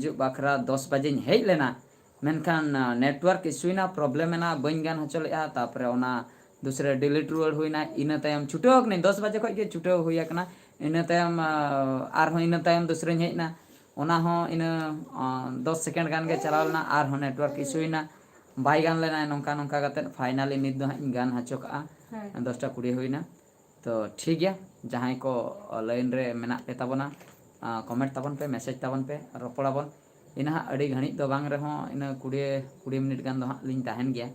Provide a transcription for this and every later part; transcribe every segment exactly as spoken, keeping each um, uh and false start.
ᱦᱤᱡᱩᱜ ᱵᱟᱠᱷᱨᱟ ᱫᱚᱥ ᱵᱟᱡᱮᱧ ᱦᱮᱡ ᱞᱮᱱᱟ, ᱢᱮᱱᱠᱷᱟᱱ network issue ᱮᱱᱟ, problem ᱮᱱᱟ, ᱵᱟᱹᱧ ᱜᱟᱱ ᱦᱚᱪᱚ ᱞᱮᱫᱼᱟ᱾ ᱛᱟᱨᱯᱚᱨᱮ ᱚᱱᱟ ᱫᱩᱥᱨᱟ delete ᱨᱩᱣᱟᱹᱲ ᱦᱩᱭᱱᱟ᱾ ᱤᱱᱟᱹ ᱛᱟᱭᱚᱢ ᱪᱷᱩᱴᱟᱹᱣ ᱠᱟᱹᱱᱟᱹᱧ, ᱫᱚᱥ ᱵᱟᱡᱮ ᱠᱷᱚᱱ ᱜᱮ ᱪᱷᱩᱴᱟᱹᱣ ᱦᱩᱭ ᱟᱠᱟᱱᱟ᱾ ᱤᱱᱟᱹ ᱛᱟᱭᱚᱢ ᱟᱨᱦᱚᱸ ᱤᱱᱟᱹ ᱛᱟᱭᱚᱢ ᱫᱩᱥᱨᱟᱧ ᱦᱮᱡ ᱮᱱᱟ, ᱚᱱᱟ ᱦᱚᱸ ᱤᱱᱟᱹ ᱫᱚᱥ second ᱜᱟᱱ ᱜᱮ ᱪᱟᱞᱟᱣ ᱞᱮᱱᱟ, ᱟᱨᱦᱚᱸ network issue ᱮᱱᱟ, ᱵᱟᱭ ᱜᱟᱱ ᱞᱮᱱᱟ᱾ ᱱᱚᱝᱠᱟ ᱱᱚᱝᱠᱟ ᱠᱟᱛᱮ finally ᱱᱤᱛ ᱫᱚ ᱦᱟᱸᱜ ᱤᱧ ᱜᱟᱱ ᱦᱚᱪᱚ ᱠᱟᱜᱼᱟ᱾ ᱫᱚᱥᱴᱟ ᱠᱩᱲᱤ ᱦᱩᱭᱱᱟ᱾ ᱛᱚ ᱴᱷᱤᱠ ᱜᱮᱭᱟ, ᱡᱟᱦᱟᱸᱭ ᱠᱚ line ᱨᱮ ᱢᱮᱱᱟᱜ ᱯᱮ ᱛᱟᱵᱚᱱᱟ, comment ᱛᱟᱵᱚᱱ ᱯᱮ, message ᱛᱟᱵᱚᱱ ᱯᱮ, ᱨᱚᱯᱚᱲᱟᱵᱚᱱ᱾ ᱤᱱᱟᱹ ᱦᱟᱸᱜ ᱟᱹᱰᱤ ᱜᱷᱟᱹᱲᱤᱡ ᱫᱚ ᱵᱟᱝ ᱨᱮᱦᱚᱸ, ᱤᱱᱟᱹ ᱠᱩᱲᱤ ᱠᱩᱲᱤ ᱢᱤᱱᱤᱴ ᱜᱟᱱ ᱫᱚ ᱦᱟᱸᱜ ᱞᱤᱧ ᱛᱟᱦᱮᱱ ᱜᱮᱭᱟ᱾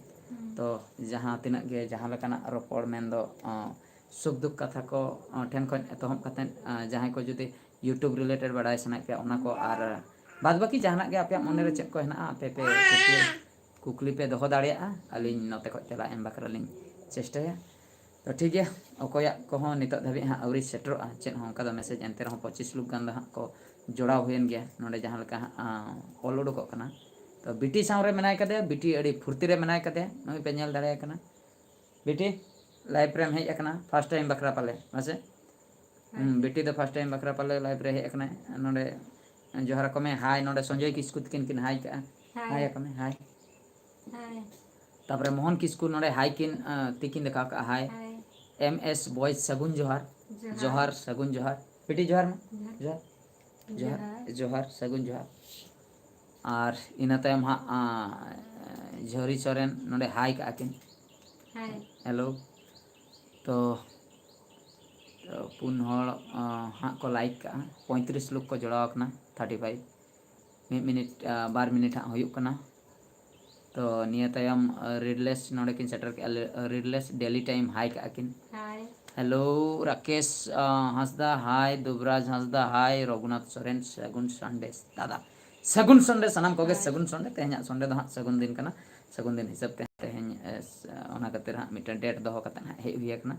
ᱛᱚ ᱡᱟᱦᱟᱸ ᱛᱤᱱᱟᱹᱜ ᱜᱮ ᱡᱟᱦᱟᱸ ᱞᱮᱠᱟᱱᱟᱜ ᱨᱚᱯᱚᱲ ᱢᱮᱱᱫᱚ ᱥᱩᱠ ᱫᱩᱠ ᱠᱟᱛᱷᱟ ᱠᱚ ᱴᱷᱮᱱ ᱠᱷᱚᱱ ᱮᱛᱚᱦᱚᱵ ᱠᱟᱛᱮᱫ, ᱡᱟᱦᱟᱸᱭ ᱠᱚ ᱡᱩᱫᱤ YouTube related ᱵᱟᱲᱟᱭ ᱥᱟᱱᱟᱭᱮᱫ ᱯᱮᱭᱟ, ᱚᱱᱟ ᱠᱚ, ᱟᱨ ᱵᱟᱫ ᱵᱟᱹᱠᱤ ᱡᱟᱦᱟᱱᱟᱜ ᱜᱮ ᱟᱯᱮᱭᱟᱜ ᱢᱚᱱᱮᱨᱮ ᱪᱮᱫ ᱠᱚ ᱦᱮᱱᱟᱜᱼᱟ, ᱟᱯᱮ ᱯᱮ ᱠᱩᱠᱞᱤ, ᱠᱩᱠᱞᱤ ᱯᱮ ᱫᱚᱦᱚ ᱫᱟᱲᱮᱭᱟᱜᱼᱟ᱾ ᱟᱹᱞᱤᱧ ᱱᱚᱛᱮ ᱠᱷᱚᱱ ᱛᱮᱞᱟ ᱮᱢ ᱵᱟᱠᱷᱨᱟ ᱞᱤᱧ ᱪᱮᱥᱴᱟᱭᱟ᱾ ᱛᱚ ᱴᱷᱤᱠ ᱜᱮᱭᱟ, ᱚᱠᱚᱭᱟᱜ ᱠᱚᱦᱚᱸ ᱱᱤᱛᱚᱜ ᱫᱷᱟᱹᱵᱤᱡ ᱦᱟᱸᱜ ᱟᱹᱣᱨᱤ ᱥᱮᱴᱮᱨᱚᱜᱼᱟ ᱪᱮᱫ ᱦᱚᱸ ᱚᱱᱠᱟ ᱫᱚ message, ᱮᱱᱛᱮ ᱨᱮᱦᱚᱸ ᱯᱚᱸᱪᱤᱥ ᱞᱳᱠ ᱜᱟᱱ ᱫᱚ ᱦᱟᱸᱜ ᱠᱚ ᱡᱚᱲᱟᱣ ᱦᱩᱭᱮᱱ ᱜᱮᱭᱟ᱾ ᱱᱚᱰᱮ ᱡᱟᱦᱟᱸ ᱞᱮᱠᱟ ᱦᱟᱸᱜ ᱚᱞ ᱩᱰᱩᱠᱚᱜ ᱠᱟᱱᱟ, ᱛᱚ ᱵᱤᱴᱤ ᱥᱟᱶ ᱨᱮ ᱢᱮᱱᱟᱭ ᱠᱟᱫᱮᱭᱟ, ᱵᱤᱴᱤ ᱟᱹᱰᱤ ᱯᱷᱩᱨᱛᱤ ᱨᱮ ᱢᱮᱱᱟᱭ ᱠᱟᱫᱮᱭᱟ, ᱱᱩᱭ ᱯᱮ ᱧᱮᱞ ᱫᱟᱲᱮᱭᱟᱭ ᱠᱟᱱᱟ᱾ ᱵᱤᱴᱤ, live ᱨᱮᱢ ᱦᱮᱡ ᱟᱠᱟᱱᱟ first time ᱵᱟᱠᱷᱨᱟ ᱯᱟᱞᱮ, ᱢᱟᱥᱮ? ᱦᱩᱸ, ᱵᱤᱴᱤ ᱫᱚ first time ᱵᱟᱠᱷᱨᱟ ᱯᱟᱞᱮ live ᱨᱮ ᱦᱮᱡ ᱟᱠᱟᱱᱟᱭ᱾ ᱱᱚᱰᱮ ᱡᱚᱦᱟᱨ ᱟᱠᱚ ᱢᱮ, hi᱾ ᱱᱚᱰᱮ ᱥᱚᱧᱡᱚᱭ ᱠᱤᱥᱠᱩ ᱛᱤᱠᱤᱱ ᱠᱤᱱ hi ᱠᱟᱜᱼᱟ᱾ Hi ᱟᱠᱚ ᱢᱮ, hi᱾ ᱛᱟᱯᱚᱨᱮ ᱢᱳᱦᱚᱱ ᱠᱤᱥᱠᱩ ᱱᱚᱰᱮ hi ᱠᱤᱱ, ᱛᱤᱠᱤᱱ ᱫᱮᱠᱷᱟᱣ ᱠᱟᱜᱼᱟ, hi᱾ M S boys ᱥᱟᱹᱜᱩᱱ ᱡᱚᱦᱟᱨ᱾ ᱡᱚᱦᱟᱨ, ᱥᱟᱹᱜᱩᱱ ᱡᱚᱦᱟᱨ᱾ ᱵᱤᱴᱤ ᱡᱚᱦᱟᱨ ᱢᱟ᱾ ᱡᱚᱦᱟᱨ᱾ ᱡᱚᱦᱟᱨ, ᱡᱚᱦᱟᱨ, ᱥᱟᱹᱜᱩᱱ ᱡᱚᱦᱟᱨ᱾ ᱟᱨ ᱤᱱᱟᱹ ᱛᱟᱭᱚᱢ ᱦᱟᱸᱜ, ᱡᱷᱟᱹᱨᱤ ᱥᱚᱨᱮᱱ ᱱᱚᱰᱮ hi ᱠᱟᱜᱼᱟ ᱠᱤᱱ᱾ Hi᱾ Hello᱾ ᱛᱚ, ᱛᱚ ᱯᱩᱱ ᱦᱚᱲ ᱦᱟᱸᱜ ᱠᱚ like ᱠᱟᱜᱼᱟ, ᱯᱚᱸᱭᱛᱨᱤᱥ ᱞᱳᱠ ᱠᱚ ᱡᱚᱲᱟᱣ ᱟᱠᱟᱱᱟ, thirty five᱾ ᱢᱤᱫ ᱢᱤᱱᱤᱴ, ᱵᱟᱨ ᱢᱤᱱᱤᱴ ᱦᱟᱸᱜ ᱦᱩᱭᱩᱜ ᱠᱟᱱᱟ᱾ ᱛᱚ ᱱᱤᱭᱟᱹ ᱛᱟᱭᱚᱢ ᱨᱤᱰᱞᱮᱥ ᱱᱚᱰᱮ ᱠᱤᱱ ᱥᱮᱴᱮᱨ ᱠᱮᱜᱼᱟ᱾ ᱨᱤᱰᱞᱮᱥ daily time hi ᱠᱟᱜᱼᱟ ᱠᱤᱱ᱾ Hi᱾ Hello ᱨᱟᱠᱮᱥ ᱦᱟᱸᱥᱫᱟ, hi᱾ ᱫᱩᱵᱨᱟᱡᱽ ᱦᱟᱸᱥᱫᱟ, hi᱾ ᱨᱚᱜᱷᱩᱱᱟᱛᱷ ᱥᱚᱨᱮᱱ, ᱥᱟᱹᱜᱩᱱ Sunday ᱫᱟᱫᱟ᱾ ᱥᱟᱹᱜᱩᱱ Sunday ᱥᱟᱱᱟᱢ ᱠᱚᱜᱮ᱾ Hi᱾ ᱥᱟᱹᱜᱩᱱ Sunday, ᱛᱮᱦᱮᱧᱟᱜ Sunday ᱫᱚ ᱦᱟᱸᱜ ᱥᱟᱹᱜᱩᱱ ᱫᱤᱱ ᱠᱟᱱᱟ᱾ ᱥᱟᱹᱜᱩᱱ ᱫᱤᱱ ᱦᱤᱥᱟᱹᱵ ᱛᱮ ᱛᱮᱦᱮᱧ, ᱚᱱᱟ ᱠᱷᱟᱹᱛᱤᱨ ᱦᱟᱸᱜ ᱢᱤᱫᱴᱮᱱ date ᱫᱚᱦᱚ ᱠᱟᱛᱮ ᱦᱟᱸᱜ ᱦᱮᱡ ᱦᱩᱭ ᱟᱠᱟᱱᱟ᱾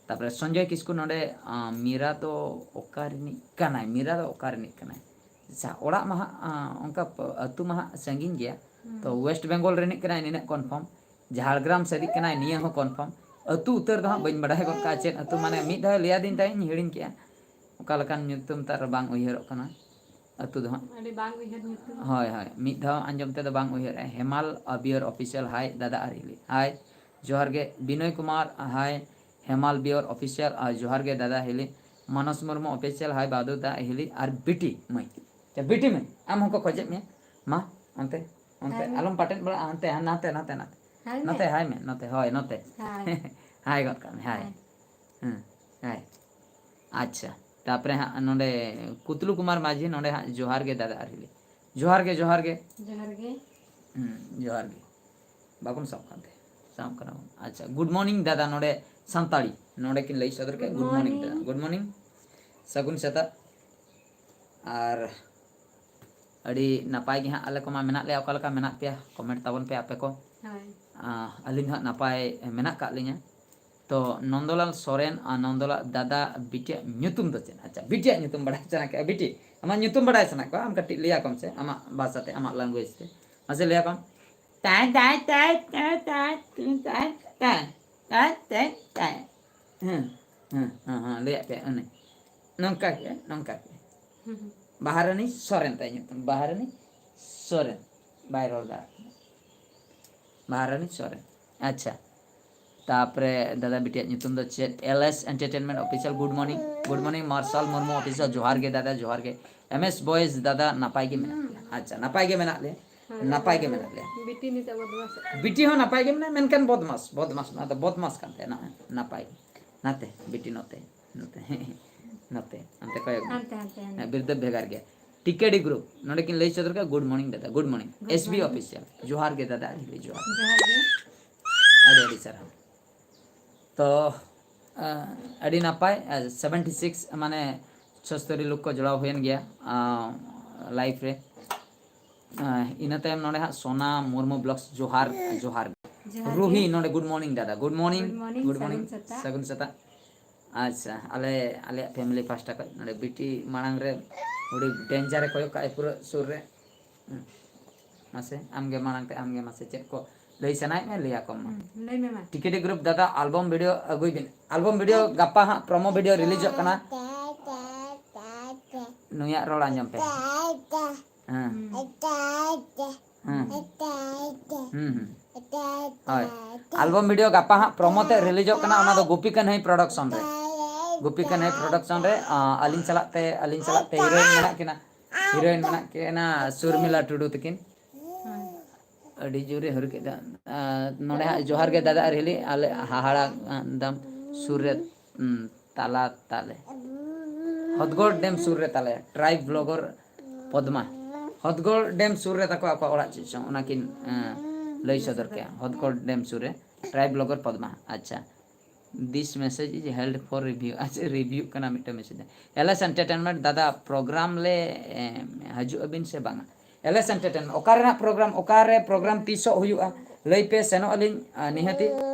ᱛᱟᱯᱚᱨᱮ ᱥᱚᱧᱡᱚᱭ ᱠᱤᱥᱠᱩ ᱱᱚᱰᱮ, ᱢᱤᱨᱟ ᱫᱚ ᱚᱠᱟ ᱨᱤᱱᱤᱡ ᱠᱟᱱᱟᱭ? ᱢᱤᱨᱟ ᱫᱚ ᱚᱠᱟ ᱨᱤᱱᱤᱡ ᱠᱟᱱᱟᱭ? ᱟᱪᱪᱷᱟ, ᱚᱲᱟᱜ ᱢᱟ ᱦᱟᱸᱜ, ᱚᱱᱠᱟ ᱟᱹᱛᱩ ᱢᱟ ᱦᱟᱸᱜ ᱥᱟᱺᱜᱤᱧ ᱜᱮᱭᱟ᱾ ᱛᱚ West Bengal ᱨᱤᱱᱤᱡ ᱠᱟᱱᱟᱭ ᱱᱤᱱᱟᱹᱜ confirm᱾ ᱡᱷᱟᱲᱜᱨᱟᱢ ᱥᱮᱫ ᱨᱤᱱᱤᱡ ᱠᱟᱱᱟᱭ, ᱱᱤᱭᱟᱹ ᱦᱚᱸ confirm᱾ ᱟᱹᱛᱩ ᱩᱛᱟᱹᱨ ᱫᱚ ᱦᱟᱸᱜ ᱵᱟᱹᱧ ᱵᱟᱰᱟᱭ ᱜᱚᱫ ᱠᱟᱜᱼᱟ ᱪᱮᱫ ᱟᱹᱛᱩ, ᱢᱟᱱᱮ ᱢᱤᱫ ᱫᱷᱟᱣ ᱞᱟᱹᱭᱟᱫᱤᱧ ᱛᱟᱦᱮᱸᱫ, ᱤᱧ ᱦᱤᱲᱤᱧ ᱠᱮᱜᱼᱟ᱾ ᱚᱠᱟ ᱞᱮᱠᱟᱱ ᱧᱩᱛᱩᱢ ᱛᱟᱨ ᱵᱟᱝ ᱩᱭᱦᱟᱹᱨᱚᱜ ᱠᱟᱱᱟ᱾ ᱟᱹᱛᱩ ᱫᱚ ᱦᱟᱸᱜ᱾ ᱟᱹᱰᱤ ᱵᱟᱝ ᱩᱭᱦᱟᱹᱨ ᱧᱩᱛᱩᱢ᱾ ᱦᱳᱭ, ᱦᱳᱭ, ᱢᱤᱫ ᱫᱷᱟᱣ ᱟᱸᱡᱚᱢ ᱛᱮᱫᱚ ᱵᱟᱝ ᱩᱭᱦᱟᱹᱨᱚᱜᱼᱟ᱾ ᱦᱮᱢᱟᱞ ᱟᱵᱤᱭᱚᱨ ᱚᱯᱷᱤᱥᱤᱭᱟᱞ, ᱦᱟᱭ ᱫᱟᱫᱟ ᱟᱨ ᱦᱤᱞᱤ, ᱦᱟᱭ, ᱡᱚᱦᱟᱨ ᱜᱮ᱾ ᱵᱤᱱᱚᱭ ᱠᱩᱢᱟᱨ, ᱦᱟᱭ, ᱦᱮᱢᱟᱞ ᱵᱤᱭᱚᱨ ᱚᱯᱷᱤᱥᱤᱭᱟᱞ, ᱟᱨ ᱡᱚᱦᱟᱨ ᱜᱮ ᱫᱟᱫᱟ ᱦᱤᱞᱤ᱾ ᱢᱟᱱᱚᱥ ᱢᱩᱨᱢᱩ ᱚᱯᱷᱤᱥᱤᱭᱟᱞ, ᱦᱟᱭ ᱵᱟᱫᱩ ᱫᱟ ᱦᱤᱞᱤ ᱟᱨ ᱵᱤᱴᱤ ᱢᱟᱹᱭ᱾ ᱟᱪᱪᱷᱟ, ᱵᱤᱴᱤ ᱢᱟᱹᱭ, ᱟᱢ ᱦᱚᱸᱠᱚ ᱠᱷᱚᱡᱮᱫ ᱢᱮᱭᱟ᱾ ᱢᱟ, ᱚᱱᱛᱮ, ᱚᱱᱛᱮ, ᱦᱟᱭ ᱢᱮ᱾ ᱟᱞᱚᱢ ᱯᱟᱴᱮᱫ ᱵᱟᱲᱟᱜᱼᱟ, ᱦᱟᱱᱛᱮ, ᱦᱟᱱ-, ᱱᱟᱛᱮ, ᱱᱟᱛᱮ, ᱱᱟᱛᱮ᱾ ᱦᱟᱭ ᱢᱮ᱾ ᱱᱚᱛᱮ, ᱦᱟᱭ ᱢᱮ, ᱱᱚᱛᱮ, ᱦᱳᱭ, ᱱᱚᱛᱮ᱾ ᱦᱟᱭ᱾ ᱦᱟᱭ ᱜᱚᱫ ᱠᱟᱜ ᱢᱮ, ᱦᱟᱭ᱾ ᱦᱟᱭ᱾ ᱦᱩᱸ, ᱦᱟᱭ᱾ ᱟᱪᱪᱷᱟ, ᱛᱟᱯᱚᱨᱮ ᱦᱟᱸᱜ ᱱᱚᱰᱮ ᱠᱩᱛᱞᱩ ᱠᱩᱢᱟᱨ ᱢᱟᱹᱡᱷᱤ ᱱᱚᱰᱮ ᱦᱟᱸᱜ ᱡᱚᱦᱟᱨ ᱜᱮ ᱫᱟᱫᱟ ᱟᱨ ᱦᱤᱞᱤ᱾ ᱡᱚᱦᱟᱨ ᱜᱮ, ᱡᱚᱦᱟᱨ ᱜᱮ᱾ ᱡᱚᱦᱟᱨ ᱜᱮ᱾ ᱦᱩᱸ, ᱡᱚᱦᱟᱨ ᱜᱮ᱾ ᱵᱟᱵᱚᱱ ᱥᱟᱵ ᱠᱟᱱ ᱛᱮ᱾ ᱥᱟᱵ ᱠᱟᱱᱟ ᱵᱚᱱ᱾ ᱟᱪᱪᱷᱟ, ᱜᱩᱰ ᱢᱚᱨᱱᱤᱝ ᱫᱟᱫᱟ, ᱱᱚᱰᱮ ᱥᱟᱱᱛᱟᱲᱤ᱾ ᱱᱚᱰᱮ ᱠᱤᱱ ᱞᱟᱹᱭ ᱥᱚᱫᱚᱨ ᱠᱮᱫ, ᱜᱩᱰ ᱢᱚᱨᱱᱤᱝ ᱫᱟᱫᱟ᱾ Good morning. ᱥᱟᱹᱜᱩᱱ ᱥᱮᱛᱟᱜ᱾ ᱟᱨ ᱟᱹᱰᱤ ᱱᱟᱯᱟᱭ ᱜᱮ ᱦᱟᱸᱜ ᱟᱞᱮ ᱠᱚᱢᱟ ᱢᱮᱱᱟᱜ ᱞᱮᱭᱟ᱾ ᱚᱠᱟ ᱞᱮᱠᱟ ᱢᱮᱱᱟᱜ ᱯᱮᱭᱟ? ᱠᱚᱢᱮᱱᱴ ᱛᱟᱵᱚᱱ ᱯᱮ ᱟᱯᱮ ᱠᱚ᱾ ᱦᱳᱭ᱾ ᱟᱸ, ᱟᱹᱞᱤᱧ ᱦᱟᱸᱜ ᱱᱟᱯᱟᱭ ᱢᱮᱱᱟᱜ ᱠᱟᱜ ᱞᱤᱧᱟ᱾ ᱛᱚ, ᱱᱚᱱᱫᱚᱞᱟᱞ ᱥᱚᱨᱮᱱ ᱟᱨ ᱱᱚᱱᱫᱚᱞᱟᱞ ᱫᱟᱫᱟ ᱵᱤᱴᱤᱭᱟᱜ ᱧᱩᱛᱩᱢ ᱫᱚ ᱪᱮᱫ? ᱟᱪᱪᱷᱟ, ᱵᱤᱴᱤᱭᱟᱜ ᱧᱩᱛᱩᱢ ᱵᱟᱲᱟᱭ ᱥᱟᱱᱟ ᱠᱮᱫᱼᱟ? ᱵᱤᱴᱤ, ᱟᱢᱟᱜ ᱧᱩᱛᱩᱢ ᱵᱟᱲᱟᱭ ᱥᱟᱱᱟ ᱠᱚᱣᱟ? ᱟᱢ ᱠᱟᱹᱴᱤᱡ ᱞᱟᱹᱭ ᱟᱠᱚᱢ ᱥᱮ, ᱟᱢᱟᱜ ᱵᱷᱟᱥᱟ ᱛᱮ, ᱟᱢᱟᱜ ᱞᱮᱝᱜᱩᱭᱮᱡᱽ ᱛᱮ᱾ ᱢᱟᱥᱮ ᱞᱟᱹᱭ ᱟᱠᱚᱢ᱾ ᱛᱟᱭ, ᱛᱟᱭ, ᱛᱟᱭ, ᱛᱟᱭ, ᱛᱟᱭ, ᱛᱟᱭ, ᱛᱟᱭ, ᱛᱟᱭ, ᱛᱟᱭ, ᱛᱟᱭ᱾ ᱦᱮᱸ, ᱦᱮᱸ, ᱦᱮᱸ, ᱦᱮᱸ, ᱞᱟᱹᱭᱟᱫ ᱯᱮᱭᱟ ᱚᱱᱮ᱾ ᱱᱚᱝᱠᱟ ᱜᱮ, ᱱᱚᱝᱠᱟ ᱜᱮ᱾ ᱦᱩᱸ, ᱦᱩᱸ᱾ ᱵᱟᱦᱟᱨᱟᱱᱤ ᱥᱚᱨᱮᱱ ᱛᱟᱭ ᱧᱩᱛᱩᱢ, ᱵᱟᱦᱟᱨᱟᱱᱤ ᱥᱚᱨᱮᱱ᱾ ᱵᱟᱭ ᱨᱚᱲ ᱫᱟᱲᱮᱭᱟᱜ ᱠᱟᱱᱟ᱾ ᱵᱟᱦᱟᱨᱟᱱᱤ ᱥᱚᱨᱮᱱ᱾ ᱟᱪᱪᱷᱟ᱾ ᱛᱟᱯᱚᱨᱮ ᱫᱟᱫᱟ ᱵᱤᱴᱤᱭᱟᱜ ᱧᱩᱛᱩᱢ ᱫᱚ ᱪᱮᱫ? L S Entertainment Official, good morning. Good morning, ᱢᱟᱨᱥᱟᱞ ᱢᱩᱨᱢᱩ ᱚᱯᱷᱤᱥᱤᱭᱟᱞ, ᱡᱚᱦᱟᱨ ᱜᱮ ᱫᱟᱫᱟ, ᱡᱚᱦᱟᱨ ᱜᱮ᱾ ᱮᱢ ᱮᱥ ᱵᱚᱭᱮᱥ ᱫᱟᱫᱟ, ᱱᱟᱯᱟᱭ ᱜᱮ ᱢᱮᱱᱟᱜ ᱯᱮᱭᱟ? ᱟᱪᱪᱷᱟ, ᱱᱟᱯᱟᱭ ᱜᱮ ᱢᱮᱱᱟᱜ ᱞᱮᱭᱟ᱾ ᱦᱮᱸ, ᱱᱟᱯᱟᱭ ᱜᱮ ᱢᱮᱱᱟᱜ ᱞᱮᱭᱟ᱾ ᱵᱤᱴᱤ ᱱᱤᱛᱚᱜ ᱵᱚᱫᱢᱟᱥᱚᱜ ᱠᱟᱱᱟ᱾ ᱵᱤᱴᱤ ᱦᱚᱸ ᱱᱟᱯᱟᱭ ᱜᱮ ᱢᱮᱱᱟᱜᱼᱟ, ᱢᱮᱱᱠᱷᱟᱱ ᱵᱚᱫᱢᱟᱥ, ᱵᱚᱫᱢᱟᱥ, ᱱᱚᱣᱟ ᱫᱚ ᱵᱚᱫᱢᱟᱥ ᱠᱟᱱ ᱛᱟᱦᱮᱱᱟ᱾ ᱱᱟᱯᱟᱭ ᱜᱮ᱾ ᱱᱟᱛᱮ, ᱵᱤᱴᱤ ᱱᱚᱛᱮ, ᱱᱚᱛᱮ, ᱱᱚᱛᱮ, ᱚᱱᱛᱮ ᱠᱚᱭᱚᱜ ᱢᱮ᱾ ᱦᱟᱱᱛᱮ, ᱦᱟᱱᱛᱮ, ᱦᱟᱱᱛᱮ᱾ ᱦᱮᱸ, ᱵᱤᱨᱫᱟᱹ ᱵᱷᱮᱜᱟᱨ ᱜᱮᱭᱟ᱾ ᱴᱤᱠᱮᱰᱤ ᱜᱨᱩᱯ, ᱱᱚᱰᱮ ᱠᱤᱱ ᱞᱟᱹᱭ ᱥᱚᱫᱚᱨ ᱠᱮᱫᱟ, good morning ᱫᱟᱫᱟ, good morning. Good morning. S B official, ᱡᱚᱦᱟᱨ ᱜᱮ ᱫᱟᱫᱟ, ᱟᱹᱰᱤ ᱟᱹᱰᱤ ᱡᱚᱦᱟᱨ᱾ ᱡᱚᱦᱟᱨ ᱜᱮ᱾ ᱟᱹᱰᱤ ᱟᱹᱰᱤ ᱥᱟᱨᱦᱟᱣ᱾ ᱛᱚ, ᱟᱸ, ᱟᱹᱰᱤ ᱱᱟᱯᱟᱭ, ᱟᱸ, seventy six, ᱢᱟᱱᱮ, ᱪᱷᱚᱥᱛᱚᱨᱤ ᱞᱳᱠ ᱠᱚ ᱡᱚᱲᱟᱣ ᱦᱩᱭᱮᱱ ᱜᱮᱭᱟ, ᱟᱸ, ᱞᱟᱭᱤᱵᱷ ᱨᱮ᱾ ᱟᱸ, ᱤᱱᱟᱹ ᱛᱟᱭᱚᱢ ᱱᱚᱰᱮ ᱦᱟᱸᱜ ᱥᱳᱱᱟ ᱢᱩᱨᱢᱩ ᱵᱞᱚᱜᱥ, ᱡᱚᱦᱟᱨ, ᱡᱚᱦᱟᱨ ᱜᱮ᱾ ᱨᱩᱦᱤ, ᱱᱚᱰᱮ good morning ᱫᱟᱫᱟ, good morning, good morning, good morning, ᱥᱟᱹᱜᱩᱱ ᱥᱮᱛᱟᱜ᱾ ᱥᱟᱹᱜᱩᱱ ᱥᱮᱛᱟᱜ᱾ ᱟᱪᱪᱷᱟ, ᱟᱞᱮ, ᱟᱞᱮᱭᱟᱜ ᱯᱷᱮᱢᱤᱞᱤ ᱯᱟᱦᱴᱟ ᱠᱷᱚᱱ ᱱᱚᱰᱮ ᱵᱤᱴᱤ ᱢᱟᱲᱟᱝ ᱨᱮ ᱟᱹᱰᱤ ᱰᱮᱧᱡᱟᱨᱮ ᱠᱚᱭᱚᱜ ᱠᱟᱜᱼᱟᱭ ᱯᱩᱨᱟᱹ ᱥᱩᱨ ᱨᱮ᱾ ᱦᱩᱸ᱾ ᱢᱟᱥᱮ, ᱟᱢᱜᱮ ᱢᱟᱲᱟᱝ ᱛᱮ, ᱟᱢᱜᱮ ᱢᱟᱥᱮ ᱪᱮᱫ ᱠᱚ ᱞᱟᱹᱭ ᱥᱟᱱᱟᱭᱮᱫ ᱢᱮ, ᱞᱟᱹᱭ ᱟᱠᱚᱢ ᱢᱟ᱾ ᱦᱩᱸ, ᱞᱟᱹᱭ ᱢᱮ ᱢᱟ᱾ ᱴᱤᱠᱮᱴᱤ ᱜᱨᱩᱯ ᱫᱟᱫᱟ, ᱟᱞᱵᱚᱢ ᱵᱷᱤᱰᱤᱭᱳ ᱟᱹᱜᱩᱭ ᱵᱤᱱ᱾ ᱟᱞᱵᱚᱢ ᱵᱷᱤᱰᱤᱭᱳ ᱜᱟᱯᱟ ᱦᱟᱸᱜ ᱯᱨᱚᱢᱳ ᱵᱷᱤᱰᱤᱭᱳ ᱨᱤᱞᱤᱡᱚᱜ ᱠᱟᱱᱟ᱾ ᱱᱩᱭᱟᱜ ᱨᱚᱲ ᱟᱸᱡᱚᱢ ᱯᱮ᱾ ᱦᱮᱸ᱾ ᱦᱩᱸ᱾ ᱦᱩᱸ, ᱦᱩᱸ᱾ ᱦᱳᱭ᱾ ᱟᱞᱵᱚᱢ ᱵᱷᱤᱰᱤᱭᱳ ᱜᱟᱯᱟ ᱦᱟᱸᱜ ᱯᱨᱚᱢᱳ ᱛᱮ ᱨᱤᱞᱤᱡᱚᱜ ᱠᱟᱱᱟ, ᱚᱱᱟ ᱫᱚ ᱜᱩᱯᱤ ᱠᱟᱹᱱᱦᱟᱹᱭ ᱯᱨᱚᱰᱟᱠᱥᱚᱱ ᱨᱮ᱾ ᱜᱩᱯᱤ ᱠᱟᱹᱱᱦᱟᱹᱭ ᱯᱨᱚᱰᱟᱠᱥᱚᱱ ᱨᱮ, ᱟ, ᱟᱹᱞᱤᱧ ᱥᱟᱞᱟᱜ ᱛᱮ, ᱟᱹᱞᱤᱧ ᱥᱟᱞᱟᱜ ᱛᱮ ᱦᱤᱨᱳᱭᱤᱱ ᱢᱮᱱᱟᱜ ᱠᱤᱱᱟ, ᱦᱤᱨᱳᱭᱤᱱ ᱢᱮᱱᱟᱜ ᱠᱤᱱᱟ ᱥᱩᱨᱢᱤᱞᱟ ᱴᱩᱰᱩ ᱛᱟᱹᱠᱤᱱ᱾ ᱟᱹᱰᱤ ᱡᱳᱨᱮ ᱦᱟᱹᱨᱩ ᱠᱮᱫᱟ᱾ ᱟ, ᱱᱚᱰᱮ ᱦᱟᱸᱜ ᱡᱚᱦᱟᱨ ᱜᱮ ᱫᱟᱫᱟ ᱟᱨ ᱦᱤᱞᱤ, ᱟᱞᱮ ᱦᱟᱦᱟᱲᱟ, ᱟ, ᱫᱟᱢ ᱥᱩᱨ ᱨᱮ, ᱩᱸ, ᱛᱟᱞᱟ ᱛᱟᱞᱮ᱾ ᱦᱚᱫᱜᱚᱲ ᱰᱮᱢ ᱥᱩᱨ ᱨᱮ ᱛᱟᱞᱮ, ᱴᱨᱟᱭᱤᱵᱽ ᱵᱞᱚᱜᱚᱨ ᱯᱚᱫᱢᱟ᱾ ᱦᱚᱫᱜᱚᱲ ᱰᱮᱢ ᱥᱩᱨ ᱨᱮ ᱛᱟᱠᱚ ᱟᱠᱚᱣᱟᱜ ᱚᱲᱟᱜ, ᱪᱮᱫ ᱪᱚᱝ, ᱚᱱᱟ ᱠᱤᱱ, ᱮᱸ, ᱞᱟᱹᱭ ᱥᱚᱫᱚᱨ ᱠᱮᱭᱟ᱾ ᱦᱚᱫᱜᱚᱲ ᱰᱮᱢ ᱥᱩᱨ ᱨᱮ, ᱴᱨᱟᱭᱤᱵᱽ ᱵᱞᱚᱜᱚᱨ ᱯᱚᱫᱢᱟ᱾ ᱟᱪᱪᱷᱟ, this message is held for review᱾ ᱟᱪᱪᱷᱟ, ᱨᱤᱵᱷᱤᱭᱩ ᱠᱟᱱᱟ ᱢᱤᱫᱴᱮᱱ ᱢᱮᱥᱮᱡᱽ᱾ ᱮᱞ ᱮᱥ ᱮᱱᱴᱟᱨᱴᱮᱱᱢᱮᱱᱴ ᱫᱟᱫᱟ, ᱯᱨᱳᱜᱨᱟᱢ ᱞᱮ, ᱮᱸ, ᱦᱤᱡᱩᱜ ᱟᱵᱤᱱ ᱥᱮ ᱵᱟᱝᱟ? ᱮᱞ ᱮᱥ ᱮᱱᱴᱟᱨᱴᱮᱱᱢᱮᱱᱴ, ᱚᱠᱟ ᱨᱮᱱᱟᱜ ᱯᱨᱳᱜᱨᱟᱢ, ᱚᱠᱟ ᱨᱮ ᱯᱨᱳᱜᱨᱟᱢ ᱛᱤᱥᱚᱜ ᱦᱩᱭᱩᱜᱼᱟ? ᱞᱟᱹᱭ ᱯᱮ, ᱥᱮᱱᱚᱜ ᱟᱹᱞᱤᱧ, ᱟ, ᱱᱤᱦᱟᱹᱛᱤ᱾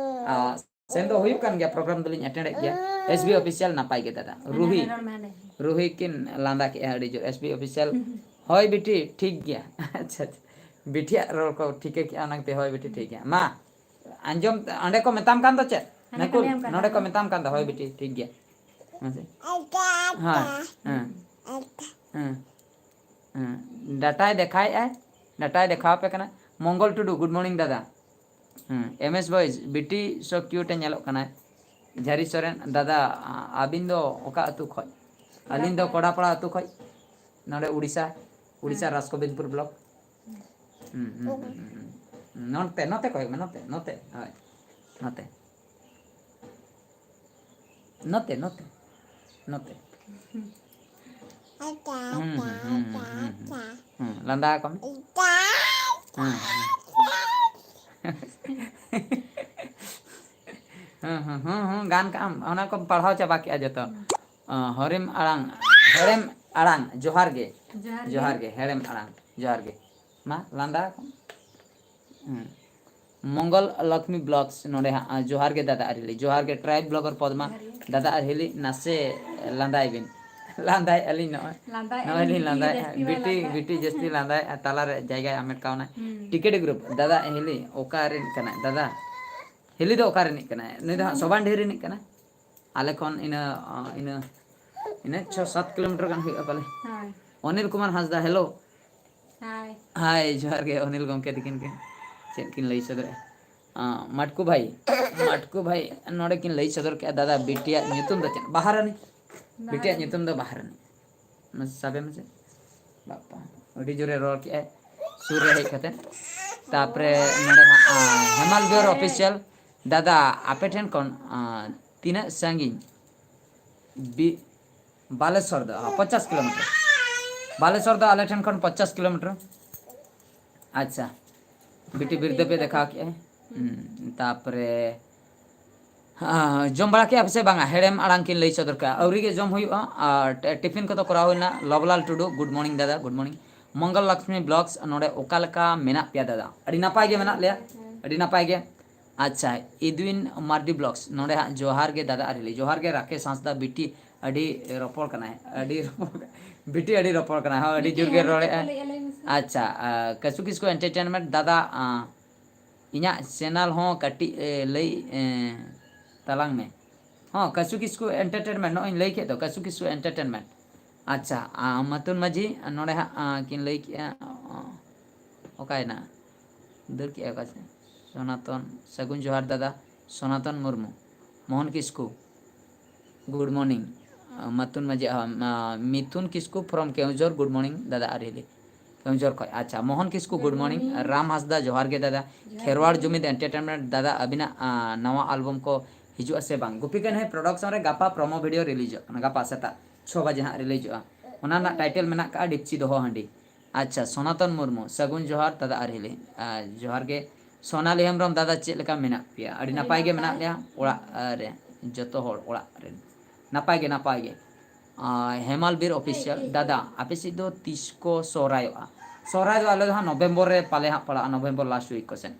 ᱟ, ᱥᱮᱱ ᱫᱚ ᱦᱩᱭᱩᱜ ᱠᱟᱱ ᱜᱮᱭᱟ, ᱯᱨᱳᱜᱨᱟᱢ ᱫᱚᱞᱤᱧ ᱮᱴᱮᱱᱰᱮᱫ ᱜᱮᱭᱟ᱾ ᱮᱥ ᱵᱤ ᱚᱯᱷᱤᱥᱤᱭᱟᱞ ᱱᱟᱯᱟᱭ ᱜᱮ ᱫᱟᱫᱟ᱾ ᱨᱩᱦᱤ, ᱨᱩᱦᱤ ᱠᱤᱱ ᱞᱟᱸᱫᱟ ᱠᱮᱜᱼᱟ ᱟᱹᱰᱤ ᱡᱳᱨ, ᱮᱥ ᱵᱤ ᱚᱯᱷᱤᱥᱤᱭᱟᱞ᱾ ᱦᱳᱭ ᱵᱤᱴᱤ, ᱴᱷᱤᱠ ᱜᱮᱭᱟ᱾ ᱟᱪᱪᱷᱟ, ᱟᱪᱪᱷᱟ᱾ ᱵᱤᱴᱤᱭᱟᱜ ᱨᱚᱲ ᱠᱚ ᱴᱷᱤᱠᱟᱹ ᱠᱮᱜᱼᱟ, ᱚᱱᱟ ᱠᱷᱟᱹᱛᱤᱨ ᱦᱳᱭ ᱵᱤᱴᱤ, ᱴᱷᱤᱠ ᱜᱮᱭᱟ᱾ ᱢᱟ, ᱟᱸᱡᱚᱢ, ᱚᱸᱰᱮ ᱠᱚ ᱢᱮᱛᱟᱢ ᱠᱟᱱ ᱫᱚ ᱪᱮᱫ? ᱦᱟᱸᱰᱮ ᱠᱚ ᱱᱟᱹᱠᱩᱞ, ᱞᱟᱹᱭᱟᱢ ᱠᱟᱱᱟ᱾ ᱱᱚᱸᱰᱮ ᱠᱚ ᱢᱮᱛᱟᱢ ᱠᱟᱱ ᱫᱚ, ᱦᱳᱭ ᱵᱤᱴᱤ, ᱴᱷᱤᱠ ᱜᱮᱭᱟ᱾ ᱦᱮᱸ ᱥᱮ? ᱦᱮᱸ, ᱦᱮᱸ, ᱦᱮᱸ᱾ ᱦᱮᱸ, ᱰᱟᱴᱟᱭ ᱫᱮᱠᱷᱟᱣᱮᱫᱼᱟᱭ, ᱰᱟᱴᱟᱭ ᱫᱮᱠᱷᱟᱣ ᱟᱯᱮ ᱠᱟᱱᱟ᱾ ᱢᱚᱝᱜᱚᱞ ᱴᱩᱰᱩ, good morning ᱫᱟᱫᱟ᱾ ᱦᱮᱸ, ᱮᱢ ᱮᱥ ᱵᱚᱭᱮᱡᱽ, ᱵᱤᱴᱤ so cute ᱮ ᱧᱮᱞᱚᱜ ᱠᱟᱱᱟᱭ᱾ ᱡᱷᱟᱹᱨᱤ ᱥᱚᱨᱮᱱ, ᱫᱟᱫᱟ, ᱟ-, ᱟᱹᱵᱤᱱ ᱫᱚ ᱚᱠᱟ ᱟᱹᱛᱩ ᱠᱷᱚᱡ? ᱟᱹᱞᱤᱧ ᱫᱚ ᱠᱚᱰᱟᱯᱟᱲᱟ ᱟᱹᱛᱩ ᱠᱷᱚᱡ, ᱱᱚᱰᱮ ᱩᱲᱤᱥᱥᱟ, ᱩᱲᱤᱥᱥᱟ ᱦᱮᱸ᱾ ᱨᱟᱡᱽᱜᱳᱵᱤᱱᱫᱯᱩᱨ ᱵᱞᱚᱠ᱾ ᱦᱩᱸ, ᱦᱩᱸ, ᱦᱩᱸ, ᱦᱩᱸ, ᱦᱩᱸ᱾ ᱱᱚᱛᱮ, ᱱᱚᱛᱮ ᱠᱚᱭᱚᱜ ᱢᱮ, ᱱᱚᱛᱮ, ᱱᱚᱛᱮ, ᱦᱳᱭ, ᱱᱚᱛᱮ᱾ ᱱᱚᱛᱮ, ᱱᱚᱛᱮ, ᱱᱚᱛᱮ᱾ ᱦᱩᱸ, ᱦᱩᱸ, ᱦᱩᱸ, ᱦᱩᱸ, ᱦᱩᱸ᱾ ᱦᱩᱸ, ᱞᱟᱸᱫᱟ ᱟᱠᱚ ᱢᱮ᱾ ᱦᱩᱸ, ᱦᱩᱸ᱾ ᱦᱩᱸ, ᱦᱩᱸ, ᱦᱩᱸ, ᱦᱩᱸ, ᱜᱟᱱ ᱠᱟᱜ ᱟᱢ, ᱚᱱᱟ ᱠᱚᱢ ᱯᱟᱲᱦᱟᱣ ᱪᱟᱵᱟ ᱠᱮᱜᱼᱟ ᱡᱚᱛᱚ᱾ ᱚ, ᱦᱚᱨᱮᱢ ᱟᱲᱟᱝ, ᱦᱮᱲᱮᱢ ᱟᱲᱟᱝ, ᱡᱚᱦᱟᱨ ᱜᱮ᱾ ᱡᱚᱦᱟᱨ ᱜᱮ᱾ ᱡᱚᱦᱟᱨ ᱜᱮ, ᱦᱮᱲᱮᱢ ᱟᱲᱟᱝ, ᱡᱚᱦᱟᱨ ᱜᱮ᱾ ᱢᱟ, ᱞᱟᱸᱫᱟ ᱟᱠᱚ ᱢᱮ᱾ ᱦᱩᱸ᱾ ᱢᱚᱝᱜᱚᱞ ᱞᱚᱠᱷᱢᱤ ᱵᱞᱚᱜᱥ ᱱᱚᱰᱮ ᱦᱟᱸᱜ, ᱡᱚᱦᱟᱨ ᱜᱮ ᱫᱟᱫᱟ ᱟᱨ ᱦᱤᱞᱤ, ᱡᱚᱦᱟᱨ ᱜᱮ ᱴᱨᱟᱭᱤᱵᱽ ᱵᱞᱚᱜᱟᱨ ᱯᱚᱫᱢᱟ, ᱡᱚᱦᱟᱨ ᱜᱮ᱾ ᱫᱟᱫᱟ ᱟᱨ ᱦᱤᱞᱤ ᱱᱟᱥᱮ ᱞᱟᱸᱫᱟᱭ ᱵᱤᱱ᱾ ᱞᱟᱸᱫᱟᱭᱮᱫᱼᱟ ᱞᱤᱧ ᱱᱚᱜᱼᱚᱭ᱾ ᱞᱟᱸᱫᱟᱭᱮᱫᱼᱟ ᱱᱚᱜᱼᱚᱭ ᱞᱤᱧ ᱞᱤᱧ ᱞᱟᱸᱫᱟᱭᱮᱫᱼᱟ᱾ ᱡᱟᱹᱥᱛᱤ ᱵᱟᱭ ᱵᱤᱴᱤ, ᱞᱟᱸᱫᱟᱭᱮᱫᱼᱟ᱾ ᱵᱤᱴᱤ ᱡᱟᱹᱥᱛᱤ ᱞᱟᱸᱫᱟᱭᱮᱫᱼᱟ, ᱛᱟᱞᱟᱨᱮ ᱡᱟᱭᱜᱟᱭ ᱦᱟᱢᱮᱴ ᱠᱟᱣᱱᱟ᱾ ᱦᱩᱸ᱾ ᱴᱤᱠᱮᱴ ᱜᱨᱩᱯ, ᱫᱟᱫᱟ ᱦᱤᱞᱤ ᱚᱠᱟ ᱨᱤᱱ ᱠᱟᱱᱟᱭ? ᱫᱟᱫᱟ ᱦᱤᱞᱤ ᱫᱚ ᱚᱠᱟ ᱨᱤᱱᱤᱡ ᱠᱟᱱᱟᱭ? ᱱᱩᱭ ᱫᱚ ᱦᱟᱸᱜ ᱥᱚᱵᱟᱱᱰᱤᱦᱤ ᱨᱤᱱᱤᱡ ᱠᱟᱱᱟᱭ᱾ ᱟᱞᱮ ᱠᱷᱚᱱ ᱤᱱᱟᱹ, ᱤᱱᱟᱹ ᱤᱱᱟᱹ ᱪᱷᱚ ᱥᱟᱛ ᱠᱤᱞᱳᱢᱤᱴᱟᱨ ᱜᱟᱱ ᱦᱩᱭᱩᱜᱼᱟ ᱯᱟᱞᱮ᱾ ᱦᱳᱭ᱾ ᱚᱱᱤᱞ ᱠᱩᱢᱟᱨ ᱦᱟᱸᱥᱫᱟ, ᱦᱮᱞᱳ᱾ ᱦᱟᱭ᱾ ᱦᱟᱭ, ᱡᱚᱦᱟᱨ ᱜᱮ ᱚᱱᱤᱞ ᱜᱚᱢᱠᱮ ᱛᱤᱠᱤᱱ ᱜᱮ᱾ ᱪᱮᱫ ᱠᱤᱱ ᱞᱟᱹᱭ ᱥᱚᱫᱚᱨᱮᱜᱼᱟ? ᱟᱸ, ᱢᱟᱴᱠᱩ ᱵᱷᱟᱭ, ᱢᱟᱴᱠᱩ ᱵᱷᱟᱭ ᱱᱚᱰᱮ ᱠᱤᱱ ᱞᱟᱹᱭ ᱥᱚᱫᱚᱨ ᱠᱮᱜᱼᱟ, ᱫᱟᱫᱟ ᱵᱤᱴᱤᱭᱟᱜ ᱧᱩᱛᱩᱢ ᱫᱚ ᱪᱮᱫ? ᱵᱟᱦᱟᱨᱟᱱᱤ᱾ ᱵᱤᱴᱤᱭᱟᱜ ᱧᱩᱛᱩᱢ ᱫᱚ ᱵᱟᱦᱟᱨᱟᱱᱤ᱾ ᱢᱟᱥᱮ ᱥᱟᱵᱮ ᱢᱮᱥᱮ᱾ ᱵᱟᱯᱟ, ᱟᱹᱰᱤ ᱡᱳᱨᱮ ᱨᱚᱲ ᱠᱮᱜᱼᱟᱭ ᱥᱩᱨ ᱨᱮ ᱦᱮᱡ ᱠᱟᱛᱮ᱾ ᱛᱟᱯᱚᱨᱮ ᱱᱚᱰᱮ ᱦᱟᱸᱜ, ᱟᱸ, ᱦᱮᱢᱟᱞ ᱵᱤᱭᱚᱨ ᱚᱯᱷᱤᱥᱤᱭᱟᱞ, ᱫᱟᱫᱟ ᱟᱯᱮ ᱴᱷᱮᱱ ᱠᱷᱚᱱ, ᱟᱸ, ᱛᱤᱱᱟᱹᱜ ᱥᱟᱺᱜᱤᱧ? ᱵᱤ-, ᱵᱟᱞᱮᱥᱚᱨ ᱫᱚ, ᱦᱚᱸ, ᱯᱚᱧᱪᱟᱥ ᱠᱤᱞᱳᱢᱤᱴᱟᱨ᱾ ᱵᱟᱞᱮᱥᱚᱨ ᱫᱚ ᱟᱞᱮ ᱴᱷᱮᱱ ᱠᱷᱚᱱ ᱯᱚᱧᱪᱟᱥ ᱠᱤᱞᱳᱢᱤᱴᱟᱨ᱾ ᱟᱪᱪᱷᱟ, ᱵᱤᱴᱤ ᱵᱤᱨᱫᱟᱹ ᱯᱮ ᱫᱮᱠᱷᱟᱣ ᱠᱮᱜᱼᱟ᱾ ᱦᱩᱸ, ᱛᱟᱯᱚᱨᱮ, ᱦᱟᱸ, ᱡᱚᱢ ᱵᱟᱲᱟ ᱠᱮᱜᱼᱟ ᱯᱮ ᱥᱮ ᱵᱟᱝᱟ? ᱦᱮᱲᱮᱢ ᱟᱲᱟᱝ ᱠᱤᱱ ᱞᱟᱹᱭ ᱥᱚᱫᱚᱨ ᱠᱮᱜᱼᱟ᱾ ᱟᱹᱣᱨᱤ ᱜᱮ ᱡᱚᱢ ᱦᱩᱭᱩᱜᱼᱟ᱾ ᱟᱨ ᱴᱤ-, ᱴᱤᱯᱷᱤᱱ ᱠᱚᱫᱚ ᱠᱚᱨᱟᱣ ᱦᱩᱭᱱᱟ᱾ ᱞᱚᱵᱽᱞᱟᱞ ᱴᱩᱰᱩ, good morning ᱫᱟᱫᱟ, good morning᱾ ᱢᱚᱝᱜᱚᱞ ᱞᱚᱠᱥᱢᱤ ᱵᱞᱚᱜᱥ, ᱱᱚᱰᱮ ᱚᱠᱟ ᱞᱮᱠᱟ ᱢᱮᱱᱟᱜ ᱯᱮᱭᱟ ᱫᱟᱫᱟ? ᱟᱹᱰᱤ ᱱᱟᱯᱟᱭ ᱜᱮ ᱢᱮᱱᱟᱜ ᱞᱮᱭᱟ, ᱟᱹᱰᱤ ᱱᱟᱯᱟᱭ ᱜᱮ᱾ ᱟᱪᱪᱷᱟ, ᱤᱫᱩᱭᱤᱱ ᱢᱟᱨᱰᱤ ᱵᱞᱚᱜᱥ, ᱱᱚᱰᱮ ᱦᱟᱸᱜ ᱡᱚᱦᱟᱨ ᱜᱮ ᱫᱟᱫᱟ ᱟᱨ ᱦᱤᱞᱤ᱾ ᱡᱚᱦᱟᱨ ᱜᱮ ᱨᱟᱠᱮᱥ ᱦᱟᱸᱥᱫᱟ, ᱵᱤᱴᱤ ᱟᱹᱰᱤ ᱨᱚᱯᱚᱲ ᱠᱟᱱᱟᱭ, ᱟᱹᱰᱤ ᱨᱚᱯᱚᱲ ᱠᱟᱱᱟᱭ᱾ ᱵᱤᱴᱤ ᱟᱹᱰᱤ ᱨᱚᱯᱚᱲ ᱠᱟᱱᱟᱭ, ᱦᱚᱸ, ᱟᱹᱰᱤ ᱵᱤᱴᱤ ᱡᱳᱨ ᱜᱮ ᱦᱮᱸ, ᱨᱚᱲᱮᱜᱼᱟᱭ᱾ ᱪᱮᱫ ᱠᱚ ᱞᱟᱹᱭᱮᱜᱼᱟ ᱞᱟᱹᱭ ᱢᱮᱥᱮ? ᱟᱪᱪᱷᱟ, ᱟᱸ, ᱠᱟᱹᱥᱩ ᱠᱤᱥᱠᱩ ᱮᱱᱴᱟᱨᱴᱮᱱᱢᱮᱱᱴ ᱫᱟᱫᱟ, ᱟᱸ, ᱤᱧᱟᱹᱜ ᱪᱮᱱᱮᱞ ᱦᱚᱸ ᱠᱟᱹᱴᱤᱡ, ᱮ, ᱞᱟᱹᱭ, ᱮ, ᱛᱟᱞᱟᱝ ᱢᱮ᱾ ᱦᱚᱸ, ᱠᱟᱹᱥᱩ ᱠᱤᱥᱠᱩ ᱮᱱᱴᱟᱨᱴᱮᱱᱢᱮᱱᱴ, ᱱᱚᱜᱼᱚᱭ ᱤᱧ ᱞᱟᱹᱭ ᱠᱮᱫ ᱫᱚ, ᱠᱟᱹᱥᱩ ᱠᱤᱥᱠᱩ ᱮᱱᱴᱟᱨᱴᱮᱱᱢᱮᱱᱴ᱾ ᱟᱪᱪᱷᱟ, ᱟᱸ, ᱢᱟᱛᱩᱱ ᱢᱟᱹᱡᱷᱤ ᱱᱚᱰᱮ ᱦᱟᱸᱜ, ᱟᱸ, ᱠᱤᱱ ᱞᱟᱹᱭ ᱠᱮᱜᱼᱟ, ᱚᱸ, ᱚᱠᱟᱭᱮᱱᱟ? ᱫᱟᱹᱲ ᱠᱮᱜᱼᱟ ᱚᱠᱟ ᱥᱮᱫ? ᱥᱚᱱᱟᱛᱚᱱ, ᱥᱟᱹᱜᱩᱱ ᱡᱚᱦᱟᱨ ᱫᱟᱫᱟ, ᱥᱚᱱᱟᱛᱚᱱ ᱢᱩᱨᱢᱩ, ᱢᱳᱦᱚᱱ ᱠᱤᱥᱠᱩ, good morning᱾ ᱢᱟᱛᱩᱱ ᱢᱟᱹᱡᱷᱤ, ᱟᱦ, ᱢᱟ-, ᱢᱤᱛᱷᱩᱱ ᱠᱤᱥᱠᱩ from ᱠᱮᱣᱡᱷᱚᱨ, good morning ᱫᱟᱫᱟ ᱟᱨ ᱦᱤᱞᱤ᱾ ᱠᱮᱣᱡᱷᱚᱨ ᱠᱷᱚᱡ, ᱟᱪᱪᱷᱟ, ᱢᱳᱦᱚᱱ ᱠᱤᱥᱠᱩ, good morning᱾ ᱨᱟᱢ ᱦᱟᱸᱥᱫᱟ, ᱡᱚᱦᱟᱨ ᱜᱮ ᱫᱟᱫᱟ᱾ ᱠᱷᱮᱨᱣᱟᱲ ᱡᱩᱢᱤᱫ ᱮᱱᱴᱟᱨᱴᱮᱱᱢᱮᱱᱴ ᱫᱟᱫᱟ, ᱟᱹᱵᱤᱱᱟᱜ, ᱟᱸ, ᱱᱟᱣᱟ ᱟᱞᱵᱚᱢ ᱠᱚ ᱦᱤᱡᱩᱜᱼᱟ ᱥᱮ ᱵᱟᱝ? ᱜᱩᱯᱤ ᱠᱟᱹᱱᱦᱟᱹᱭ ᱯᱨᱚᱰᱟᱠᱥᱚᱱ ᱨᱮ ᱜᱟᱯᱟ ᱯᱨᱚᱢᱳ ᱵᱷᱤᱰᱤᱭᱳ ᱨᱤᱞᱤᱡᱚᱜ ᱠᱟᱱᱟ, ᱜᱟᱯᱟ ᱥᱮᱛᱟᱜ ᱪᱷᱚ ᱵᱟᱡᱮ ᱦᱟᱸᱜ ᱨᱤᱞᱤᱡᱚᱜᱼᱟ᱾ ᱚᱱᱟ ᱨᱮᱱᱟᱜ ᱴᱟᱭᱴᱮᱞ ᱢᱮᱱᱟᱜ ᱠᱟᱜᱼᱟ ᱰᱤᱯᱪᱤ ᱫᱚᱦᱚ ᱦᱟᱺᱰᱤ᱾ ᱟᱪᱪᱷᱟ, ᱥᱚᱱᱟᱛᱚᱱ ᱢᱩᱨᱢᱩ, ᱥᱟᱹᱜᱩᱱ ᱡᱚᱦᱟᱨ ᱫᱟᱫᱟ ᱟᱨ ᱦᱤᱞᱤ᱾ ᱟᱨ ᱡᱚᱦᱟᱨ ᱜᱮ᱾ ᱥᱳᱱᱟᱞᱤ ᱦᱮᱢᱵᱨᱚᱢ, ᱫᱟᱫᱟ ᱪᱮᱫ ᱞᱮᱠᱟ ᱢᱮᱱᱟᱜ ᱯᱮᱭᱟ? ᱟᱹᱰᱤ ᱟᱹᱰᱤ ᱱᱟᱯᱟᱭ ᱜᱮ ᱱᱟᱯᱟᱭ᱾ ᱢᱮᱱᱟᱜ ᱞᱮᱭᱟ ᱚᱲᱟᱜ, ᱟᱨ ᱡᱚᱛᱚ ᱦᱚᱲ ᱚᱲᱟᱜ ᱨᱮᱱ᱾ ᱱᱟᱯᱟᱭ ᱜᱮ, ᱱᱟᱯᱟᱭ ᱜᱮ᱾ ᱟᱨ ᱦᱮᱢᱟᱞ ᱵᱤᱨ ᱚᱯᱷᱤᱥᱤᱭᱟᱞ, ᱫᱟᱫᱟ ᱟᱯᱮ ᱥᱮᱫ ᱫᱚ ᱛᱤᱥ ᱠᱚ ᱥᱚᱦᱨᱟᱭᱚᱜᱼᱟ? ᱥᱚᱦᱨᱟᱭ ᱫᱚ ᱟᱞᱮ ᱫᱚ ᱦᱟᱸᱜ ᱱᱚᱵᱷᱮᱢᱵᱚᱨ ᱨᱮ ᱯᱟᱞᱮ ᱦᱟᱸᱜ ᱯᱟᱲᱟᱜᱼᱟ, ᱱᱚᱵᱷᱮᱢᱵᱚᱨ ᱞᱟᱥᱴ ᱩᱭᱤᱠ ᱠᱚ ᱥᱮᱱ᱾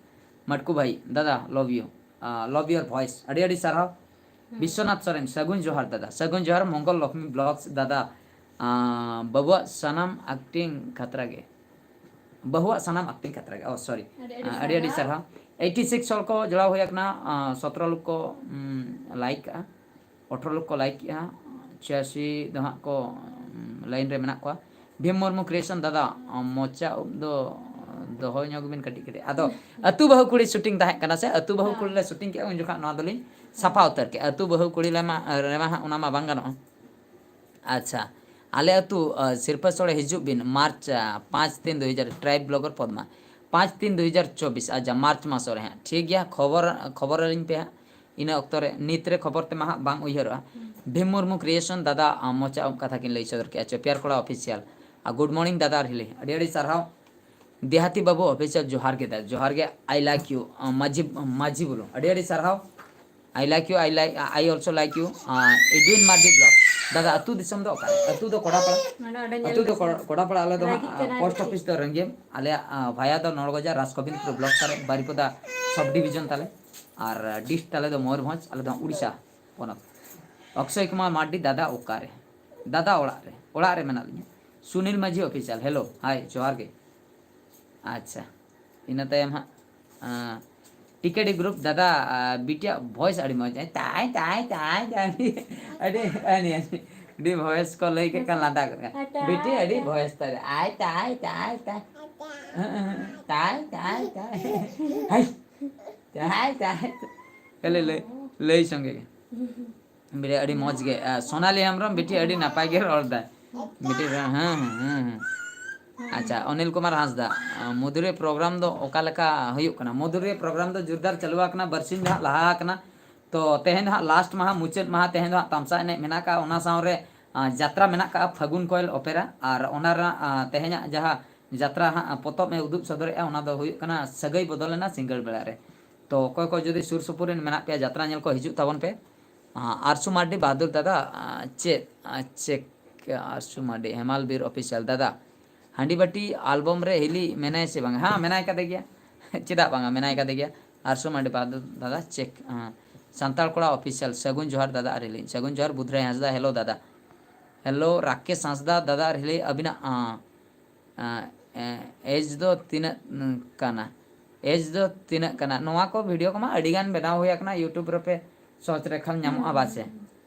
ᱢᱟᱴᱠᱩ ᱵᱷᱟᱭ, ᱫᱟᱫᱟ, love you, ᱟᱸ, love your voice, ᱟᱹᱰᱤ ᱟᱹᱰᱤ ᱥᱟᱨᱦᱟᱣ᱾ ᱵᱤᱥᱥᱚᱱᱟᱛᱷ ᱥᱚᱨᱮᱱ, ᱥᱟᱹᱜᱩᱱ ᱡᱚᱦᱟᱨ ᱫᱟᱫᱟ, ᱥᱟᱹᱜᱩᱱ ᱡᱚᱦᱟᱨ ᱢᱚᱝᱜᱚᱞ ᱞᱚᱠᱷᱢᱤ ᱵᱞᱚᱜᱥ ᱫᱟᱫᱟ, ᱟᱸ, ᱵᱟᱹᱵᱩᱣᱟᱜ ᱥᱟᱱᱟᱢ ᱟᱠᱴᱤᱝ ᱠᱷᱟᱛᱨᱟ ᱜᱮ, ᱵᱟᱹᱦᱩᱣᱟᱜ ᱥᱟᱱᱟᱢ ᱟᱠᱴᱤᱝ ᱠᱷᱟᱛᱨᱟ ᱜᱮ, ᱚ, ᱥᱚᱨᱤ, ᱟᱹᱰᱤ ᱟᱹᱰᱤ ᱟᱹᱰᱤ ᱟᱹᱰᱤ ᱥᱟᱨᱦᱟᱣ᱾ ᱥᱟᱨᱦᱟᱣ᱾ ᱮᱭᱤᱴᱤ ᱥᱤᱠᱥ ᱦᱚᱲ ᱠᱚ ᱡᱚᱲᱟᱣ ᱦᱩᱭ ᱟᱠᱟᱱᱟ, ᱟᱸ, ᱥᱚᱛᱨᱚ ᱞᱚᱠᱷ ᱠᱚ, ᱩᱸ, ᱞᱟᱭᱤᱠ ᱠᱟᱜᱼᱟ, ᱟᱴᱷᱨᱚ ᱞᱚᱠᱷ ᱠᱚ ᱞᱟᱭᱤᱠ ᱠᱮᱜᱼᱟ, ᱯᱚᱸᱪᱟᱥᱤ ᱫᱚ ᱦᱟᱸᱜ ᱠᱚ ᱞᱟᱭᱤᱱ ᱨᱮ ᱢᱮᱱᱟᱜ ᱠᱚᱣᱟ᱾ ᱵᱷᱤᱢ ᱢᱩᱨᱢᱩ ᱠᱨᱤᱭᱮᱥᱚᱱ ᱫᱟᱫᱟ, ᱢᱚᱪᱟ ᱩᱵ ᱫᱚ ᱫᱚᱦᱚ ᱧᱚᱜ ᱵᱤᱱ ᱠᱟᱹᱴᱤᱡ ᱠᱟᱹᱴᱤᱡ᱾ ᱟᱫᱚ ᱟᱹᱛᱩ ᱵᱟᱹᱦᱩ ᱠᱩᱲᱤ ᱥᱩᱴᱤᱝ ᱛᱟᱦᱮᱸ ᱠᱟᱱᱟ ᱥᱮ, ᱟᱹᱛᱩ ᱵᱟᱹᱦᱩ ᱠᱩᱲᱤ ᱞᱮ ᱥᱩᱴᱤᱝ ᱠᱮᱜᱼᱟ, ᱩᱱ ᱡᱚᱠᱷᱚᱱ ᱱᱚᱣᱟ ᱫᱚᱞᱤᱧ ᱥᱟᱯᱷᱟ ᱩᱛᱟᱹᱨ ᱠᱮᱜᱼᱟ᱾ ᱟᱹᱛᱩ ᱵᱟᱹᱦᱩ ᱠᱩᱲᱤ ᱞᱮᱢᱟ ᱨᱮᱢᱟ ᱦᱟᱸᱜ ᱚᱱᱟ ᱢᱟ ᱵᱟᱝ ᱜᱟᱱᱚᱜᱼᱟ᱾ ᱟᱪᱪᱷᱟ, ᱟᱞᱮ ᱟᱹᱛᱩ ᱥᱤᱨᱯᱟᱹ ᱥᱳᱲᱮ ᱦᱤᱡᱩᱜ ᱵᱤᱱ, ᱢᱟᱨᱪ ᱯᱟᱸᱪ ᱛᱤᱱ ᱫᱩ ᱦᱟᱡᱟᱨ, ᱴᱨᱟᱭᱤᱵᱽ ᱵᱞᱚᱜᱟᱨ ᱯᱚᱫᱽᱢᱟ, ᱯᱟᱸᱪ ᱛᱤᱱ ᱫᱩ ᱦᱟᱡᱟᱨ ᱪᱚᱵᱵᱤᱥ, ᱟᱪᱪᱷᱟ, ᱢᱟᱨᱪ ᱢᱟᱥ ᱨᱮ ᱦᱟᱸᱜ, ᱴᱷᱤᱠ ᱜᱮᱭᱟ, ᱠᱷᱚᱵᱚᱨ ᱠᱷᱚᱵᱚᱨ ᱟᱹᱞᱤᱧ ᱯᱮ ᱦᱟᱸᱜ᱾ ᱤᱱᱟᱹ ᱚᱠᱛᱚ ᱨᱮ, ᱱᱤᱛ ᱨᱮ ᱠᱷᱚᱵᱚᱨ ᱛᱮᱢᱟ ᱦᱟᱸᱜ ᱵᱟᱝ ᱩᱭᱦᱟᱹᱨᱚᱜᱼᱟ᱾ ᱵᱷᱤᱢ ᱢᱩᱨᱢᱩ ᱠᱨᱤᱭᱮᱥᱚᱱ ᱫᱟᱫᱟ, ᱟᱢ ᱢᱚᱪᱟ ᱩᱵ ᱠᱟᱛᱷᱟ ᱠᱤᱱ ᱞᱟᱹᱭ ᱥᱚᱫᱚᱨ ᱠᱮᱜᱼᱟ, ᱪᱚᱯᱤᱭᱟᱨ ᱠᱚᱲᱟ ᱚᱯᱷᱤᱥᱤᱭᱟᱞ᱾ ᱟᱨ ᱜᱩᱰ ᱢᱚᱨᱱᱤᱝ ᱫᱟᱫᱟ ᱟᱨ ᱦᱤᱞᱤ, ᱟᱹᱰᱤ ᱟᱹᱰᱤ ᱥᱟᱨᱦᱟᱣ᱾ ᱫᱮᱦᱟᱛᱤ ᱵᱟᱹᱵᱩ ᱚᱯᱷᱤᱥᱤᱭᱟᱞ, ᱡᱚᱦᱟᱨ ᱜᱮ ᱫᱟ, ᱡᱚᱦᱟᱨ ᱜᱮ, I like you, ᱟᱸ, ᱢᱟᱹᱡᱷᱤ, ᱢᱟᱹᱡᱷᱤ ᱵᱩᱞᱩ, ᱟᱹᱰᱤ ᱟᱹᱰᱤ ᱥᱟᱨᱦᱟᱣ᱾ I like you, I like, I also like you, ᱟᱸ, ᱮᱰᱣᱤᱱ ᱢᱟᱨᱰᱤ ᱵᱞᱚᱜ᱾ ᱫᱟᱫᱟ, ᱟᱹᱛᱩ ᱫᱤᱥᱚᱢ ᱫᱚ ᱚᱠᱟᱨᱮ? ᱟᱹᱛᱩ ᱫᱚ ᱠᱚᱲᱟᱯᱟᱲᱟ᱾ ᱱᱚᱰᱮ ᱚᱸᱰᱮ ᱧᱮᱞ ᱟᱹᱛᱩ ᱫᱚ ᱢᱮᱥᱮ᱾ ᱠᱚᱲᱟ-, ᱠᱚᱲᱟᱯᱟᱲᱟ, ᱟᱞᱮ ᱫᱚ ᱦᱟᱸᱜ, ᱞᱟᱹᱜᱤᱫ ᱛᱮ ᱟᱸ, ᱱᱟᱭ ᱯᱳᱥᱴ ᱠᱩᱥᱤ᱾ ᱚᱯᱷᱤᱥ ᱫᱚ ᱨᱮᱝᱜᱮᱢ, ᱟᱞᱮᱭᱟᱜ, ᱟᱸ, ᱵᱷᱟᱭᱟ ᱫᱚ ᱱᱚᱲᱜᱚᱡᱟ, ᱨᱟᱡᱽᱜᱳᱵᱤᱱᱫᱯᱩᱨ ᱵᱞᱚᱠ ᱛᱟᱞᱮ, ᱵᱟᱨᱤᱯᱚᱫᱟ ᱥᱟᱵ ᱰᱤᱵᱷᱤᱡᱚᱱ ᱛᱟᱞᱮ, ᱟᱨ, ᱟᱸ, ᱰᱤᱥᱴ ᱛᱟᱞᱮ ᱫᱚ ᱢᱚᱭᱩᱨᱵᱷᱚᱸᱡᱽ, ᱟᱞᱮ ᱫᱚ ᱦᱟᱸᱜ ᱩᱲᱤᱥᱥᱟ ᱯᱚᱱᱚᱛ᱾ ᱚᱠᱥᱚᱭ ᱠᱩᱢᱟᱨ ᱢᱟᱨᱰᱤ, ᱫᱟᱫᱟ ᱚᱠᱟᱨᱮ? ᱫᱟᱫᱟ ᱚᱲᱟᱜ ᱨᱮ, ᱚᱲᱟᱜ ᱨᱮ ᱢᱮᱱᱟᱜ ᱞᱤᱧᱟ᱾ ᱥᱩᱱᱤᱞ ᱢᱟᱹᱡᱷᱤ ᱚᱯᱷᱤᱥᱤᱭᱟᱞ, ᱦᱮᱞᱳ, ᱦᱟᱭ, ᱡᱚᱦᱟᱨ ᱜᱮ᱾ ᱟᱪᱪᱷᱟ, ᱤᱱᱟᱹ ᱛᱟᱭᱚᱢ ᱦᱟᱸᱜ, ᱟᱸ, ᱴᱤᱠᱮᱰᱤ ᱜᱨᱩᱯ ᱫᱟᱫᱟ, ᱟᱸ, ᱵᱤᱴᱤᱭᱟᱜ ᱵᱷᱚᱭᱮᱥ ᱟᱹᱰᱤ ᱢᱚᱡᱽ᱾ ᱟᱭ ᱛᱟᱭ, ᱛᱟᱭ, ᱛᱟᱭ, ᱛᱟᱭ᱾ ᱟᱹᱰᱤ, ᱟᱹᱰᱤ, ᱟᱹᱰᱤ, ᱟᱹᱰᱤ ᱵᱷᱚᱭᱮᱥ ᱠᱚ ᱞᱟᱹᱭ ᱠᱮᱫ ᱠᱷᱟᱱ ᱞᱟᱸᱫᱟ ᱜᱚᱫ ᱠᱟᱜᱼᱟ᱾ ᱟᱭ ᱛᱟᱭ, ᱵᱤᱴᱤ ᱟᱹᱰᱤ ᱛᱟᱭ᱾ ᱵᱷᱚᱭᱮᱥ ᱛᱟᱭ᱾ ᱟᱭ ᱛᱟᱭ, ᱛᱟᱭ, ᱛᱟᱭ᱾ ᱦᱮᱸ, ᱦᱮᱸ, ᱦᱮᱸ᱾ ᱛᱟᱭ, ᱛᱟᱭ, ᱛᱟᱭ᱾ ᱦᱟᱭ᱾ ᱛᱟᱭ, ᱛᱟᱭ, ᱛᱟᱭ᱾ ᱠᱷᱟᱹᱞᱤ ᱞᱟᱹᱭ, ᱞᱟᱹᱭ ᱥᱚᱸᱜᱮ ᱜᱮ᱾ ᱵᱤᱴᱤ ᱟᱹᱰᱤ ᱢᱚᱡᱽ ᱜᱮ᱾ ᱟᱸ, ᱥᱳᱱᱟᱞᱤ ᱦᱮᱢᱵᱨᱚᱢ, ᱵᱤᱴᱤ ᱟᱹᱰᱤ ᱱᱟᱯᱟᱭ ᱜᱮ ᱨᱚᱲ ᱫᱟᱭ᱾ ᱵᱤᱴᱤ, ᱦᱮᱸ, ᱦᱮᱸ, ᱦᱮᱸ, ᱦᱮᱸ᱾ ᱟᱪᱪᱷᱟ, ᱚᱱᱤᱞ ᱠᱩᱢᱟᱨ ᱦᱟᱸᱥᱫᱟ, ᱟᱸ, ᱢᱚᱫᱷᱩᱨᱤ ᱯᱨᱳᱜᱨᱟᱢ ᱫᱚ ᱚᱠᱟ ᱞᱮᱠᱟ ᱦᱩᱭᱩᱜ ᱠᱟᱱᱟ? ᱢᱚᱫᱷᱩᱨᱤ ᱯᱨᱳᱜᱨᱟᱢ ᱫᱚ ᱡᱳᱨᱫᱟᱨ ᱪᱟᱹᱞᱩ ᱟᱠᱟᱱᱟ, ᱵᱟᱨᱥᱤᱧ ᱫᱚ ᱦᱟᱸᱜ ᱞᱟᱦᱟ ᱟᱠᱟᱱᱟ᱾ ᱛᱚ, ᱛᱮᱦᱮᱧ ᱫᱚ ᱦᱟᱸᱜ ᱞᱟᱥᱴ ᱢᱟᱦᱟ, ᱢᱩᱪᱟᱹᱫ ᱢᱟᱦᱟ, ᱛᱮᱦᱮᱧ ᱫᱚ ᱦᱟᱸᱜ ᱛᱟᱢᱥᱟ ᱮᱱᱮᱡ ᱢᱮᱱᱟᱜ ᱟᱠᱟᱫᱼᱟ, ᱚᱱᱟ ᱥᱟᱶᱨᱮ, ᱟᱸ, ᱡᱟᱛᱨᱟ ᱢᱮᱱᱟᱜ ᱟᱠᱟᱫᱼᱟ, ᱯᱷᱟᱹᱜᱩᱱ ᱠᱚᱭᱮᱞ ᱚᱯᱮᱨᱟ, ᱟᱨ ᱚᱱᱟ ᱨᱮᱱᱟᱜ, ᱟᱸ, ᱛᱮᱦᱮᱧᱟᱜ ᱡᱟᱦᱟᱸ ᱡᱟᱛᱨᱟ ᱦᱟᱸᱜ ᱯᱚᱛᱚᱵ ᱮ ᱩᱫᱩᱜ ᱥᱚᱫᱚᱨᱮᱜᱼᱟ, ᱚᱱᱟ ᱫᱚ ᱦᱩᱭᱩᱜ ᱠᱟᱱᱟ ᱥᱟᱹᱜᱟᱹᱭ ᱵᱚᱫᱚᱞᱮᱱᱟ ᱥᱤᱸᱜᱟᱹᱲ ᱵᱮᱲᱟ ᱨᱮ᱾ ᱛᱚ, ᱚᱠᱚᱭ ᱠᱚ ᱡᱩᱫᱤ ᱥᱩᱨ ᱥᱩᱯᱩᱨ ᱨᱮᱱ ᱢᱮᱱᱟᱜ ᱯᱮᱭᱟ, ᱡᱟᱛᱨᱟ ᱧᱮᱞ ᱠᱚ ᱦᱤᱡᱩᱜ ᱛᱟᱵᱚᱱ ᱯᱮ᱾ ᱟᱸ, ᱟᱨᱥᱩ ᱢᱟᱨᱰᱤ ᱵᱟᱦᱟᱫᱩᱨ ᱫᱟᱫᱟ, ᱟᱸ, ᱪᱮᱫ, ᱟᱸ, ᱪᱮᱠ, ᱟᱨᱥᱩ ᱢᱟᱨᱰᱤ, ᱦᱮᱢᱟᱞ ᱵᱤᱨ ᱚᱯᱷᱤᱥᱤᱭᱟᱞ ᱫᱟᱫᱟ, ᱦᱟᱺᱰᱤ ᱵᱟᱹᱴᱤ ᱟᱞᱵᱚᱢ ᱨᱮ ᱦᱤᱞᱤ ᱢᱮᱱᱟᱭᱟ ᱥᱮ ᱵᱟᱝ? ᱦᱮᱸ, ᱢᱮᱱᱟᱭ ᱠᱟᱫᱮ ᱜᱮᱭᱟ᱾ ᱪᱮᱫᱟᱜ ᱵᱟᱝᱟ, ᱢᱮᱱᱟᱭ ᱠᱟᱫᱮ ᱜᱮᱭᱟ᱾ ᱟᱨᱥᱩ ᱢᱟᱨᱰᱤ ᱵᱟᱦᱟᱫᱩᱨ ᱫᱟᱫᱟ, ᱪᱮᱠ, ᱟᱸ, ᱥᱟᱱᱛᱟᱲ ᱠᱚᱲᱟ ᱚᱯᱷᱤᱥᱤᱭᱟᱞ, ᱥᱟᱹᱜᱩᱱ ᱡᱚᱦᱟᱨ ᱫᱟᱫᱟ ᱟᱨ ᱦᱤᱞᱤ, ᱥᱟᱹᱜᱩᱱ ᱡᱚᱦᱟᱨ ᱵᱩᱫᱷᱨᱟᱭ ᱦᱟᱸᱥᱫᱟ, ᱦᱮᱞᱳ ᱫᱟᱫᱟ᱾ ᱦᱮᱞᱳ ᱨᱟᱠᱮᱥ ᱦᱟᱸᱥᱫᱟ, ᱫᱟᱫᱟ ᱟᱨ ᱦᱤᱞᱤ ᱟᱹᱵᱤᱱᱟᱜ, ᱟᱸ, ᱟᱸ, ᱮ-, ᱮᱡᱽ ᱫᱚ ᱛᱤᱱᱟᱹᱜ, ᱩᱸ, ᱠᱟᱱᱟ? ᱮᱡᱽ ᱫᱚ ᱛᱤᱱᱟᱹᱜ ᱠᱟᱱᱟ? ᱱᱚᱣᱟ ᱠᱚ ᱵᱷᱤᱰᱤᱭᱳ ᱠᱚᱢᱟ ᱟᱹᱰᱤ ᱜᱟᱱ ᱵᱮᱱᱟᱣ ᱦᱩᱭ ᱟᱠᱟᱱᱟ, YouTube ᱨᱮᱯᱮ ᱥᱚᱨᱪ ᱞᱮᱠᱷᱟᱱ ᱧᱟᱢᱚᱜᱼᱟ, ᱵᱟᱥᱮ?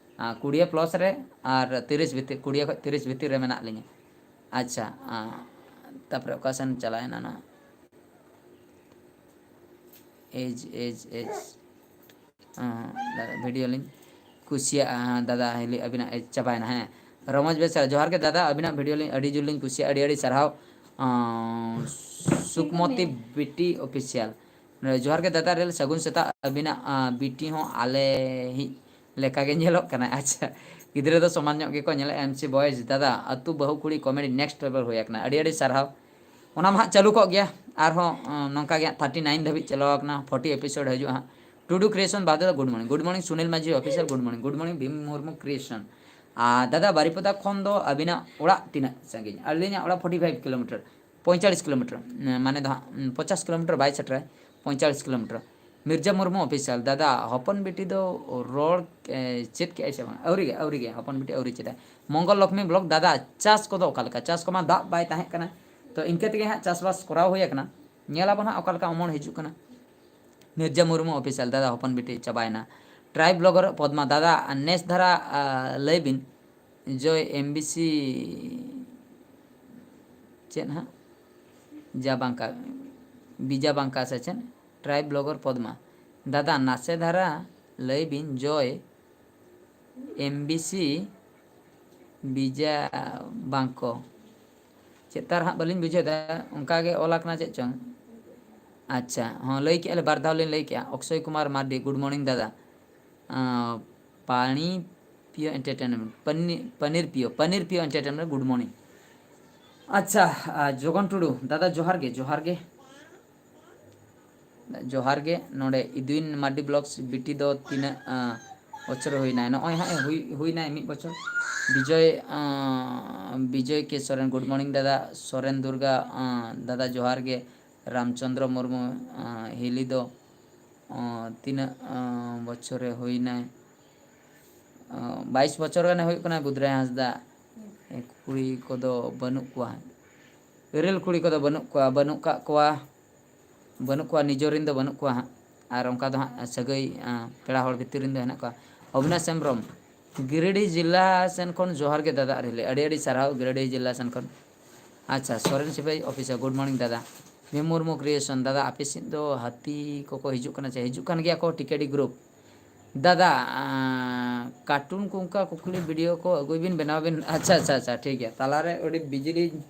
ᱠᱩᱲᱤᱭᱟᱹ ᱯᱞᱟᱥ ᱨᱮ ᱟᱨ ᱛᱤᱨᱤᱥ ᱵᱷᱤᱛᱤᱨ, ᱠᱩᱲᱤᱭᱟᱹ ᱠᱷᱚᱱ ᱛᱤᱨᱤᱥ ᱵᱷᱤᱛᱤᱨ ᱨᱮ ᱢᱮᱱᱟᱜ ᱞᱤᱧᱟ᱾ ᱟᱪᱪᱷᱟ, ᱛᱟᱯᱚᱨᱮ ᱚᱠᱟ ᱥᱮᱱ ᱪᱟᱞᱟᱣᱮᱱᱟ ᱱᱚᱣᱟ? ᱮᱡᱽ ᱮᱡᱽ ᱮᱡᱽ ᱵᱷᱤᱰᱤᱭᱳ ᱞᱤᱧ ᱠᱩᱥᱤᱭᱟᱜᱼᱟ᱾ ᱫᱟᱫᱟ ᱦᱤᱞᱤ ᱟᱹᱵᱤᱱᱟᱜ ᱮᱡᱽ ᱪᱟᱵᱟᱭᱮᱱᱟ᱾ ᱦᱮᱸ, ᱨᱚᱢᱚᱡᱽ ᱵᱮᱥᱨᱟ, ᱡᱚᱦᱟᱨ ᱜᱮ ᱫᱟᱫᱟ, ᱟᱹᱵᱤᱱᱟᱜ ᱵᱷᱤᱰᱤᱭᱳ ᱞᱤᱧ ᱟᱹᱰᱤ ᱡᱳᱨ ᱞᱤᱧ ᱠᱩᱥᱤᱭᱟᱜᱼᱟ, ᱟᱹᱰᱤ ᱟᱹᱰᱤ ᱥᱟᱨᱦᱟᱣ᱾ ᱥᱩᱠᱢᱚᱛᱤ ᱵᱤᱴᱤ ᱚᱯᱷᱤᱥᱤᱭᱟᱞ, ᱡᱚᱦᱟᱨ ᱜᱮ ᱫᱟᱫᱟ ᱨᱮᱞ, ᱥᱟᱹᱜᱩᱱ ᱥᱮᱛᱟᱜ᱾ ᱟᱹᱵᱤᱱᱟᱜ ᱵᱤᱴᱤ ᱦᱚᱸ ᱟᱞᱮ ᱦᱤᱡ ᱞᱮᱠᱟᱜᱮ ᱧᱮᱞᱚᱜ ᱠᱟᱱᱟ᱾ ᱟᱪᱪᱷᱟ, ᱜᱤᱫᱽᱨᱟᱹ ᱫᱚ ᱥᱚᱢᱟᱱ ᱧᱚᱜ ᱜᱮᱠᱚ ᱧᱮᱞᱚᱜᱼᱟ᱾ ᱮᱢ ᱥᱤ ᱵᱚᱭᱮᱡᱽ, ᱫᱟᱫᱟ ᱟᱹᱛᱩ ᱵᱟᱹᱦᱩ ᱠᱩᱲᱤ ᱠᱚᱢᱮᱰᱤ ᱱᱮᱠᱥᱴ ᱞᱮᱵᱮᱞ ᱦᱩᱭ ᱟᱠᱟᱱᱟ, ᱟᱹᱰᱤ ᱟᱹᱰᱤ ᱥᱟᱨᱦᱟᱣ᱾ ᱚᱱᱟ ᱢᱟ ᱦᱟᱸᱜ ᱪᱟᱹᱞᱩ ᱠᱚᱜ ᱜᱮᱭᱟ, ᱟᱨᱦᱚᱸ ᱱᱚᱝᱠᱟ ᱜᱮ ᱦᱟᱸᱜ ᱛᱷᱟᱨᱴᱤ ᱱᱟᱭᱤᱱ ᱫᱷᱟᱹᱵᱤᱡ ᱪᱟᱞᱟᱣ ᱟᱠᱟᱱᱟ, ᱯᱷᱳᱨᱴᱤ ᱮᱯᱤᱥᱳᱰ ᱦᱤᱡᱩᱜᱼᱟ ᱦᱟᱸᱜ᱾ ᱴᱩᱰᱩ ᱠᱨᱤᱭᱮᱥᱚᱱ ᱵᱟᱫᱮ ᱫᱚ good morning, good morning Sunil Majhi official, good morning, good morning Bhim Murmu ᱠᱨᱤᱭᱮᱥᱚᱱ᱾ ᱟᱨ ᱫᱟᱫᱟ, ᱵᱟᱨᱤᱯᱚᱫᱟ ᱠᱷᱚᱱ ᱫᱚ ᱟᱹᱵᱤᱱᱟᱜ ᱚᱲᱟᱜ ᱛᱤᱱᱟᱹᱜ ᱥᱟᱺᱜᱤᱧ? ᱟᱹᱞᱤᱧᱟᱜ ᱚᱲᱟᱜ ᱯᱷᱳᱨᱴᱤ ᱯᱷᱟᱭᱤᱵᱷ ᱠᱤᱞᱳᱢᱤᱴᱟᱨ, ᱯᱚᱸᱭᱛᱟᱞᱤᱥ ᱠᱤᱞᱳᱢᱤᱴᱟᱨ, ᱢᱟᱱᱮ ᱫᱚ ᱦᱟᱸᱜ ᱯᱚᱧᱪᱟᱥ ᱠᱤᱞᱳᱢᱤᱴᱟᱨ ᱵᱟᱭ ᱥᱮᱴᱮᱨᱟᱭ, ᱯᱚᱸᱭᱛᱟᱞᱤᱥ ᱠᱤᱞᱳᱢᱤᱴᱟᱨ᱾ ᱢᱤᱨᱡᱟ ᱢᱩᱨᱢᱩ ᱚᱯᱷᱤᱥᱤᱭᱟᱞ, ᱫᱟᱫᱟ ᱦᱚᱯᱚᱱ ᱵᱤᱴᱤ ᱫᱚ ᱨᱚᱲ ᱪᱮᱫ ᱠᱮᱜᱼᱟᱭ ᱥᱮ ᱵᱟᱝ? ᱟᱹᱣᱨᱤ ᱜᱮ, ᱟᱹᱣᱨᱤ ᱜᱮ, ᱦᱚᱯᱚᱱ ᱵᱤᱴᱤ ᱟᱹᱣᱨᱤ ᱪᱮᱫᱟᱭ᱾ ᱢᱚᱝᱜᱚᱞ ᱞᱚᱠᱷᱢᱤ ᱵᱞᱚᱜᱽ, ᱫᱟᱫᱟ ᱪᱟᱥ ᱠᱚᱫᱚ ᱚᱠᱟ ᱞᱮᱠᱟ? ᱪᱟᱥ ᱠᱚᱢᱟ ᱫᱟᱜ ᱵᱟᱭ ᱛᱟᱦᱮᱸ ᱠᱟᱱᱟ, ᱛᱚ ᱤᱱᱠᱟᱹ ᱛᱮᱜᱮ ᱦᱟᱸᱜ ᱪᱟᱥᱵᱟᱥ ᱠᱚᱨᱟᱣ ᱦᱩᱭ ᱟᱠᱟᱱᱟ᱾ ᱧᱮᱞ ᱟᱵᱚᱱ ᱦᱟᱸᱜ ᱚᱠᱟ ᱞᱮᱠᱟ ᱚᱢᱚᱱ ᱦᱤᱡᱩᱜ ᱠᱟᱱᱟ᱾ ᱢᱤᱨᱡᱟ ᱢᱩᱨᱢᱩ ᱚᱯᱷᱤᱥᱤᱭᱟᱞ, ᱫᱟᱫᱟ ᱦᱚᱯᱚᱱ ᱵᱤᱴᱤ ᱪᱟᱵᱟᱭᱮᱱᱟ᱾ ᱴᱨᱟᱭᱤᱵᱽ ᱵᱞᱚᱜᱟᱨ ᱯᱚᱫᱢᱟ, ᱫᱟᱫᱟ ᱱᱮᱥ ᱫᱷᱟᱨᱟ ᱞᱟᱹᱭ ᱵᱤᱱ, ᱡᱚᱭ ᱮᱢ ᱵᱤ ᱥᱤ ᱪᱮᱫ ᱦᱟᱸᱜ? ᱡᱟ ᱵᱟᱝᱠᱟ, ᱵᱤᱡᱟ ᱵᱟᱝᱠᱟ ᱥᱮ ᱪᱮᱫ? ᱴᱨᱟᱭᱤᱵᱽ ᱵᱞᱚᱜᱟᱨ ᱯᱚᱫᱢᱟ, ᱫᱟᱫᱟ ᱱᱟᱥᱮ ᱫᱷᱟᱨᱟ ᱞᱟᱹᱭ ᱵᱤᱱ, ᱡᱚᱭ ᱮᱢ ᱵᱤ ᱥᱤ ᱵᱤᱡᱟ ᱵᱟᱝᱠᱚ, ᱪᱮᱫ ᱛᱟᱨ ᱦᱟᱸᱜ ᱵᱟᱹᱞᱤᱧ ᱵᱩᱡᱷᱟᱹᱣ ᱮᱫᱟ, ᱚᱱᱠᱟ ᱜᱮ ᱚᱞ ᱟᱠᱟᱱᱟ ᱪᱮᱫ ᱪᱚᱝ᱾ ᱟᱪᱪᱷᱟ, ᱦᱚᱸ, ᱞᱟᱹᱭ ᱠᱮᱜᱼᱟ ᱞᱮ, ᱵᱟᱨ ᱫᱷᱟᱣ ᱞᱤᱧ ᱞᱟᱹᱭ ᱠᱮᱜᱼᱟ᱾ ᱚᱠᱥᱚᱭ ᱠᱩᱢᱟᱨ ᱢᱟᱨᱰᱤ, ᱜᱩᱰ ᱢᱚᱨᱱᱤᱝ ᱫᱟᱫᱟ᱾ ᱟᱸ, ᱯᱟᱱᱤ ᱯᱤᱭᱳ ᱮᱱᱴᱟᱨᱴᱮᱱᱢᱮᱱᱴ, ᱯᱟᱱᱤ-, ᱯᱟᱱᱤᱨ ᱯᱤᱭᱳ, ᱯᱟᱱᱤᱨ ᱯᱤᱭᱳ ᱮᱱᱴᱟᱨᱴᱮᱱᱢᱮᱱᱴ, ᱜᱩᱰ ᱢᱚᱨᱱᱤᱝ᱾ ᱟᱪᱪᱷᱟ, ᱟᱨ ᱡᱚᱜᱚᱱ ᱴᱩᱰᱩ, ᱫᱟᱫᱟ ᱡᱚᱦᱟᱨ ᱜᱮ, ᱡᱚᱦᱟᱨ ᱜᱮ᱾ ᱡᱚᱦᱟᱨ ᱜᱮ, ᱱᱚᱰᱮ ᱤᱫᱩᱭᱤᱱ ᱢᱟᱨᱰᱤ ᱵᱞᱚᱜᱥ ᱵᱤᱴᱤ ᱫᱚ ᱛᱤᱱᱟᱹᱜ, ᱟᱸ, ᱵᱚᱪᱷᱚᱨ ᱦᱩᱭᱱᱟᱭ? ᱱᱚᱜᱼᱚᱭ ᱦᱟᱸᱜ ᱦᱩᱭ, ᱦᱩᱭᱱᱟᱭ ᱢᱤᱫ ᱵᱚᱪᱷᱚᱨ᱾ ᱵᱤᱡᱚᱭ, ᱟᱸ, ᱵᱤᱡᱚᱭ ᱠᱮ ᱥᱚᱨᱮᱱ, ᱜᱩᱰ ᱢᱚᱨᱱᱤᱝ ᱫᱟᱫᱟ᱾ ᱥᱚᱨᱮᱱ ᱫᱩᱨᱜᱟ, ᱟᱸ, ᱫᱟᱫᱟ ᱡᱚᱦᱟᱨ ᱜᱮ᱾ ᱨᱟᱢᱪᱚᱸᱫᱽᱨᱚ ᱢᱩᱨᱢᱩ, ᱟᱸ, ᱦᱤᱞᱤ ᱫᱚ, ᱟᱸ, ᱛᱤᱱᱟᱹᱜ, ᱟᱸ, ᱵᱚᱪᱷᱚᱨᱮ ᱦᱩᱭᱱᱟᱭ? ᱟᱸ, ᱵᱟᱭᱤᱥ ᱵᱚᱪᱷᱚᱨ ᱜᱟᱱᱮ ᱦᱩᱭᱩᱜ ᱠᱟᱱᱟ ᱵᱩᱫᱷᱨᱟᱭ ᱦᱟᱸᱥᱫᱟ᱾ ᱠᱩᱲᱤ ᱠᱚᱫᱚ ᱵᱟᱹᱱᱩᱜ ᱠᱚᱣᱟ, ᱨᱮᱞ ᱠᱩᱲᱤ ᱠᱚᱫᱚ ᱵᱟᱹᱱᱩᱜ ᱠᱚᱣᱟ, ᱵᱟᱹᱱᱩᱜ ᱠᱟᱜ ᱠᱚᱣᱟ, ᱵᱟᱹᱱᱩᱜ ᱠᱚᱣᱟ, ᱱᱤᱡᱚᱨ ᱨᱤᱱ ᱫᱚ ᱵᱟᱹᱱᱩᱜ ᱠᱚᱣᱟ ᱦᱟᱸᱜ᱾ ᱟᱨ ᱚᱱᱠᱟ ᱫᱚ ᱦᱟᱸᱜ ᱥᱟᱹᱜᱟᱹᱭ, ᱟᱸ, ᱯᱮᱲᱟ ᱦᱚᱲ ᱵᱷᱤᱛᱤᱨ ᱨᱤᱱ ᱫᱚ ᱦᱮᱱᱟᱜ ᱠᱚᱣᱟ᱾ ᱚᱵᱤᱱᱟᱥ ᱦᱮᱢᱵᱨᱚᱢ, ᱜᱤᱨᱤᱰᱤ ᱡᱮᱞᱟ ᱥᱮᱱ ᱠᱷᱚᱱ ᱡᱚᱦᱟᱨ ᱜᱮ ᱫᱟᱫᱟ ᱟᱨ ᱦᱤᱞᱤ, ᱟᱹᱰᱤ ᱟᱹᱰᱤ ᱥᱟᱨᱦᱟᱣ ᱜᱤᱨᱤᱰᱤ ᱡᱮᱞᱟ ᱥᱮᱱ ᱠᱷᱚᱱ᱾ ᱟᱪᱪᱷᱟ, ᱥᱚᱨᱮᱱ ᱥᱤᱯᱟᱹᱦᱤ ᱚᱯᱷᱤᱥᱟᱨ, good morning ᱫᱟᱫᱟ᱾ ᱵᱷᱤᱢ ᱢᱩᱨᱢᱩ ᱠᱨᱤᱭᱮᱥᱚᱱ, ᱫᱟᱫᱟ ᱟᱯᱮ ᱥᱮᱫ ᱫᱚ ᱦᱟᱹᱛᱤ ᱠᱚᱠᱚ ᱦᱤᱡᱩᱜ ᱠᱟᱱᱟ ᱪᱮ? ᱦᱤᱡᱩᱜ ᱠᱟᱱ ᱜᱮᱭᱟ ᱠᱚ, ᱴᱤᱠᱮᱰᱤ ᱜᱨᱩᱯ᱾ ᱫᱟᱫᱟ, ᱟᱸ, ᱠᱟᱨᱴᱩᱱ ᱠᱚ ᱚᱱᱠᱟ ᱠᱩᱠᱞᱤ ᱵᱷᱤᱰᱤᱭᱳ ᱠᱚ ᱟᱹᱜᱩᱭ ᱵᱤᱱ, ᱵᱮᱱᱟᱣ ᱵᱤᱱ᱾ ᱟᱪᱪᱷᱟ, ᱟᱪᱪᱷᱟ, ᱟᱪᱪᱷᱟ, ᱴᱷᱤᱠ ᱜᱮᱭᱟ᱾ ᱛᱟᱞᱟᱨᱮ ᱟᱹᱰᱤ ᱵᱤᱡᱤ ᱞᱤᱧ,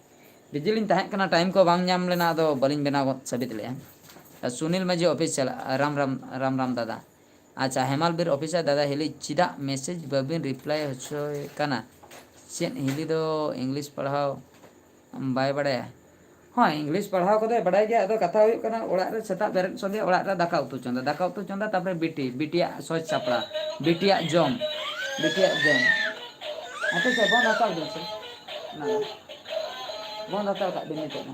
ᱵᱤᱡᱤ ᱞᱤᱧ ᱛᱟᱦᱮᱸ ᱠᱟᱱᱟ, ᱴᱟᱭᱤᱢ ᱠᱚ ᱵᱟᱝ ᱧᱟᱢ ᱞᱮᱱᱟ, ᱟᱫᱚ ᱵᱟᱹᱞᱤᱧ ᱵᱮᱱᱟᱣ ᱜᱚᱫ ᱥᱟᱹᱵᱤᱛ ᱞᱮᱫᱼᱟ᱾ ᱟᱨ ᱥᱩᱱᱤᱞ ᱢᱟᱹᱡᱷᱤ ᱚᱯᱷᱤᱥᱤᱭᱟᱞ, ᱨᱟᱢ ᱨᱟᱢ, ᱨᱟᱢ ᱨᱟᱢ ᱫᱟᱫᱟ᱾ ᱟᱪᱪᱷᱟ, ᱦᱮᱢᱟᱞ ᱵᱤᱨ ᱚᱯᱷᱤᱥᱟᱨ ᱫᱟᱫᱟ ᱦᱤᱞᱤ, ᱪᱮᱫᱟᱜ ᱢᱮᱥᱮᱡᱽ ᱵᱟᱹᱵᱤᱱ ᱨᱤᱯᱞᱟᱭ ᱦᱚᱪᱚᱭ ᱠᱟᱱᱟ? ᱪᱮᱫ ᱦᱤᱞᱤ ᱫᱚ ᱤᱝᱞᱤᱥ ᱯᱟᱲᱦᱟᱣ ᱵᱟᱭ ᱵᱟᱲᱟᱭᱟ? ᱦᱳᱭ, ᱤᱝᱞᱤᱥ ᱯᱟᱲᱦᱟᱣ ᱠᱚᱫᱚᱭ ᱵᱟᱰᱟᱭ ᱜᱮᱭᱟ᱾ ᱟᱫᱚ ᱠᱟᱛᱷᱟ ᱦᱩᱭᱩᱜ ᱠᱟᱱᱟ, ᱚᱲᱟᱜ ᱨᱮ ᱥᱮᱛᱟᱜ ᱵᱮᱨᱮᱫ ᱥᱚᱸᱜᱮ ᱚᱲᱟᱜ ᱨᱮ ᱫᱟᱠᱟ ᱩᱛᱩ ᱪᱚᱸᱫᱟ, ᱫᱟᱠᱟ ᱩᱛᱩ ᱪᱚᱸᱫᱟ, ᱛᱟᱨᱯᱚᱨᱮ ᱵᱤᱴᱤ, ᱵᱤᱴᱤᱭᱟᱜ ᱥᱚᱡᱽ ᱥᱟᱯᱲᱟᱣ, ᱵᱤᱴᱤᱭᱟᱜ ᱡᱚᱢ, ᱵᱤᱴᱤᱭᱟᱜ ᱡᱚᱢ᱾ ᱟᱯᱮ ᱪᱮᱫ ᱵᱚᱱᱫᱷ ᱦᱟᱛᱟᱲ ᱵᱤᱱ ᱥᱮ? ᱚᱱᱟ ᱫᱚ ᱵᱚᱱᱫᱷ ᱦᱟᱛᱟᱲ ᱠᱟᱜ ᱵᱤᱱ ᱱᱤᱛᱚᱜ ᱫᱚ᱾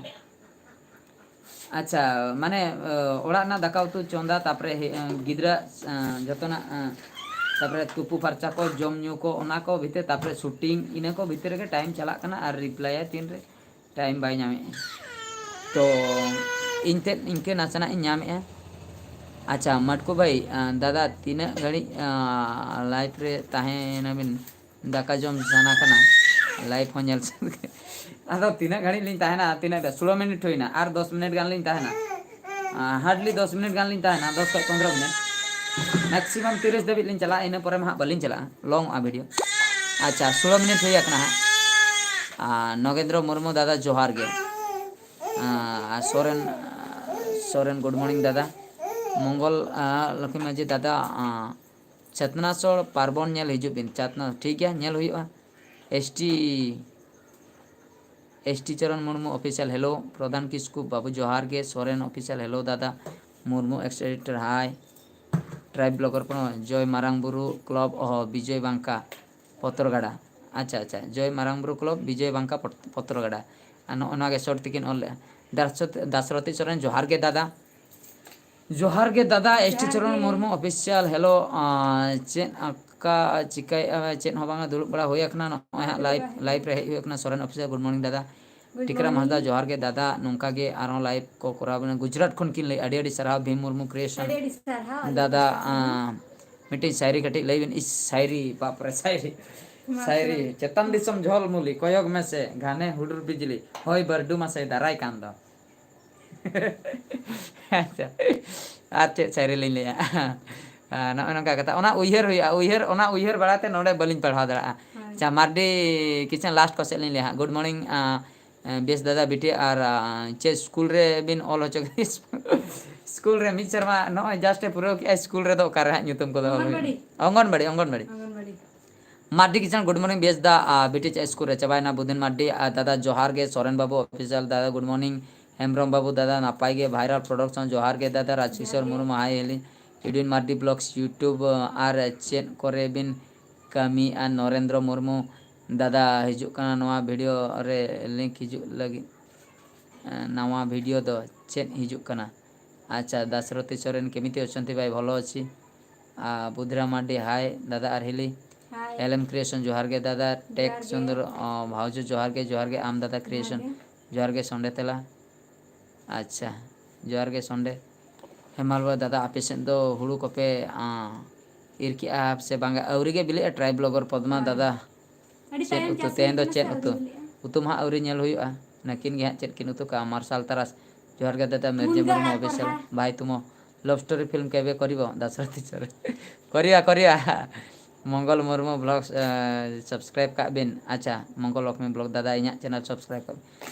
ᱟᱪᱪᱷᱟ, ᱢᱟᱱᱮ, ᱚ, ᱚᱲᱟᱜ ᱨᱮᱱᱟᱜ ᱫᱟᱠᱟ ᱩᱛᱩ ᱪᱚᱸᱫᱟ, ᱛᱟᱨᱯᱚᱨᱮ ᱦᱮ-, ᱮ, ᱜᱤᱫᱽᱨᱟᱹ, ᱮ, ᱡᱚᱛᱚᱱᱟᱜ, ᱮ, ᱛᱟᱨᱯᱚᱨᱮ ᱛᱩᱯᱩ ᱯᱷᱟᱨᱪᱟ ᱠᱚ, ᱡᱚᱢ ᱧᱩ ᱠᱚ, ᱚᱱᱟ ᱠᱚ ᱵᱷᱤᱛᱤᱨ, ᱛᱟᱨᱯᱚᱨᱮ ᱥᱩᱴᱤᱝ, ᱤᱱᱟᱹ ᱠᱚ ᱵᱷᱤᱛᱤᱨ ᱨᱮᱜᱮ ᱴᱟᱭᱤᱢ ᱪᱟᱞᱟᱜ ᱠᱟᱱᱟ ᱟᱨ ᱨᱤᱯᱞᱟᱭᱟᱭ ᱛᱤᱱᱨᱮ? ᱴᱟᱭᱤᱢ ᱵᱟᱭ ᱧᱟᱢᱮᱫᱼᱟ᱾ ᱛᱚ ᱤᱧ ᱛᱮᱫ ᱤᱱᱠᱟᱹ ᱱᱟᱥᱮᱱᱟᱜ ᱤᱧ ᱧᱟᱢᱮᱫᱼᱟ᱾ ᱟᱪᱪᱷᱟ, ᱢᱟᱴᱠᱩ ᱵᱷᱟᱭ, ᱟᱸ, ᱫᱟᱫᱟ, ᱛᱤᱱᱟᱹᱜ ᱜᱷᱟᱹᱲᱤᱡ, ᱟᱸ, ᱞᱟᱭᱤᱵᱷ ᱨᱮ ᱛᱟᱦᱮᱸᱭᱮᱱᱟᱵᱤᱱ? ᱫᱟᱠᱟ ᱡᱚᱢ ᱥᱟᱱᱟ ᱠᱟᱱᱟ, ᱞᱟᱭᱤᱵᱷ ᱦᱚᱸ ᱧᱮᱞ ᱥᱟᱱᱟ ᱠᱟᱱᱟ᱾ ᱟᱫᱚ ᱛᱤᱱᱟᱹᱜ ᱜᱷᱟᱹᱲᱤᱡ ᱞᱤᱧ ᱛᱟᱦᱮᱱᱟ? ᱛᱤᱱᱟᱹᱜ ᱜᱷᱟᱹᱲᱤᱡ? ᱥᱳᱞᱳ ᱢᱤᱱᱤᱴ ᱦᱩᱭᱱᱟ, ᱟᱨ ᱫᱚᱥ ᱢᱤᱱᱤᱴ ᱜᱟᱱ ᱞᱤᱧ ᱛᱟᱦᱮᱱᱟ᱾ ᱟᱸ, hardly ᱫᱚᱥ ᱢᱤᱱᱤᱴ ᱜᱟᱱ ᱞᱤᱧ ᱛᱟᱦᱮᱱᱟ, ᱫᱚᱥ ᱠᱷᱚᱱ ᱯᱚᱱᱨᱚ ᱢᱤᱱᱤᱴ᱾ ᱢᱮᱠᱥᱤᱢᱟᱢ ᱛᱤᱨᱤᱥ ᱫᱷᱟᱹᱵᱤᱡ ᱞᱤᱧ ᱪᱟᱞᱟᱜᱼᱟ, ᱤᱱᱟᱹ ᱯᱚᱨᱮ ᱢᱟ ᱦᱟᱸᱜ ᱵᱟᱹᱞᱤᱧ ᱪᱟᱞᱟᱜᱼᱟ, ᱞᱚᱝᱚᱜᱼᱟ ᱵᱷᱤᱰᱤᱭᱳ᱾ ᱟᱪᱪᱷᱟ, ᱥᱳᱞᱳ ᱢᱤᱱᱤᱴ ᱦᱩᱭ ᱟᱠᱟᱱᱟ ᱦᱟᱸᱜ᱾ ᱟᱸ, ᱱᱚᱜᱮᱱᱫᱨᱚ ᱢᱩᱨᱢᱩ ᱫᱟᱫᱟ ᱡᱚᱦᱟᱨ ᱜᱮ᱾ ᱟᱸ, ᱟᱨ ᱥᱚᱨᱮᱱ, ᱥᱚᱨᱮᱱ good morning ᱫᱟᱫᱟ᱾ ᱢᱚᱝᱜᱚᱞ, ᱟᱸ, ᱞᱚᱠᱷᱢᱤ ᱢᱟᱹᱡᱷᱤ ᱫᱟᱫᱟ, ᱟᱸ, ᱪᱷᱟᱛᱱᱟᱥᱚᱲ ᱯᱟᱨᱵᱚᱱ ᱧᱮᱞ ᱦᱤᱡᱩᱜ ᱵᱤᱱ᱾ ᱪᱷᱟᱛᱱᱟ, ᱴᱷᱤᱠ ᱜᱮᱭᱟ, ᱧᱮᱞ ᱦᱩᱭᱩᱜᱼᱟ᱾ ᱮᱥ ᱴᱤ, ᱮᱥ ᱴᱤ ᱪᱚᱨᱚᱱ ᱢᱩᱨᱢᱩ ᱚᱯᱷᱤᱥᱤᱭᱟᱞ ᱦᱮᱞᱳ, ᱯᱨᱚᱫᱷᱟᱱ ᱠᱤᱥᱠᱩ, ᱵᱟᱵᱩ ᱡᱚᱦᱟᱨ ᱜᱮ, ᱥᱚᱨᱮᱱ ᱚᱯᱷᱤᱥᱤᱭᱟᱞ ᱦᱮᱞᱳ ᱫᱟᱫᱟ, ᱢᱩᱨᱢᱩ ᱮᱠᱥ ᱮᱰᱤᱴᱚᱨ ᱦᱟᱭ, ᱴᱨᱟᱭᱤᱵ ᱵᱞᱚᱜᱟᱨ ᱯᱨᱚ-, ᱡᱚᱭ ᱢᱟᱨᱟᱝ ᱵᱩᱨᱩ ᱠᱞᱟᱵᱽ ᱚᱦᱚ, ᱵᱤᱡᱚᱭ ᱵᱟᱝᱠᱟ, ᱯᱚᱛᱨᱚᱜᱟᱲᱟ᱾ ᱟᱪᱪᱷᱟ, ᱟᱪᱪᱷᱟ, ᱡᱚᱭ ᱢᱟᱨᱟᱝ ᱵᱩᱨᱩ ᱠᱞᱟᱵᱽ, ᱵᱤᱡᱚᱭ ᱵᱟᱝᱠᱟ, ᱯᱚᱛ-, ᱯᱚᱛᱨᱚᱜᱟᱲᱟ᱾ ᱟᱨ ᱱᱚᱜᱼᱚ ᱱᱚᱣᱟ ᱜᱮ ᱥᱚᱨᱴ ᱛᱮᱠᱤᱱ ᱚᱞ ᱞᱮᱜᱼᱟ᱾ ᱫᱟᱥᱨᱚᱛ-, ᱫᱟᱥᱨᱚᱛᱤ ᱥᱚᱨᱮᱱ, ᱡᱚᱦᱟᱨ ᱜᱮ ᱫᱟᱫᱟ᱾ ᱡᱚᱦᱟᱨ ᱜᱮ ᱫᱟᱫᱟ, ᱮᱥ ᱴᱤ ᱡᱚᱦᱟᱨ ᱪᱚᱨᱚᱱ ᱜᱮ᱾ ᱢᱩᱨᱢᱩ ᱚᱯᱷᱤᱥᱤᱭᱟᱞ, ᱦᱮᱞᱳ, ᱟᱸ, ᱪᱮᱫ ᱚᱱᱠᱟ ᱪᱤᱠᱟᱹᱭᱮᱫᱼᱟ? ᱪᱮᱫ ᱦᱚᱸ ᱵᱟᱝᱟ, ᱫᱩᱲᱩᱵ ᱵᱟᱲᱟ ᱦᱩᱭ ᱟᱠᱟᱱᱟ᱾ ᱱᱚᱜᱼᱚᱭ ᱦᱟᱸᱜ ᱞᱟᱭᱤᱵᱷ, ᱞᱟᱭᱤᱵᱷ ᱨᱮ ᱦᱮᱡ ᱦᱩᱭ ᱟᱠᱟᱱᱟ᱾ ᱥᱚᱨᱮᱱ ᱚᱯᱷᱤᱥᱤᱭᱟᱞ, good morning ᱫᱟᱫᱟ᱾ Good ᱴᱤᱠᱨᱟᱢ ᱦᱟᱸᱥᱫᱟ, morning᱾ ᱡᱚᱦᱟᱨ ᱜᱮ ᱫᱟᱫᱟ, ᱱᱚᱝᱠᱟ ᱜᱮ ᱟᱨᱦᱚᱸ ᱞᱟᱭᱤᱵᱷ ᱠᱚ ᱠᱚᱨᱟᱣ ᱵᱮᱱᱟ᱾ ᱜᱩᱡᱽᱨᱟᱴ ᱠᱷᱚᱱ ᱠᱤᱱ ᱞᱟᱹᱭ, ᱟᱹᱰᱤ ᱟᱹᱰᱤ ᱥᱟᱨᱦᱟᱣ ᱵᱷᱤᱢ ᱢᱩᱨᱢᱩ ᱠᱨᱤᱭᱮᱥᱚᱱ᱾ ᱟᱹᱰᱤ ᱟᱹᱰᱤ ᱥᱟᱨᱦᱟᱣ, ᱟᱹᱰᱤ ᱫᱟᱫᱟ, ᱟᱹᱰᱤ ᱥᱟᱨᱦᱟᱣ᱾ ᱟᱸ, ᱢᱤᱫᱴᱤᱡ ᱥᱟᱭᱨᱤ ᱠᱟᱹᱴᱤᱡ ᱞᱟᱹᱭ ᱵᱤᱱ᱾ ᱤᱥ, ᱥᱟᱭᱨᱤ, ᱵᱟᱯ ᱨᱮ, ᱥᱟᱭᱨᱤ᱾ ᱢᱟᱥᱮ᱾ ᱥᱟᱭᱨᱤ, ᱪᱮᱛᱟᱱ ᱫᱤᱥᱚᱢ ᱡᱷᱚᱞ ᱢᱩᱞᱤ, ᱠᱚᱭᱚᱜ ᱢᱮᱥᱮ ᱜᱷᱟᱱᱮ ᱦᱩᱰᱩᱨ ᱵᱤᱡᱽᱞᱤ, ᱦᱚᱭ ᱵᱟᱹᱨᱰᱩ ᱢᱟᱥᱮ ᱫᱟᱨᱟᱭ ᱠᱟᱱ ᱫᱚ᱾ ᱟᱪᱪᱷᱟ, ᱟᱨ ᱪᱮᱫ ᱥᱟᱭᱨᱤ ᱞᱤᱧ ᱞᱟᱹᱭᱟ? ᱟᱨ ᱱᱚᱜᱼᱚᱭ ᱱᱚᱝᱠᱟ ᱠᱟᱛᱷᱟ, ᱚᱱᱟ ᱩᱭᱦᱟᱹᱨ ᱦᱩᱭᱩᱜᱼᱟ, ᱩᱭᱦᱟᱹᱨ, ᱚᱱᱟ ᱩᱭᱦᱟᱹᱨ ᱵᱟᱲᱟᱛᱮ ᱱᱚᱰᱮ ᱵᱟᱹᱞᱤᱧ ᱯᱟᱲᱦᱟᱣ ᱫᱟᱲᱮᱭᱟᱜᱼᱟ᱾ ᱦᱳᱭ᱾ ᱟᱪᱪᱷᱟ, ᱢᱟᱨᱰᱤ ᱠᱤᱪᱷᱩ last question ᱞᱤᱧ ᱞᱟᱹᱭᱟ ᱦᱟᱸᱜ᱾ Good morning, ᱟᱸ, ᱵᱮᱥ ᱫᱟᱫᱟ ᱵᱤᱴᱤ, ᱟᱨ, ᱟᱸ, ᱪᱮᱫ ᱥᱠᱩᱞ ᱨᱮ ᱵᱤᱱ ᱚᱞ ᱦᱚᱪᱚ ᱠᱮᱫ? ᱥᱠᱩᱞ ᱨᱮ ᱢᱤᱫ ᱥᱮᱨᱢᱟ ᱱᱚᱜᱼᱚᱭ just ᱮ ᱯᱩᱨᱟᱹᱣ ᱠᱮᱜᱼᱟᱭ, ᱥᱠᱩᱞ ᱨᱮᱫᱚ ᱚᱠᱟᱨᱮ ᱦᱟᱸᱜ ᱧᱩᱛᱩᱢ ᱠᱚᱫᱚ ᱚᱞ ᱦᱩᱭᱩᱜᱼᱟ? ᱚᱝᱜᱚᱱᱵᱟᱲᱤ᱾ ᱚᱝᱜᱚᱱᱵᱟᱲᱤ, ᱚᱝᱜᱚᱱᱵᱟᱲᱤ᱾ ᱚᱝᱜᱚᱱᱵᱟᱲᱤ᱾ ᱢᱟᱨᱰᱤ ᱠᱤᱥᱟᱱ, good morning, ᱵᱮᱥ ᱫᱟ, ᱟ, ᱵᱤᱴᱤ ᱪᱮᱫ ᱥᱠᱩᱞ ᱨᱮ ᱪᱟᱵᱟᱭᱮᱱᱟ? ᱵᱩᱫᱷᱤᱱ ᱢᱟᱨᱰᱤ, ᱟ, ᱫᱟᱫᱟ ᱡᱚᱦᱟᱨ ᱜᱮ, ᱥᱚᱨᱮᱱ ᱵᱟᱹᱵᱩ ᱚᱯᱷᱤᱥᱤᱭᱟᱞ ᱫᱟᱫᱟ, good morning, ᱦᱮᱢᱵᱨᱚᱢ ᱵᱟᱹᱵᱩ ᱫᱟᱫᱟ ᱱᱟᱯᱟᱭ ᱜᱮ, ᱵᱷᱟᱭᱨᱟᱞ ᱯᱨᱚᱰᱟᱠᱥᱚᱱ ᱡᱚᱦᱟᱨ ᱜᱮ ᱫᱟᱫᱟ, ᱨᱟᱡᱽᱠᱤᱥᱳᱨ ᱡᱚᱦᱟᱨ ᱜᱮ᱾ ᱢᱩᱨᱢᱩ, ᱦᱟᱭ ᱦᱮᱞᱤ, ᱤᱰᱩᱭᱤᱱ ᱢᱟᱨᱰᱤ ᱵᱞᱚᱜᱥ YouTube, ᱟ, ᱟᱨ ᱪᱮᱫ ᱠᱚᱨᱮ ᱵᱤᱱ ᱠᱟᱹᱢᱤᱭᱮᱫᱼᱟ? ᱱᱚᱨᱮᱱᱫᱨᱚ ᱢᱩᱨᱢᱩ ᱫᱟᱫᱟ ᱦᱤᱡᱩᱜ ᱠᱟᱱᱟ ᱱᱚᱣᱟ ᱵᱷᱤᱰᱤᱭᱳ ᱨᱮ, ᱞᱤᱝᱠ ᱦᱤᱡᱩᱜ ᱞᱟᱹᱜᱤᱫ, ᱟ, ᱱᱟᱣᱟ ᱵᱷᱤᱰᱤᱭᱳ ᱫᱚ ᱪᱮᱫ ᱦᱤᱡᱩᱜ ᱠᱟᱱᱟ? ᱟᱪᱪᱷᱟ, ᱫᱟᱥᱨᱚᱛᱤ ᱥᱚᱨᱮᱱ, ᱠᱮᱢᱤᱛᱤ ᱚᱪᱷᱚᱱᱛᱤ ᱵᱟᱭ? ᱵᱷᱚᱞᱚ ᱚᱪᱷᱤ᱾ ᱟ, ᱵᱩᱫᱷᱨᱟ ᱢᱟᱨᱰᱤ, ᱦᱟᱭ ᱫᱟᱫᱟ ᱟᱨ ᱦᱤᱞᱤ᱾ ᱦᱟᱭ᱾ ᱮᱞ ᱮᱢ ᱠᱨᱤᱭᱮᱥᱚᱱ, ᱡᱚᱦᱟᱨ ᱜᱮ ᱫᱟᱫᱟ᱾ ᱴᱮᱠ ᱡᱚᱦᱟᱨ ᱜᱮ᱾ ᱥᱩᱱᱫᱚᱨ, ᱚ, ᱵᱷᱟᱣᱡᱚ, ᱡᱚᱦᱟᱨ ᱜᱮ, ᱡᱚᱦᱟᱨ ᱜᱮ ᱟᱢ ᱫᱟᱫᱟ ᱡᱚᱦᱟᱨ ᱠᱨᱤᱭᱮᱥᱚᱱ᱾ ᱜᱮ᱾ ᱡᱚᱦᱟᱨ ᱜᱮ ᱥᱚᱸᱰᱮ ᱛᱮᱞᱟ᱾ ᱟᱪᱪᱷᱟ, ᱡᱚᱦᱟᱨ ᱜᱮ ᱥᱚᱸᱰᱮ᱾ ᱦᱮᱢᱟᱞ ᱵᱟ ᱫᱟᱫᱟ, ᱟᱯᱮ ᱥᱮᱫ ᱫᱚ ᱦᱩᱲᱩ ᱠᱚᱯᱮ, ᱟ, ᱤᱨ ᱠᱮᱜᱼᱟ ᱥᱮ ᱵᱟᱝᱟ? ᱟᱹᱣᱨᱤ ᱜᱮ ᱵᱤᱞᱤᱜᱼᱟ, ᱴᱨᱟᱭ ᱵᱞᱚᱜᱟᱨ ᱯᱚᱫᱢᱟ ᱦᱳᱭ᱾ ᱫᱟᱫᱟ᱾ ᱟᱹᱰᱤ ᱪᱮᱫ ᱛᱟᱭᱚᱢ ᱩᱛᱩ? ᱪᱟᱥ ᱛᱮᱦᱮᱧ ᱦᱩᱭ ᱫᱚ ᱠᱟᱱᱟ ᱪᱮᱫ ᱥᱮ ᱟᱹᱣᱨᱤ ᱩᱛᱩ? ᱵᱤᱞᱤᱜᱼᱟ? ᱩᱛᱩ ᱢᱟ ᱦᱟᱸᱜ ᱟᱹᱣᱨᱤ ᱧᱮᱞ ᱦᱩᱭᱩᱜᱼᱟ᱾ ᱱᱟᱹᱠᱤᱱ ᱜᱮ ᱦᱟᱸᱜ ᱪᱮᱫ ᱠᱤᱱ ᱩᱛᱩ ᱠᱟᱜᱼᱟ? ᱢᱟᱨᱥᱟᱞ ᱛᱟᱨᱟᱥ᱾ ᱡᱚᱦᱟᱨ ᱜᱮ ᱫᱟᱫᱟ, ᱢᱤᱨᱡᱟᱹ ᱢᱩᱱᱜᱟᱹ ᱢᱩᱨᱢᱩ ᱟᱲᱟᱜ ᱚᱯᱷᱤᱥᱤᱭᱟᱞ᱾ ᱠᱚᱸᱰᱷᱟ᱾ ᱵᱷᱟᱭ ᱛᱩᱢᱚ, ᱞᱚᱵᱷ story film ᱠᱮᱵᱮ ᱠᱚᱨᱤᱵᱚ? ᱫᱟᱥᱨᱚᱛᱤ ᱪᱚᱨᱮ᱾ ᱠᱚᱨᱤᱭᱟ, ᱠᱚᱨᱤᱭᱟ᱾ Mangal Murmu blog, ᱮ, ᱥᱟᱵᱥᱠᱨᱟᱭᱤᱵ ᱠᱟᱜ ᱵᱤᱱ᱾ ᱟᱪᱪᱷᱟ, ᱢᱚᱝᱜᱚᱞ ᱞᱚᱠᱷᱢᱤ ᱵᱞᱚᱜ ᱫᱟᱫᱟ, ᱤᱧᱟᱹᱜ ᱪᱮᱱᱮᱞ ᱥᱟᱵᱥᱠᱨᱟᱭᱤᱵ ᱠᱟᱜ ᱵᱤᱱ᱾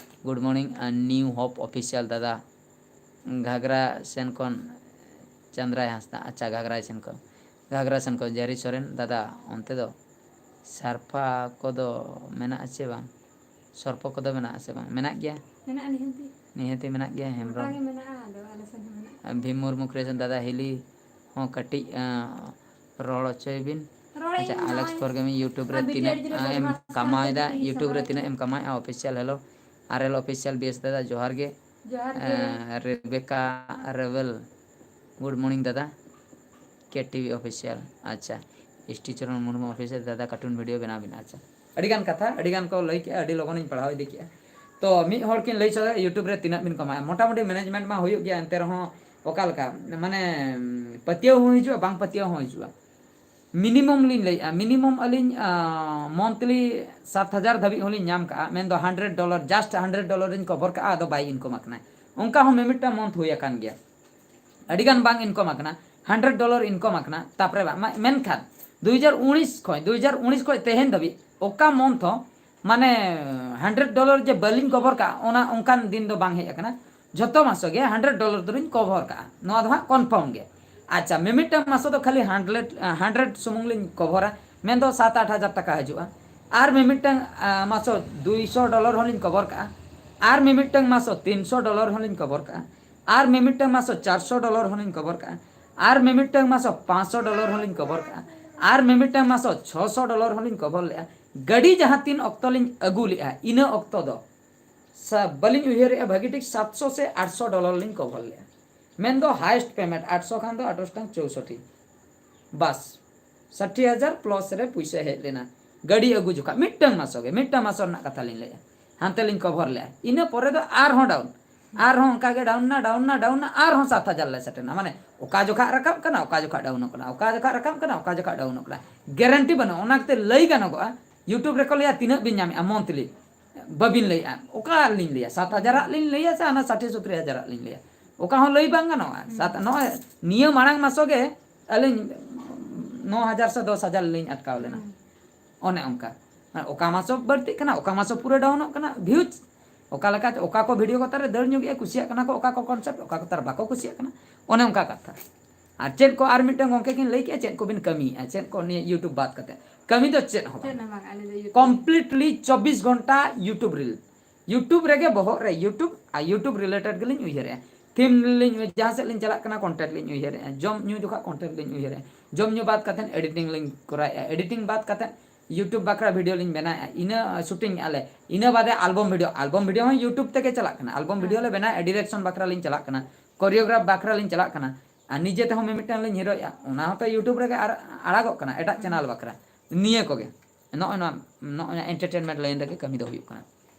ᱜᱩᱰ ᱢᱚᱨᱱᱤᱝ, ᱮ, ᱱᱤᱭᱩ ᱦᱳᱯ ᱚᱯᱷᱤᱥᱤᱭᱟᱞ ᱫᱟᱫᱟ᱾ ᱜᱷᱟᱜᱽᱨᱟ ᱥᱮᱱ ᱠᱷᱚᱱ ᱪᱟᱸᱫᱽᱨᱟᱭ ᱦᱟᱸᱥᱫᱟ᱾ ᱟᱪᱪᱷᱟ, ᱜᱷᱟᱜᱽᱨᱟ ᱥᱮᱱ ᱠᱷᱚᱱ, ᱜᱷᱟᱜᱽᱨᱟ ᱥᱮᱱ ᱠᱷᱚᱱ ᱡᱟᱹᱨᱤ ᱥᱚᱨᱮᱱ ᱫᱟᱫᱟ, ᱚᱱᱛᱮ ᱫᱚ ᱥᱟᱨᱯᱷᱟ ᱠᱚᱫᱚ ᱢᱮᱱᱟᱜᱼᱟ ᱪᱮ ᱵᱟᱝ? ᱥᱚᱨᱯᱚ ᱠᱚᱫᱚ ᱢᱮᱱᱟᱜᱼᱟ ᱥᱮ ᱵᱟᱝ? ᱢᱮᱱᱟᱜ ᱜᱮᱭᱟ? ᱢᱮᱱᱟᱜᱼᱟ ᱱᱤᱦᱟᱹᱛᱤ᱾ ᱱᱤᱦᱟᱹᱛᱤ ᱢᱮᱱᱟᱜ ᱜᱮᱭᱟ᱾ ᱜᱚᱴᱟ ᱦᱮᱢᱵᱨᱚᱢ᱾ ᱜᱮ ᱢᱮᱱᱟᱜᱼᱟ, ᱟᱫᱚ ᱟᱞᱮ ᱥᱮᱱ ᱦᱚᱸ ᱢᱮᱱᱟᱜᱼᱟ᱾ ᱵᱷᱤᱢ ᱢᱩᱨᱢᱩ ᱠᱨᱤᱭᱮᱥᱚᱱ ᱫᱟᱫᱟ ᱦᱤᱞᱤ ᱦᱚᱸ ᱠᱟᱹᱴᱤᱡ, ᱟᱸ, ᱨᱚᱲ ᱦᱚᱪᱚᱭ ᱵᱤᱱ᱾ ᱨᱚᱲᱮᱫ ᱟᱪᱪᱷᱟ, ᱟᱹᱧ ᱟᱞᱮᱠᱥ ᱱᱚᱜᱼᱚᱭ᱾ ᱯᱚᱨᱜᱟᱢᱤ YouTube ᱨᱮ ᱟᱨ ᱵᱤᱴᱤ ᱛᱤᱱᱟᱹᱜ, ᱟᱹᱰᱤ ᱡᱳᱨᱮ ᱟᱸ, ᱮᱢ ᱵᱚᱫᱢᱟᱥ ᱠᱟᱱᱟ, ᱠᱟᱢᱟᱣᱮᱫᱟ? ᱠᱟᱹᱴᱤᱡ ᱤᱧ YouTube ᱨᱮ ᱥᱟᱢᱵᱲᱟᱣ ᱛᱤᱱᱟᱹᱜ ᱦᱚᱪᱚᱭᱟ᱾ ᱮᱢ ᱠᱟᱢᱟᱣᱮᱫᱼᱟ? ᱚᱯᱷᱤᱥᱤᱭᱟᱞ ᱦᱮᱞᱳ, ᱟᱨ ᱮᱞ ᱚᱯᱷᱤᱥᱤᱭᱟᱞ ᱵᱮᱥ ᱫᱟᱫᱟ ᱡᱚᱦᱟᱨ ᱜᱮ᱾ ᱡᱚᱦᱟᱨ ᱜᱮ᱾ ᱟᱸ, ᱨᱮᱵᱮᱠᱟ ᱨᱮᱵᱮᱞ, ᱜᱩᱰ ᱢᱚᱨᱱᱤᱝ ᱫᱟᱫᱟ᱾ ᱠᱮ ᱴᱤ ᱵᱷᱤ ᱚᱯᱷᱤᱥᱤᱭᱟᱞ, ᱟᱪᱪᱷᱟ᱾ ᱮᱥ ᱴᱤ ᱪᱚᱨᱚᱱ ᱢᱩᱨᱢᱩ ᱚᱯᱷᱤᱥᱤᱭᱟᱞ ᱫᱟᱫᱟ, ᱠᱟᱨᱴᱩᱱ ᱵᱷᱤᱰᱤᱭᱳ ᱵᱮᱱᱟᱣ ᱵᱮᱱ, ᱟᱪᱪᱷᱟ᱾ ᱟᱹᱰᱤᱜᱟᱱ ᱠᱟᱛᱷᱟ, ᱟᱹᱰᱤᱜᱟᱱ ᱠᱚ ᱞᱟᱹᱭ ᱠᱮᱜᱼᱟ, ᱟᱹᱰᱤ ᱞᱚᱜᱚᱱᱤᱧ ᱯᱟᱲᱦᱟᱣ ᱤᱫᱤ ᱠᱮᱜᱼᱟ᱾ ᱛᱚ, ᱢᱤᱫ ᱦᱚᱲ ᱠᱤᱱ ᱞᱟᱹᱭ ᱦᱚᱪᱚ ᱠᱮᱫᱟ, YouTube ᱨᱮ ᱛᱤᱱᱟᱹᱜ ᱵᱤᱱ ᱠᱟᱢᱟᱭᱟ? ᱢᱚᱴᱟᱢᱩᱴᱤ ᱢᱮᱱᱮᱡᱽᱢᱮᱱᱴ ᱢᱟ ᱦᱩᱭᱩᱜ ᱜᱮᱭᱟ, ᱮᱱᱛᱮ ᱨᱮᱦᱚᱸ ᱚᱠᱟ ᱞᱮᱠᱟ? ᱢᱟᱱᱮ, ᱯᱟᱹᱛᱭᱟᱹᱣ ᱦᱚᱸ ᱦᱤᱡᱩᱜᱼᱟ, ᱵᱟᱝ ᱯᱟᱹᱛᱭᱟᱹᱣ ᱦᱚᱸ ᱦᱤᱡᱩᱜᱼᱟ᱾ ᱢᱤᱱᱤᱢᱟᱢ ᱞᱤᱧ ᱞᱟᱹᱭᱮᱫᱼᱟ, ᱢᱤᱱᱤᱢᱟᱢ ᱟᱹᱞᱤᱧ ᱢᱚᱱᱛᱷᱞᱤ ᱥᱟᱛ ᱦᱟᱡᱟᱨ ᱫᱷᱟᱹᱵᱤᱡ ᱦᱚᱸᱞᱤᱧ ᱧᱟᱢ ᱠᱟᱜᱼᱟ, ᱢᱮᱱᱫᱚ hundred dollar, just hundred dollar ᱤᱧ ᱠᱚᱵᱷᱚᱨ ᱠᱟᱜᱼᱟ, ᱟᱫᱚ ᱵᱟᱭ ᱤᱱᱠᱚᱢ ᱟᱠᱟᱱᱟ᱾ ᱚᱱᱠᱟ ᱦᱚᱸ ᱢᱤᱢᱤᱫᱴᱟᱝ ᱢᱚᱱᱛᱷ ᱦᱩᱭ ᱟᱠᱟᱱ ᱜᱮᱭᱟ, ᱟᱹᱰᱤᱜᱟᱱ ᱵᱟᱝ ᱤᱱᱠᱚᱢ ᱟᱠᱟᱱᱟ, ᱦᱟᱱᱰᱨᱮᱰ ᱰᱚᱞᱟᱨ ᱤᱱᱠᱚᱢ ᱟᱠᱟᱱᱟ᱾ ᱛᱟᱨᱯᱚᱨᱮ ᱵᱟᱝ, ᱢᱟ-, ᱢᱮᱱᱠᱷᱟᱱ ᱫᱩ ᱦᱟᱡᱟᱨ ᱩᱱᱤᱥ ᱠᱷᱚᱱ, ᱫᱩ ᱦᱟᱡᱟᱨ ᱩᱱᱤᱥ ᱠᱷᱚᱱ ᱛᱮᱦᱮᱧ ᱫᱷᱟᱹᱵᱤᱡ ᱚᱠᱟ ᱢᱚᱱᱛᱷ ᱦᱚᱸ ᱢᱟᱱᱮ ᱦᱟᱱᱰᱨᱮᱰ ᱰᱚᱞᱟᱨ ᱡᱮ ᱵᱟᱹᱞᱤᱧ ᱠᱚᱵᱷᱚᱨ ᱠᱟᱜᱼᱟ, ᱚᱱᱟ ᱚᱱᱠᱟᱱ ᱫᱤᱱ ᱫᱚ ᱵᱟᱝ ᱦᱮᱡ ᱟᱠᱟᱱᱟ᱾ ᱡᱷᱚᱛᱚ ᱢᱟᱥᱚ ᱜᱮ ᱦᱟᱱᱰᱨᱮᱰ ᱰᱚᱞᱟᱨ ᱫᱚᱞᱤᱧ ᱠᱚᱵᱷᱚᱨ ᱠᱟᱜᱼᱟ, ᱱᱚᱣᱟ ᱫᱚ ᱦᱟᱸᱜ ᱠᱚᱱᱯᱷᱟᱨᱢ ᱜᱮ᱾ ᱟᱪᱪᱷᱟ, ᱢᱤᱢᱤᱫᱴᱟᱝ ᱢᱟᱥᱚ ᱫᱚ ᱠᱷᱟᱹᱞᱤ ᱦᱟᱱᱰᱨᱮᱰ, ᱦᱟᱱᱰᱨᱮᱰ ᱥᱩᱢᱩᱝ ᱞᱤᱧ ᱠᱚᱵᱷᱚᱨᱟ, ᱢᱮᱱᱫᱚ ᱥᱟᱛ ᱟᱴ ᱦᱟᱡᱟᱨ ᱴᱟᱠᱟ ᱦᱤᱡᱩᱜᱼᱟ᱾ ᱟᱨ ᱢᱤᱢᱤᱫᱴᱟᱝ ᱢᱟᱥᱚ ᱫᱩᱭᱥᱚ ᱰᱚᱞᱟᱨ ᱦᱚᱸᱞᱤᱧ ᱠᱚᱵᱷᱚᱨ ᱠᱟᱜᱼᱟ, ᱟᱨ ᱢᱤᱢᱤᱫᱴᱟᱝ ᱢᱟᱥᱚ ᱛᱤᱱᱥᱚ ᱰᱚᱞᱟᱨ ᱦᱚᱸᱞᱤᱧ ᱠᱚᱵᱷᱚᱨ ᱠᱟᱜᱼᱟ, ᱟᱨ ᱢᱤᱢᱤᱫᱴᱟᱝ ᱢᱟᱥᱚ ᱪᱟᱨᱥᱚ ᱰᱚᱞᱟᱨ ᱦᱚᱸᱞᱤᱧ ᱠᱚᱵᱷᱚᱨ ᱠᱟᱜᱼᱟ, ᱟᱨ ᱢᱤᱢᱤᱫᱴᱟᱝ ᱢᱟᱥᱚ ᱯᱟᱸᱪᱥᱚ ᱰᱚᱞᱟᱨ ᱦᱚᱸᱞᱤᱧ ᱠᱚᱵᱷᱚᱨ ᱠᱟᱜᱼᱟ, ᱟᱨ ᱢᱤᱢᱤᱫᱴᱟᱝ ᱢᱟᱥᱚ ᱪᱷᱚᱥᱚ ᱰᱚᱞᱟᱨ ᱦᱚᱸᱞᱤᱧ ᱠᱚᱵᱷᱚᱨ ᱞᱮᱜᱼᱟ᱾ ᱜᱟᱹᱰᱤ ᱡᱟᱦᱟᱸ ᱛᱤᱱ ᱚᱠᱛᱚ ᱞᱤᱧ ᱟᱹᱜᱩ ᱞᱮᱜᱼᱟ, ᱤᱱᱟᱹ ᱚᱠᱛᱚ ᱫᱚ ᱥᱟ-, ᱵᱟᱹᱞᱤᱧ ᱩᱭᱦᱟᱹᱨᱮᱜᱼᱟ ᱵᱷᱟᱹᱜᱤ ᱴᱷᱤᱠ, ᱥᱟᱛᱥᱚ ᱥᱮ ᱟᱴᱥᱚ ᱰᱚᱞᱟᱨ ᱞᱤᱧ ᱠᱚᱵᱷᱚᱨ ᱞᱮᱜᱼᱟ, ᱢᱮᱱᱫᱚ ᱦᱟᱭᱮᱥᱴ ᱯᱮᱢᱮᱱᱴ ᱟᱴᱥᱚ ᱠᱷᱟᱱ ᱫᱚ ᱟᱴᱷᱨᱚᱥᱚ ᱴᱟᱝ ᱪᱳᱭᱥᱚᱴᱴᱤ, ᱵᱟᱥ, ᱥᱟᱴᱴᱤ ᱦᱟᱡᱟᱨ ᱯᱞᱟᱥ ᱨᱮ ᱯᱩᱭᱥᱟᱹ ᱦᱮᱡ ᱞᱮᱱᱟ᱾ ᱜᱟᱹᱰᱤ ᱟᱹᱜᱩ ᱡᱚᱠᱷᱟ ᱢᱤᱫᱴᱟᱝ ᱢᱟᱥᱚ ᱜᱮ, ᱢᱤᱫᱴᱟᱝ ᱢᱟᱥᱚ ᱨᱮᱱᱟᱜ ᱠᱟᱛᱷᱟ ᱞᱤᱧ ᱞᱟᱹᱭᱮᱜᱼᱟ, ᱦᱟᱱᱛᱮ ᱞᱤᱧ ᱠᱚᱵᱷᱚᱨ ᱞᱮᱜᱼᱟ, ᱤᱱᱟᱹ ᱯᱚᱨᱮ ᱫᱚ ᱟᱨᱦᱚᱸ ᱰᱟᱣᱩᱱ, ᱟᱨᱦᱚᱸ ᱚᱱᱠᱟ ᱜᱮ ᱰᱟᱣᱩᱱ ᱱᱟ, ᱰᱟᱣᱩᱱ ᱱᱟ, ᱰᱟᱣᱩᱱ ᱱᱟ, ᱟᱨᱦᱚᱸ ᱥᱟᱛ ᱦᱟᱡᱟᱨ ᱞᱮ ᱥᱮᱴᱮᱨ ᱱᱟ᱾ ᱢᱟᱱᱮ ᱚᱠᱟ ᱡᱚᱠᱷᱟ ᱨᱟᱠᱟᱵ ᱠᱟᱱᱟ, ᱚᱠᱟ ᱡᱚᱠᱷᱟ ᱰᱟᱣᱩᱱᱚᱜ ᱠᱟᱱᱟ, ᱚᱠᱟ ᱡᱚᱠᱷᱟ ᱨᱟᱠᱟᱵ ᱠᱟᱱᱟ, ᱚᱠᱟ ᱡᱚᱠᱷᱟ ᱰᱟᱣᱩᱱᱚᱜ ᱠᱟᱱᱟ, ᱜᱮᱨᱮᱱᱴᱤ ᱵᱟᱹᱱᱩᱜᱼᱟ᱾ ᱚᱱᱟ ᱠᱷᱟᱹᱛᱤᱨ ᱞᱟᱹᱭ ᱜᱟᱱᱚᱜᱚᱜᱼᱟ, YouTube ᱨᱮᱠᱚ ᱞᱟᱹᱭᱟ ᱛᱤᱱᱟᱹᱜ ᱵᱤᱱ ᱧᱟᱢᱮᱜᱼᱟ ᱢᱚᱱᱛᱷᱞᱤ, ᱵᱟᱹᱵᱤᱱ ᱞᱟᱹᱭᱮᱜᱼᱟ᱾ ᱚᱠᱟ ᱞᱤᱧ ᱞᱟᱹᱭᱟ, ᱥᱟᱛ ᱦᱟᱡᱟᱨᱟᱜ ᱞᱤᱧ ᱞᱟᱹᱭᱟ ᱥᱮ ᱦᱟᱱᱟ ᱥᱟᱴᱷᱤ ᱥᱚᱛᱛᱚᱨ ᱦᱟᱡᱟᱨᱟᱜ ᱞᱤᱧ ᱞᱟᱹᱭᱟ? ᱚᱠᱟ ᱦᱚᱸ ᱞᱟᱹᱭ ᱵᱟᱝ ᱜᱟᱱᱚᱜᱼᱟ᱾ ᱥᱟᱛ, ᱱᱚᱜᱼᱚᱭ ᱱᱤᱭᱟᱹ ᱢᱟᱲᱟᱝ ᱢᱟᱥᱚ ᱜᱮ ᱟᱹᱞᱤᱧ ᱱᱚ ᱦᱟᱡᱟᱨ ᱥᱮ ᱫᱚᱥ ᱦᱟᱡᱟᱨ ᱞᱤᱧ ᱟᱴᱠᱟᱣ ᱞᱮᱱᱟ᱾ ᱚᱱᱮ ᱚᱱᱠᱟ, ᱢᱟᱱᱮ ᱚᱠᱟ ᱢᱟᱥᱚ ᱵᱟᱹᱲᱛᱤᱜ ᱠᱟᱱᱟ, ᱚᱠᱟ ᱢᱟᱥᱚ ᱯᱩᱨᱟᱹ ᱰᱟᱣᱩᱱᱚᱜ ᱠᱟᱱᱟ, ᱵᱷᱤᱭᱩᱡᱽ ᱚᱠᱟ ᱞᱮᱠᱟ, ᱚᱠᱟ ᱠᱚ ᱵᱷᱤᱰᱤᱭᱳ ᱠᱚ ᱛᱟᱨᱮ ᱫᱟᱹᱲ ᱧᱚᱜᱮᱜᱼᱟ, ᱠᱩᱥᱤᱭᱟᱜ ᱠᱟᱱᱟ ᱠᱚ, ᱚᱠᱟ ᱠᱚ ᱠᱚᱱᱥᱮᱯᱴ, ᱚᱠᱟ ᱠᱚ ᱛᱟᱨ ᱵᱟᱠᱚ ᱠᱩᱥᱤᱭᱟᱜ ᱠᱟᱱᱟ, ᱚᱱᱮ ᱚᱱᱠᱟ ᱠᱟᱛᱷᱟ᱾ ᱟᱨ ᱪᱮᱫ ᱠᱚ ᱟᱨ ᱢᱤᱫᱴᱟᱝ ᱜᱚᱝᱠᱮ ᱠᱤᱱ ᱞᱟᱹᱭ ᱠᱮᱜᱼᱟ, ᱪᱮᱫ ᱠᱚᱵᱤᱱ ᱠᱟᱹᱢᱤᱭᱮᱜᱼᱟ, ᱪᱮᱫ ᱠᱚ ᱱᱤᱭᱟᱹ YouTube ᱵᱟᱫ ᱠᱟᱛᱮ? ᱠᱟᱹᱢᱤ ᱫᱚ ᱪᱮᱫ ᱦᱚᱸ ᱵᱟᱝ᱾ ᱪᱮᱫ ᱦᱚᱸ ᱵᱟᱝ, ᱟᱞᱮ ᱫᱚ YouTube᱾ ᱠᱚᱢᱯᱞᱤᱴᱞᱤ ᱪᱚᱵᱵᱤᱥ ᱜᱷᱚᱱᱴᱟ YouTube ᱨᱤᱞ, YouTube ᱨᱮᱜᱮ ᱵᱚᱦᱚᱜ ᱨᱮ YouTube ᱟᱨ YouTube ᱨᱤᱞᱮᱴᱮᱰ ᱜᱮᱞᱤᱧ ᱩᱭᱦᱟᱹᱨᱮᱜᱼᱟ᱾ ᱛᱷᱤᱢ ᱞᱤᱧ, ᱡᱟᱦᱟᱸ ᱥᱮᱫ ᱞᱤᱧ ᱪᱟᱞᱟᱜ ᱠᱟᱱᱟ, ᱠᱚᱱᱴᱮᱱᱴ ᱞᱤᱧ ᱩᱭᱦᱟᱹᱨᱮᱜᱼᱟ, ᱡᱚᱢ ᱧᱩ ᱡᱚᱠᱷᱚᱱ ᱠᱚᱱᱴᱮᱱᱴ ᱞᱤᱧ ᱩᱭᱦᱟᱹᱨᱮᱜᱼᱟ, ᱡᱚᱢ ᱧᱩ ᱵᱟᱫ ᱠᱟᱛᱮ ᱮᱰᱤᱴᱤᱝ ᱞᱤᱧ ᱠᱚᱨᱟᱣᱮᱜᱼᱟ, ᱮᱰᱤᱴᱤᱝ ᱵᱟᱫ ᱠᱟᱛᱮ YouTube ᱵᱟᱠᱷᱨᱟ ᱵᱷᱤᱰᱤᱭᱳ ᱞᱤᱧ ᱵᱮᱱᱟᱣᱮᱜᱼᱟ, ᱤᱱᱟᱹ ᱥᱩᱴᱤᱝ ᱮᱜᱼᱟ ᱞᱮ, ᱤᱱᱟᱹ ᱵᱟᱫᱮ ᱟᱞᱵᱚᱢ ᱵᱷᱤᱰᱤᱭᱳ, ᱟᱞᱵᱚᱢ ᱵᱷᱤᱰᱤᱭᱳ ᱦᱚᱸ YouTube ᱛᱮᱜᱮ ᱪᱟᱞᱟᱜ ᱠᱟᱱᱟ, ᱟᱞᱵᱚᱢ ᱵᱷᱤᱰᱤᱭᱳ ᱞᱮ ᱵᱮᱱᱟᱣᱮᱜᱼᱟ, ᱰᱤᱨᱮᱠᱥᱚᱱ ᱵᱟᱠᱷᱨᱟ ᱞᱤᱧ ᱪᱟᱞᱟᱜ ᱠᱟᱱᱟ, ᱠᱳᱨᱤᱭᱳᱜᱨᱟᱯᱷ ᱵᱟᱠᱷᱨᱟ ᱞᱤᱧ ᱪᱟᱞᱟᱜ ᱠᱟᱱᱟ, ᱟᱨ ᱱᱤᱡᱮ ᱛᱮᱦᱚᱸ ᱢᱤᱢᱤᱫᱴᱟᱝ ᱞᱤᱧ ᱦᱤᱨᱳᱭᱮᱜᱼᱟ, ᱚᱱᱟ ᱦᱚᱸᱛᱚ YouTube ᱨᱮᱜᱮ ᱟᱨ ᱟᱲᱟᱜᱚᱜ ᱠᱟᱱᱟ ᱮᱴᱟᱜ ᱪᱮᱱᱮᱞ ᱵᱟᱠᱷᱨᱟ᱾ ᱱᱤᱭᱟᱹ ᱠᱚᱜᱮ, ᱱᱚᱜᱼᱚᱭ ᱱᱚᱣᱟ, ᱱᱚᱜᱼᱚᱭ ᱱᱚᱣᱟ ᱮᱱᱴᱟᱨᱴᱮᱱᱢᱮᱱᱴ ᱞᱟᱭᱤᱱ ᱨᱮᱜᱮ ᱠᱟᱹᱢᱤ ᱫᱚ ᱦᱩᱭᱩᱜ ᱠᱟᱱᱟ᱾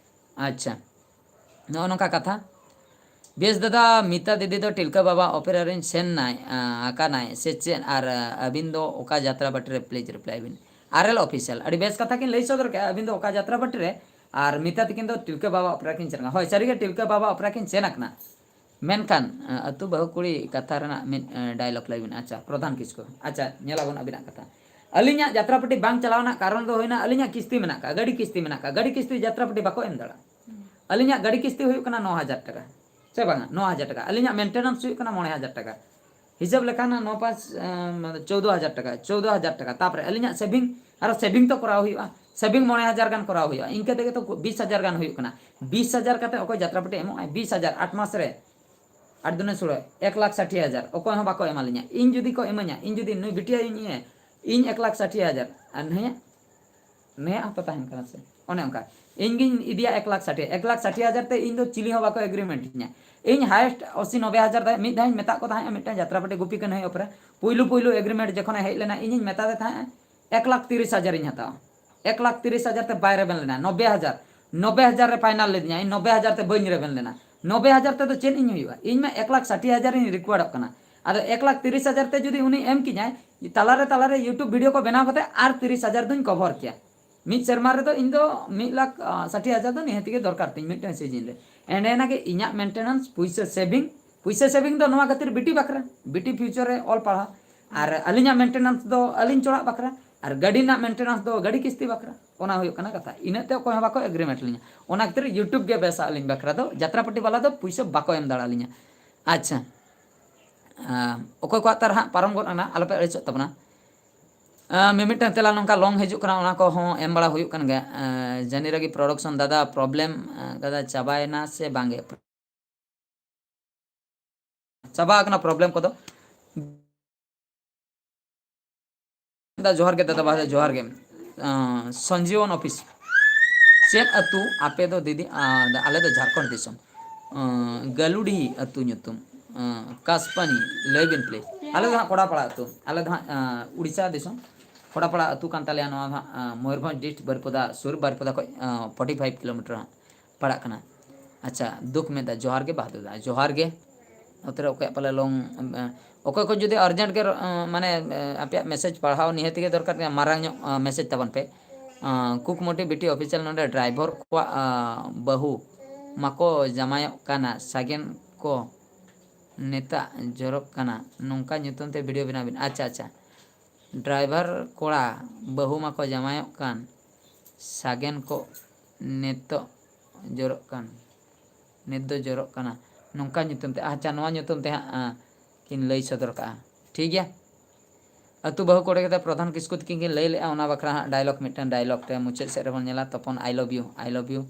ᱟᱪᱪᱷᱟ, ᱱᱚᱜᱼᱚ ᱱᱚᱝᱠᱟ ᱠᱟᱛᱷᱟ᱾ ᱵᱮᱥ ᱫᱟᱫᱟ, ᱢᱤᱛᱟ ᱫᱤᱫᱤ ᱫᱚ ᱴᱤᱞᱠᱟᱹ ᱵᱟᱵᱟ ᱚᱯᱮᱨᱟ ᱨᱮᱱ ᱥᱮᱱ ᱱᱟᱭ, ᱟᱸ, ᱟᱠᱟᱱᱟᱭ ᱥᱮ ᱪᱮᱫ? ᱟᱨ, ᱟᱸ, ᱟᱹᱵᱤᱱ ᱫᱚ ᱚᱠᱟ ᱡᱟᱛᱨᱟ ᱯᱟᱹᱴᱤ ᱨᱮ? Please reply bin. R L Official, ᱟᱹᱰᱤ ᱵᱮᱥ ᱠᱟᱛᱷᱟ ᱠᱤᱱ ᱞᱟᱹᱭ ᱥᱚᱫᱚᱨ ᱠᱮᱜᱼᱟ, ᱟᱹᱵᱤᱱ ᱫᱚ ᱚᱠᱟ ᱡᱟᱛᱨᱟ ᱯᱟᱹᱴᱤ ᱨᱮ? ᱟᱨ ᱢᱤᱛᱟ ᱛᱤᱠᱤᱱ ᱫᱚ ᱴᱤᱞᱠᱟᱹ ᱵᱟᱵᱟ ᱚᱯᱮᱨᱟ ᱠᱤᱱ ᱥᱮᱱ ᱟᱠᱟᱱᱟ᱾ ᱦᱳᱭ, ᱥᱟᱹᱨᱤᱜᱮ ᱴᱤᱞᱠᱟᱹ ᱵᱟᱵᱟ ᱚᱯᱮᱨᱟ ᱠᱤᱱ ᱥᱮᱱ ᱟᱠᱟᱱᱟ᱾ ᱢᱮᱱᱠᱷᱟᱱ, ᱟᱸ, ᱟᱹᱛᱩ ᱵᱟᱹᱦᱩ ᱠᱩᱲᱤ ᱠᱟᱛᱷᱟ ᱨᱮᱱᱟᱜ ᱢᱤᱫ, ᱟᱸ, dialogue ᱞᱟᱹᱭ ᱵᱤᱱ᱾ ᱟᱪᱪᱷᱟ, ᱯᱨᱚᱫᱷᱟᱱ ᱠᱤᱥᱠᱩ᱾ ᱟᱪᱪᱷᱟ, ᱧᱮᱞᱟᱵᱚᱱ ᱟᱹᱵᱤᱱᱟᱜ ᱠᱟᱛᱷᱟ᱾ ᱟᱹᱞᱤᱧᱟᱜ ᱡᱟᱛᱨᱟ ᱯᱟᱹᱴᱤ ᱵᱟᱝ ᱪᱟᱞᱟᱣ ᱨᱮᱱᱟᱜ ᱠᱟᱨᱚᱱ ᱫᱚ ᱦᱩᱭᱱᱟ, ᱟᱹᱞᱤᱧᱟᱜ ᱠᱤᱥᱛᱤ ᱢᱮᱱᱟᱜ ᱠᱟᱜᱼᱟ, ᱜᱟᱹᱰᱤ ᱠᱤᱥᱛᱤ ᱢᱮᱱᱟᱜ ᱠᱟᱜᱼᱟ, ᱜᱟᱹᱰᱤ ᱠᱤᱥᱛᱤ ᱡᱟᱛᱨᱟ ᱯᱟᱹᱴᱤ ᱵᱟᱠᱚ ᱮᱢ ᱫᱟᱲᱮᱭᱟᱜᱼᱟ᱾ ᱟᱹᱞᱤᱧᱟᱜ ᱜᱟᱹᱰᱤ ᱠᱤᱥᱛᱤ ᱦᱩᱭᱩᱜ ᱠᱟᱱᱟ ᱱᱚ ᱦᱟᱡᱟᱨ ᱴᱟᱠᱟ, ᱥᱮ ᱵᱟᱝᱟ? ᱱᱚ ᱦᱟᱡᱟᱨ ᱴᱟᱠᱟ᱾ ᱟᱹᱞᱤᱧᱟᱜ maintenance ᱦᱩᱭᱩᱜ ᱠᱟᱱᱟ ᱢᱚᱬᱮ ᱦᱟᱡᱟᱨ ᱴᱟᱠᱟ᱾ ᱦᱤᱥᱟᱹᱵ ᱞᱮᱠᱷᱟᱱ ᱱᱚ ᱯᱟᱸᱪ, ᱟᱸ, ᱪᱳᱫᱽᱫᱳ ᱦᱟᱡᱟᱨ ᱴᱟᱠᱟ, ᱪᱳᱫᱽᱫᱳ ᱦᱟᱡᱟᱨ ᱴᱟᱠᱟ᱾ ᱛᱟᱯᱚᱨᱮ ᱟᱹᱞᱤᱧᱟᱜ saving, ᱟᱨᱚ saving ᱛᱚ ᱠᱚᱨᱟᱣ ᱦᱩᱭᱩᱜᱼᱟ, saving ᱢᱚᱬᱮ ᱦᱟᱡᱟᱨ ᱜᱟᱱ ᱠᱚᱨᱟᱣ ᱦᱩᱭᱩᱜᱼᱟ᱾ ᱤᱱᱠᱟᱹ ᱛᱮᱜᱮ ᱛᱚ ᱵᱤᱥ ᱦᱟᱡᱟᱨ ᱜᱟᱱ ᱦᱩᱭᱩᱜ ᱠᱟᱱᱟ᱾ ᱵᱤᱥ ᱦᱟᱡᱟᱨ ᱠᱟᱛᱮ ᱚᱠᱚᱭ ᱡᱟᱛᱨᱟ ᱯᱟᱹᱴᱤ ᱮᱢᱚᱜᱼᱟᱭ? ᱵᱤᱥ ᱦᱟᱡᱟᱨ ᱟᱴ ᱢᱟᱥ ᱨᱮ, ᱟᱴ ᱫᱩᱱᱮ ᱥᱳᱞᱳ, ᱮᱠ ᱞᱟᱠᱷ ᱥᱟᱴᱷᱤ ᱦᱟᱡᱟᱨ᱾ ᱚᱠᱚᱭ ᱦᱚᱸ ᱵᱟᱠᱚ ᱮᱢᱟᱞᱤᱧᱟ᱾ ᱤᱧ ᱡᱩᱫᱤ ᱠᱚ ᱤᱢᱟᱹᱧᱟ, ᱤᱧ ᱡᱩᱫᱤ ᱱᱩᱭ ᱵᱤᱴᱤᱭᱟᱜ ᱤᱧ ᱤᱭᱟᱹ, ᱤᱧ ᱮᱠ ᱞᱟᱠᱷ ᱥᱟᱴᱷᱤ ᱦᱟᱡᱟᱨ, ᱟᱨ ᱱᱩᱭᱟᱜ, ᱱᱩᱭᱟᱜ ᱦᱚᱸᱛᱚ ᱛᱟᱦᱮᱱ ᱠᱟᱱᱟ ᱥᱮ, ᱚᱱᱮ ᱚᱱᱠᱟ᱾ ᱤᱧ ᱜᱤᱧ ᱤᱫᱤᱭᱟ ᱮᱠ ᱞᱟᱠᱷ ᱥᱟᱴᱷᱤ, ᱮᱠ ᱞᱟᱠᱷ ᱥᱟᱴᱷᱤ ᱦᱟᱡᱟᱨ ᱛᱮ ᱤᱧ ᱫᱚ ᱪᱤᱞᱤ ᱦᱚᱸ ᱵᱟᱠᱚ agreement ᱤᱧᱟ᱾ ᱤᱧ highest ᱟᱥᱤ ᱱᱚᱵᱵᱳᱭ ᱦᱟᱡᱟᱨ ᱫᱷᱟᱹᱵᱤᱡ ᱢᱤᱫ ᱫᱷᱟᱣ ᱤᱧ ᱢᱮᱛᱟᱜ ᱠᱚ ᱛᱟᱦᱮᱸᱫ, ᱢᱤᱫᱴᱟᱝ ᱡᱟᱛᱨᱟ ᱯᱟᱹᱴᱤ ᱜᱩᱯᱤ ᱠᱟᱹᱱᱦᱟᱹᱭ ᱚᱯᱮᱨᱟ, ᱯᱩᱭᱞᱩ ᱯᱩᱭᱞᱩ agreement ᱡᱚᱠᱷᱚᱱᱮ ᱦᱮᱡ ᱞᱮᱱᱟ, ᱤᱧᱤᱧ ᱢᱮᱛᱟᱫᱮ ᱛᱟᱦᱮᱸᱫ ᱮᱠ ᱞᱟᱠᱷ ᱛᱤᱨᱤᱥ ᱦᱟᱡᱟᱨ ᱤᱧ ᱦᱟᱛᱟᱣᱟ, ᱮᱠ ᱞᱟᱠᱷ ᱛᱤᱨᱤᱥ ᱦᱟᱡᱟᱨ ᱛᱮ ᱵᱟᱭ ᱨᱮᱵᱮᱱ ᱞᱮᱱᱟ, ᱱᱚᱵᱵᱳᱭ ᱦᱟᱡᱟᱨ, ᱱᱚᱵᱵᱳᱭ ᱦᱟᱡᱟᱨ ᱨᱮ final ᱞᱤᱫᱤᱧᱟ, ᱤᱧ ᱱᱚᱵᱵᱳᱭ ᱦᱟᱡᱟᱨ ᱛᱮ ᱵᱟᱹᱧ ᱨᱮᱵᱮᱱ ᱞᱮᱱᱟ᱾ ᱱᱚᱵᱵᱳᱭ ᱦᱟᱡᱟᱨ ᱛᱮᱫᱚ ᱪᱮᱫ ᱤᱧ ᱦᱩᱭᱩᱜᱼᱟ? ᱤᱧ ᱢᱟ ᱮᱠ ᱞᱟᱠᱷ ᱥᱟᱴᱷᱤ ᱦᱟᱡᱟᱨ ᱤᱧ requiredᱚᱜ ᱠᱟᱱᱟ᱾ ᱟᱫᱚ ᱮᱠ ᱞᱟᱠᱷ ᱛᱤᱨᱤᱥ ᱦᱟᱡᱟᱨ ᱛᱮ ᱡᱩᱫᱤ ᱩᱱᱤ ᱮᱢ ᱠᱤᱧᱟᱭ, ᱛᱟᱞᱟᱨᱮ ᱛᱟᱞᱟᱨᱮ YouTube video ᱠᱚ ᱵᱮᱱᱟᱣ ᱠᱟᱛᱮ ᱟᱨ ᱛᱤᱨᱤᱥ ᱦᱟᱡᱟᱨ ᱫᱚᱧ cover ᱠᱮᱭᱟ᱾ ᱢᱤᱫ ᱥᱮᱨᱢᱟ ᱨᱮᱫᱚ ᱤᱧ ᱫᱚ ᱢᱤᱫ ᱞᱟᱠᱷ, ᱟᱸ, ᱥᱟᱴᱷᱤ ᱦᱟᱡᱟᱨ ᱫᱚ ᱱᱤᱦᱟᱹᱛ ᱜᱮ ᱫᱚᱨᱠᱟᱨ ᱛᱤᱧ ᱢᱤᱫᱴᱟᱝ season ᱨᱮ᱾ ᱮᱸᱰᱮ ᱮᱱᱟᱜᱮ ᱤᱧᱟᱹᱜ maintenance, ᱯᱩᱭᱥᱟᱹ saving, ᱯᱩᱭᱥᱟᱹ saving ᱫᱚ ᱱᱚᱣᱟ ᱠᱷᱟᱹᱛᱤᱨ ᱵᱤᱴᱤ ᱵᱟᱠᱷᱨᱟ, ᱵᱤᱴᱤ future ᱨᱮ ᱚᱞ ᱯᱟᱲᱦᱟᱣ, ᱟᱨ ᱟᱹᱞᱤᱧᱟᱜ maintenance ᱫᱚ ᱟᱹᱞᱤᱧ ᱪᱚᱲᱟᱜ ᱵᱟᱠᱷᱨᱟ, ᱟᱨ ᱜᱟᱹᱰᱤ ᱨᱮᱱᱟᱜ maintenance ᱫᱚ ᱜᱟᱹᱰᱤ ᱠᱤᱥᱛᱤ ᱵᱟᱠᱷᱨᱟ᱾ ᱚᱱᱟ ᱦᱩᱭᱩᱜ ᱠᱟᱱᱟ ᱠᱟᱛᱷᱟ᱾ ᱤᱱᱟᱹᱜ ᱛᱮ ᱚᱠᱚᱭ ᱦᱚᱸ ᱵᱟᱠᱚ agreement ᱞᱤᱧᱟ᱾ ᱚᱱᱟ ᱠᱷᱟᱹᱛᱤᱨ YouTube ᱜᱮ ᱵᱮᱥᱟ ᱟᱹᱞᱤᱧ ᱵᱟᱠᱷᱨᱟ ᱫᱚ, ᱡᱟᱛᱨᱟ ᱯᱟᱹᱴᱤ ᱵᱟᱞᱟ ᱫᱚ ᱯᱩᱭᱥᱟᱹ ᱵᱟᱠᱚ ᱮᱢ ᱫᱟᱲᱮ ᱟᱹᱞᱤᱧᱟ᱾ ᱟᱪᱪᱷᱟ, ᱟᱸ, ᱚᱠᱚᱭ ᱠᱚᱣᱟᱜ ᱛᱟᱨ ᱦᱟᱸᱜ ᱯᱟᱨᱚᱢ ᱜᱚᱫ ᱮᱱᱟ, ᱟᱞᱚᱯᱮ ᱟᱹᱲᱤᱥᱚᱜ ᱛᱟᱵᱚᱱᱟ᱾ ᱟᱸ, ᱢᱤᱢᱤᱫᱴᱟᱝ ᱛᱮᱞᱟ ᱱᱚᱝᱠᱟ long ᱦᱤᱡᱩᱜ ᱠᱟᱱᱟ, ᱚᱱᱟ ᱠᱚᱦᱚᱸ ᱮᱢ ᱵᱟᱲᱟ ᱦᱩᱭᱩᱜ ᱠᱟᱱ ᱜᱮᱭᱟ᱾ ᱟᱸ, ᱡᱟᱹᱱᱤ ᱨᱟᱹᱜᱤ production ᱫᱟᱫᱟ, problem, ᱟᱸ, ᱠᱟᱫᱟ, ᱪᱟᱵᱟᱭᱮᱱᱟ ᱥᱮ ᱵᱟᱝᱜᱮ? ᱪᱟᱵᱟ ᱟᱠᱟᱱᱟ problem ᱠᱚᱫᱚ᱾ ᱫᱟ ᱡᱚᱦᱟᱨ ᱜᱮ ᱫᱟᱫᱟ, ᱵᱟᱦᱟ ᱡᱚᱦᱟᱨ ᱜᱮ᱾ ᱟᱸ, ᱥᱚᱧᱡᱤᱵᱚᱱ office, ᱪᱮᱫ ᱟᱹᱛᱩ ᱟᱯᱮ ᱫᱚ ᱫᱤᱫᱤ? ᱟᱸ, ᱟᱞᱮ ᱫᱚ ᱡᱷᱟᱲᱠᱷᱚᱸᱰ ᱫᱤᱥᱚᱢ᱾ ᱟᱸ, ᱜᱟᱹᱞᱩᱰᱤ ᱟᱹᱛᱩ ᱧᱩᱛᱩᱢ᱾ ᱟᱸ, ᱠᱟᱥᱯᱟᱱᱤ, ᱞᱟᱹᱭ ᱵᱤᱱ please᱾ ᱟᱞᱮ ᱫᱚ ᱦᱟᱸᱜ ᱠᱚᱲᱟᱯᱟᱲᱟ ᱟᱹᱛᱩ, ᱟᱞᱮ ᱫᱚ ᱦᱟᱸᱜ, ᱟᱸ, ᱩᱲᱤᱥᱥᱟ ᱫᱤᱥᱚᱢ᱾ ᱠᱚᱲᱟᱯᱟᱲᱟ ᱟᱹᱛᱩ ᱠᱟᱱ ᱛᱟᱞᱮᱭᱟ ᱱᱚᱣᱟ ᱫᱚ ᱦᱟᱸᱜ, ᱟᱸ, ᱢᱚᱭᱩᱨᱵᱷᱚᱸᱡᱽ district, ᱵᱟᱹᱨᱤᱯᱟᱫᱟ ᱥᱩᱨ, ᱵᱟᱹᱨᱤᱯᱟᱫᱟ ᱠᱷᱚᱡ, ᱟᱸ, forty five kilometer ᱦᱟᱸᱜ ᱯᱟᱲᱟᱜ ᱠᱟᱱᱟ᱾ ᱟᱪᱪᱷᱟ, ᱫᱩᱠ ᱢᱮᱫᱟ, ᱡᱚᱦᱟᱨ ᱜᱮ ᱵᱟᱦᱟᱫᱩᱨ ᱫᱟ, ᱡᱚᱦᱟᱨ ᱜᱮ᱾ ᱱᱚᱛᱮ ᱨᱮ ᱚᱠᱚᱭᱟᱜ ᱯᱟᱞᱮ ᱞᱚᱝ, ᱮ, ᱚᱠᱚᱭ ᱠᱚ ᱡᱩᱫᱤ urgent ᱜᱮ, ᱮ, ᱢᱟᱱᱮ, ᱮ, ᱟᱯᱮᱭᱟᱜ message ᱯᱟᱲᱦᱟᱣ ᱱᱤᱦᱟᱹᱛ ᱜᱮ ᱫᱚᱨᱠᱟᱨ ᱠᱟᱱᱟ, ᱢᱟᱨᱟᱝ ᱧᱚᱜ, ᱮ, message ᱛᱟᱵᱚᱱ ᱯᱮ᱾ ᱮ, ᱠᱩᱠᱢᱩᱴᱤ ᱵᱤᱴᱤ official ᱱᱚᱰᱮ driver ᱠᱚᱣᱟᱜ, ᱮ, ᱵᱟᱹᱦᱩ ᱢᱟᱠᱚ ᱡᱟᱢᱟᱭᱚᱜ ᱠᱟᱱᱟ, ᱥᱟᱜᱮᱱ ᱠᱚ ᱱᱮᱛᱟ ᱡᱚᱨᱚᱜ ᱠᱟᱱᱟ, ᱱᱚᱝᱠᱟ ᱧᱩᱛᱩᱢ ᱛᱮ video ᱵᱮᱱᱟᱣ ᱵᱤᱱ᱾ ᱟᱪᱪᱷᱟ, ᱟᱪᱪᱷᱟ᱾ Driver ᱠᱚᱲᱟ ᱵᱟᱹᱦᱩ ᱢᱟᱠᱚ ᱡᱟᱢᱟᱭᱚᱜ ᱠᱟᱱ, ᱥᱟᱜᱮᱱ ᱠᱚ ᱱᱤᱛᱚᱜ ᱡᱚᱨᱚᱜ ᱠᱟᱱ, ᱱᱤᱛ ᱫᱚ ᱡᱚᱨᱚᱜ ᱠᱟᱱᱟ, ᱱᱚᱝᱠᱟ ᱧᱩᱛᱩᱢ ᱛᱮ᱾ ᱟᱪᱪᱷᱟ, ᱱᱚᱣᱟ ᱧᱩᱛᱩᱢ ᱛᱮ ᱦᱟᱸᱜ, ᱟ, ᱠᱤᱱ ᱞᱟᱹᱭ ᱥᱚᱫᱚᱨ ᱠᱟᱜᱼᱟ᱾ ᱴᱷᱤᱠ ᱜᱮᱭᱟ? ᱟᱹᱛᱩ ᱵᱟᱹᱦᱩ ᱠᱚᱲᱟ ᱠᱟᱛᱮ ᱯᱨᱚᱫᱷᱟᱱ ᱠᱤᱥᱠᱩ ᱛᱤᱠᱤᱱ ᱠᱤᱱ ᱞᱟᱹᱭ ᱞᱮᱜᱼᱟ, ᱚᱱᱟ ᱵᱟᱠᱷᱨᱟ ᱦᱟᱸᱜ dialogue, ᱢᱤᱫᱴᱟᱝ dialogue ᱨᱮ ᱢᱩᱪᱟᱹᱫ ᱥᱮᱫ ᱨᱮᱵᱚᱱ ᱧᱮᱞᱟ, ᱛᱚᱯᱚᱱ I love you, I love you᱾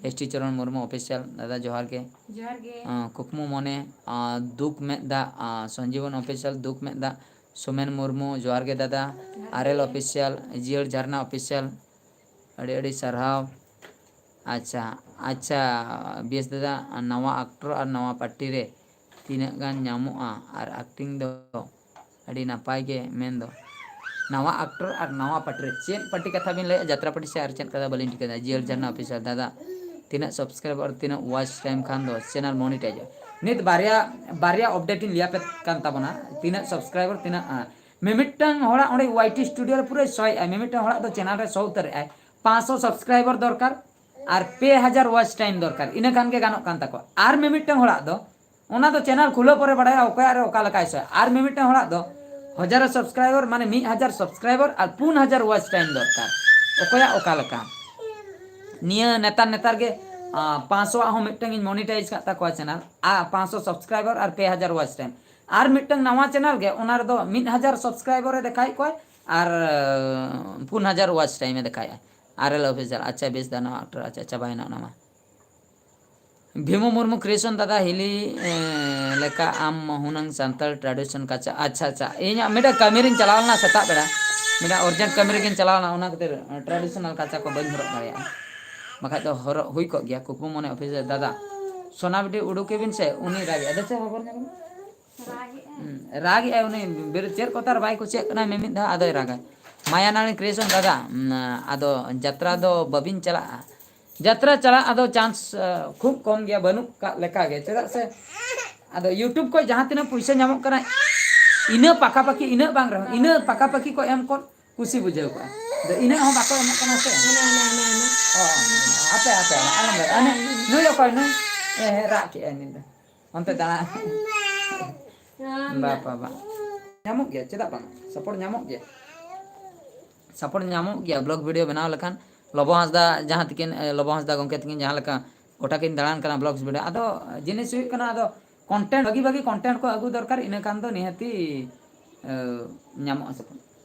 S T Charan Murmu official, ᱫᱟᱫᱟ ᱡᱚᱦᱟᱨ ᱜᱮ᱾ ᱡᱚᱦᱟᱨ ᱜᱮ᱾ ᱟ, ᱠᱩᱠᱢᱩ ᱢᱚᱱᱮ, ᱟ, ᱫᱩᱠ ᱢᱮᱫ ᱫᱟᱜ, ᱟ, ᱥᱚᱧᱡᱤᱵᱚᱱ official, ᱫᱩᱠ ᱢᱮᱫ ᱫᱟᱜ, ᱥᱳᱢᱮᱱ ᱢᱩᱨᱢᱩ, ᱡᱚᱦᱟᱨ ᱜᱮ ᱫᱟᱫᱟ᱾ ᱡᱚᱦᱟᱨ ᱟᱨᱮᱞ ᱜᱮ᱾ Official, ᱡᱤᱭᱟᱹᱲ ᱡᱷᱟᱨᱱᱟ official, ᱟᱹᱰᱤ ᱟᱹᱰᱤ ᱥᱟᱨᱦᱟᱣ᱾ ᱟᱪᱪᱷᱟ, ᱟᱪᱪᱷᱟ, ᱵᱮᱥ ᱫᱟᱫᱟ, ᱱᱟᱣᱟ actor ᱟᱨ ᱱᱟᱣᱟ party ᱨᱮ ᱛᱤᱱᱟᱹᱜ ᱜᱟᱱ ᱧᱟᱢᱚᱜᱼᱟ? ᱟᱨ acting ᱫᱚ ᱟᱹᱰᱤ ᱱᱟᱯᱟᱭ ᱜᱮ ᱢᱮᱱ ᱫᱚ᱾ ᱱᱟᱣᱟ actor ᱟᱨ ᱱᱟᱣᱟ party ᱨᱮ ᱪᱮᱫ party ᱠᱟᱛᱷᱟ ᱵᱤᱱ ᱞᱟᱹᱭᱮᱫᱼᱟ? ᱡᱟᱛᱨᱟ party ᱥᱮ ᱟᱨ ᱪᱮᱫ ᱠᱟᱛᱷᱟ ᱵᱟᱹᱞᱤᱧ ᱴᱷᱤᱠᱟᱹᱭᱮᱫᱟ᱾ ᱡᱤᱭᱟᱹᱲ ᱡᱷᱟᱨᱱᱟ official ᱫᱟᱫᱟ, ᱛᱤᱱᱟᱹᱜ subscriber, ᱛᱤᱱᱟᱹᱜ watch time ᱠᱷᱟᱱ ᱫᱚ channel monetize ᱚᱜᱼᱟ? ᱱᱤᱛ ᱵᱟᱨᱭᱟ, ᱵᱟᱨᱭᱟ update ᱤᱧ ᱞᱟᱹᱭᱟᱯᱮ ᱠᱟᱱ ᱛᱟᱵᱚᱱᱟ, ᱛᱤᱱᱟᱹᱜ subscriber, ᱛᱤᱱᱟᱹᱜ, ᱟᱸ, ᱢᱤᱢᱤᱫᱴᱟᱝ ᱦᱚᱲᱟᱜ ᱚᱸᱰᱮ Y T Studio ᱨᱮ ᱯᱩᱨᱟᱹᱭ ᱥᱚᱭᱮᱫᱼᱟ, ᱢᱤᱢᱤᱫᱴᱟᱝ ᱦᱚᱲᱟᱜ ᱫᱚ channel ᱨᱮ ᱥᱚ ᱩᱛᱟᱹᱨᱮᱫᱼᱟᱭ, ᱯᱟᱸᱪᱥᱚ subscriber ᱫᱚᱨᱠᱟᱨ ᱟᱨ ᱯᱮ ᱦᱟᱡᱟᱨ watch time ᱫᱚᱨᱠᱟᱨ, ᱤᱱᱟᱹ ᱠᱷᱟᱱ ᱜᱮ ᱜᱟᱱᱚᱜ ᱠᱟᱱ ᱛᱟᱠᱚᱣᱟ᱾ ᱟᱨ ᱢᱤᱢᱤᱫᱴᱟᱝ ᱦᱚᱲᱟᱜ ᱫᱚ ᱚᱱᱟ ᱫᱚ channel ᱠᱷᱩᱞᱟᱹᱣ ᱯᱚᱨᱮ ᱵᱟᱲᱟᱭᱟ ᱚᱠᱚᱭᱟᱜ ᱨᱮ ᱚᱠᱟ ᱞᱮᱠᱟᱭ ᱥᱚᱭᱟ᱾ ᱟᱨ ᱢᱤᱢᱤᱫᱴᱟᱝ ᱦᱚᱲᱟᱜ ᱫᱚ ᱦᱟᱡᱟᱨ subscriber, ᱢᱟᱱᱮ ᱢᱤᱫ ᱦᱟᱡᱟᱨ subscriber ᱟᱨ ᱯᱩᱱ ᱦᱟᱡᱟᱨ watch time ᱫᱚᱨᱠᱟᱨ, ᱚᱠᱚᱭᱟᱜ ᱚᱠᱟ ᱞᱮᱠᱟ᱾ ᱱᱤᱭᱟᱹ ᱱᱮᱛᱟᱨ, ᱱᱮᱛᱟᱨ ᱜᱮ, ᱟ, ᱯᱟᱸᱪᱥᱚ ᱟᱜ ᱦᱚᱸ ᱢᱤᱫᱴᱟᱝ ᱤᱧ monetize ᱠᱟᱜ ᱛᱟᱠᱚᱣᱟ channel, ᱟᱨ ᱯᱟᱸᱪᱥᱚ subscriber ᱟᱨ ᱯᱮ ᱦᱟᱡᱟᱨ watch time᱾ ᱟᱨ ᱢᱤᱫᱴᱟᱝ ᱱᱟᱣᱟ channel ᱜᱮ, ᱚᱱᱟ ᱨᱮᱫᱚ ᱢᱤᱫ ᱦᱟᱡᱟᱨ subscriber ᱮ ᱫᱮᱠᱷᱟᱣᱮᱫ ᱠᱚᱣᱟ ᱟᱨ, ᱟ, ᱯᱩᱱ ᱦᱟᱡᱟᱨ watch time ᱮ ᱫᱮᱠᱷᱟᱣᱮᱫᱼᱟ᱾ ᱟᱨᱮᱞ Official, ᱟᱪᱪᱷᱟ, ᱵᱮᱥ, ᱫᱟ ᱱᱟᱣᱟ actor, ᱟᱪᱪᱷᱟ, ᱪᱟᱵᱟᱭᱮᱱᱟ ᱚᱱᱟ ᱢᱟ᱾ ᱵᱷᱤᱢᱩ ᱢᱩᱨᱢᱩ Creation ᱫᱟᱫᱟ, ᱦᱤᱞᱤ, ᱮ, ᱞᱮᱠᱟ ᱟᱢ ᱦᱩᱱᱟᱹᱝ ᱥᱟᱱᱛᱟᱲ tradition ᱠᱟᱪᱟ᱾ ᱟᱪᱪᱷᱟ, ᱟᱪᱪᱷᱟ, ᱤᱧᱟᱹᱜ ᱢᱤᱫᱴᱟᱝ ᱠᱟᱹᱢᱤ ᱨᱤᱧ ᱪᱟᱞᱟᱣ ᱞᱮᱱᱟ ᱥᱮᱛᱟᱜ ᱵᱮᱲᱟ, ᱢᱤᱫᱴᱟᱝ urgent ᱠᱟᱹᱢᱤ ᱨᱮᱜᱤᱧ ᱪᱟᱞᱟᱣ ᱞᱮᱱᱟ, ᱚᱱᱟ ᱠᱷᱟᱹᱛᱤᱨ, ᱮ, traditional ᱠᱟᱪᱟ ᱠᱚ ᱵᱟᱹᱧ ᱦᱚᱨᱚᱜ ᱫᱟᱲᱮᱭᱟᱜᱼᱟ, ᱵᱟᱠᱷᱟᱡ ᱫᱚ ᱦᱚᱨᱚᱜ ᱦᱩᱭ ᱠᱚᱜ ᱜᱮᱭᱟ᱾ ᱠᱩᱠᱢᱩ ᱢᱚᱱᱮ Official ᱫᱟᱫᱟ, ᱥᱳᱱᱟ ᱵᱤᱴᱤ ᱩᱰᱩᱠᱮ ᱵᱤᱱ ᱥᱮ, ᱩᱱᱤ ᱨᱟᱜᱮᱜᱼᱟ᱾ ᱫᱮᱥᱮ ᱦᱚᱵᱚᱨ ᱧᱚᱜ ᱢᱮ᱾ ᱨᱟᱜᱮᱜᱼᱟᱭ᱾ ᱦᱩᱸ, ᱨᱟᱜᱮᱜᱼᱟᱭ ᱩᱱᱤ, ᱵᱮᱨ-, ᱪᱮᱫ ᱠᱚ ᱛᱟᱨ ᱵᱟᱭ ᱠᱩᱥᱤᱭᱟᱜ ᱠᱟᱱᱟ, ᱢᱤᱢᱤᱫ ᱫᱷᱟᱣ ᱟᱫᱚᱭ ᱨᱟᱜᱟ᱾ ᱢᱟᱭᱟ ᱱᱟᱲᱤ Creation ᱫᱟᱫᱟ, ᱩᱸ, ᱟᱫᱚ ᱡᱟᱛᱨᱟ ᱫᱚ ᱵᱟᱹᱵᱤᱱ ᱪᱟᱞᱟᱜᱼᱟ? ᱡᱟᱛᱨᱟ ᱪᱟᱞᱟᱜ ᱟᱫᱚ ᱪᱟᱱᱥ ᱠᱷᱩᱵ ᱠᱚᱢ ᱜᱮᱭᱟ, ᱵᱟᱹᱱᱩᱜ ᱠᱟᱜ ᱞᱮᱠᱟ ᱜᱮ᱾ ᱪᱮᱫᱟᱜ ᱥᱮ ᱟᱫᱚ YouTube ᱠᱷᱚᱱ ᱡᱟᱦᱟᱸ ᱛᱤᱱᱟᱹᱜ ᱯᱩᱭᱥᱟᱹ ᱧᱟᱢᱚᱜ ᱠᱟᱱᱟ, ᱤᱱᱟᱹ ᱯᱟᱠᱟᱯᱟᱠᱤ, ᱤᱱᱟᱹᱜ ᱵᱟᱝ ᱨᱮᱦᱚᱸ, ᱤᱱᱟᱹ ᱯᱟᱠᱟᱯᱟᱠᱤ ᱠᱚ ᱮᱢ ᱠᱚ ᱠᱩᱥᱤ ᱵᱩᱡᱷᱟᱹᱣ ᱠᱚᱜᱼᱟ᱾ ᱟᱫᱚ ᱤᱱᱟᱹᱜ ᱦᱚᱸ ᱵᱟᱠᱚ ᱮᱢᱚᱜ ᱠᱟᱱᱟ ᱥᱮ᱾ ᱦᱟᱱᱟ, ᱦᱟᱱᱟ, ᱦᱟᱱᱟ, ᱦᱟᱱᱟ᱾ ᱚ, ᱟᱯᱮ, ᱟᱯᱮ, ᱟᱞᱚᱢ ᱨᱟᱜ᱾ ᱟᱹᱱᱤᱡ ᱱᱩᱭ ᱚᱠᱚᱭ ᱱᱩᱭ? ᱮ, ᱨᱟᱜ ᱠᱮᱜᱼᱟᱭ ᱱᱩᱭ ᱫᱚ᱾ ᱚᱱᱛᱮ ᱫᱟᱬᱟ᱾ ᱦᱟᱱᱟ᱾ ᱵᱟ, ᱵᱟ, ᱵᱟ᱾ ᱧᱟᱢᱚᱜ ᱜᱮᱭᱟ, ᱪᱮᱫᱟᱜ ᱵᱟᱝ? Support ᱧᱟᱢᱚᱜ ᱜᱮᱭᱟ᱾ Support ᱧᱟᱢᱚᱜ ᱜᱮᱭᱟ, vlog video ᱵᱮᱱᱟᱣ ᱞᱮᱠᱷᱟᱱ᱾ ᱞᱚᱵᱚ ᱦᱟᱸᱥᱫᱟ ᱡᱟᱦᱟᱸ ᱛᱤᱠᱤᱱ, ᱮ, ᱞᱚᱵᱚ ᱦᱟᱸᱥᱫᱟ ᱜᱚᱢᱠᱮ ᱛᱤᱠᱤᱱ ᱡᱟᱦᱟᱸ ᱞᱮᱠᱟ ᱜᱚᱴᱟ ᱠᱤᱱ ᱫᱟᱬᱟᱱ ᱠᱟᱱᱟ vlogs video, ᱟᱫᱚ ᱡᱤᱱᱤᱥ ᱦᱩᱭᱩᱜ ᱠᱟᱱᱟ, ᱟᱫᱚ content, ᱵᱷᱟᱹᱜᱤ ᱵᱷᱟᱹᱜᱤ content ᱠᱚ ᱟᱹᱜᱩ ᱫᱚᱨᱠᱟᱨ, ᱤᱱᱟᱹ ᱠᱷᱟᱱ ᱫᱚ ᱱᱤᱦᱟᱹᱛᱤ, ᱮ, ᱧᱟᱢᱚᱜᱼᱟ support᱾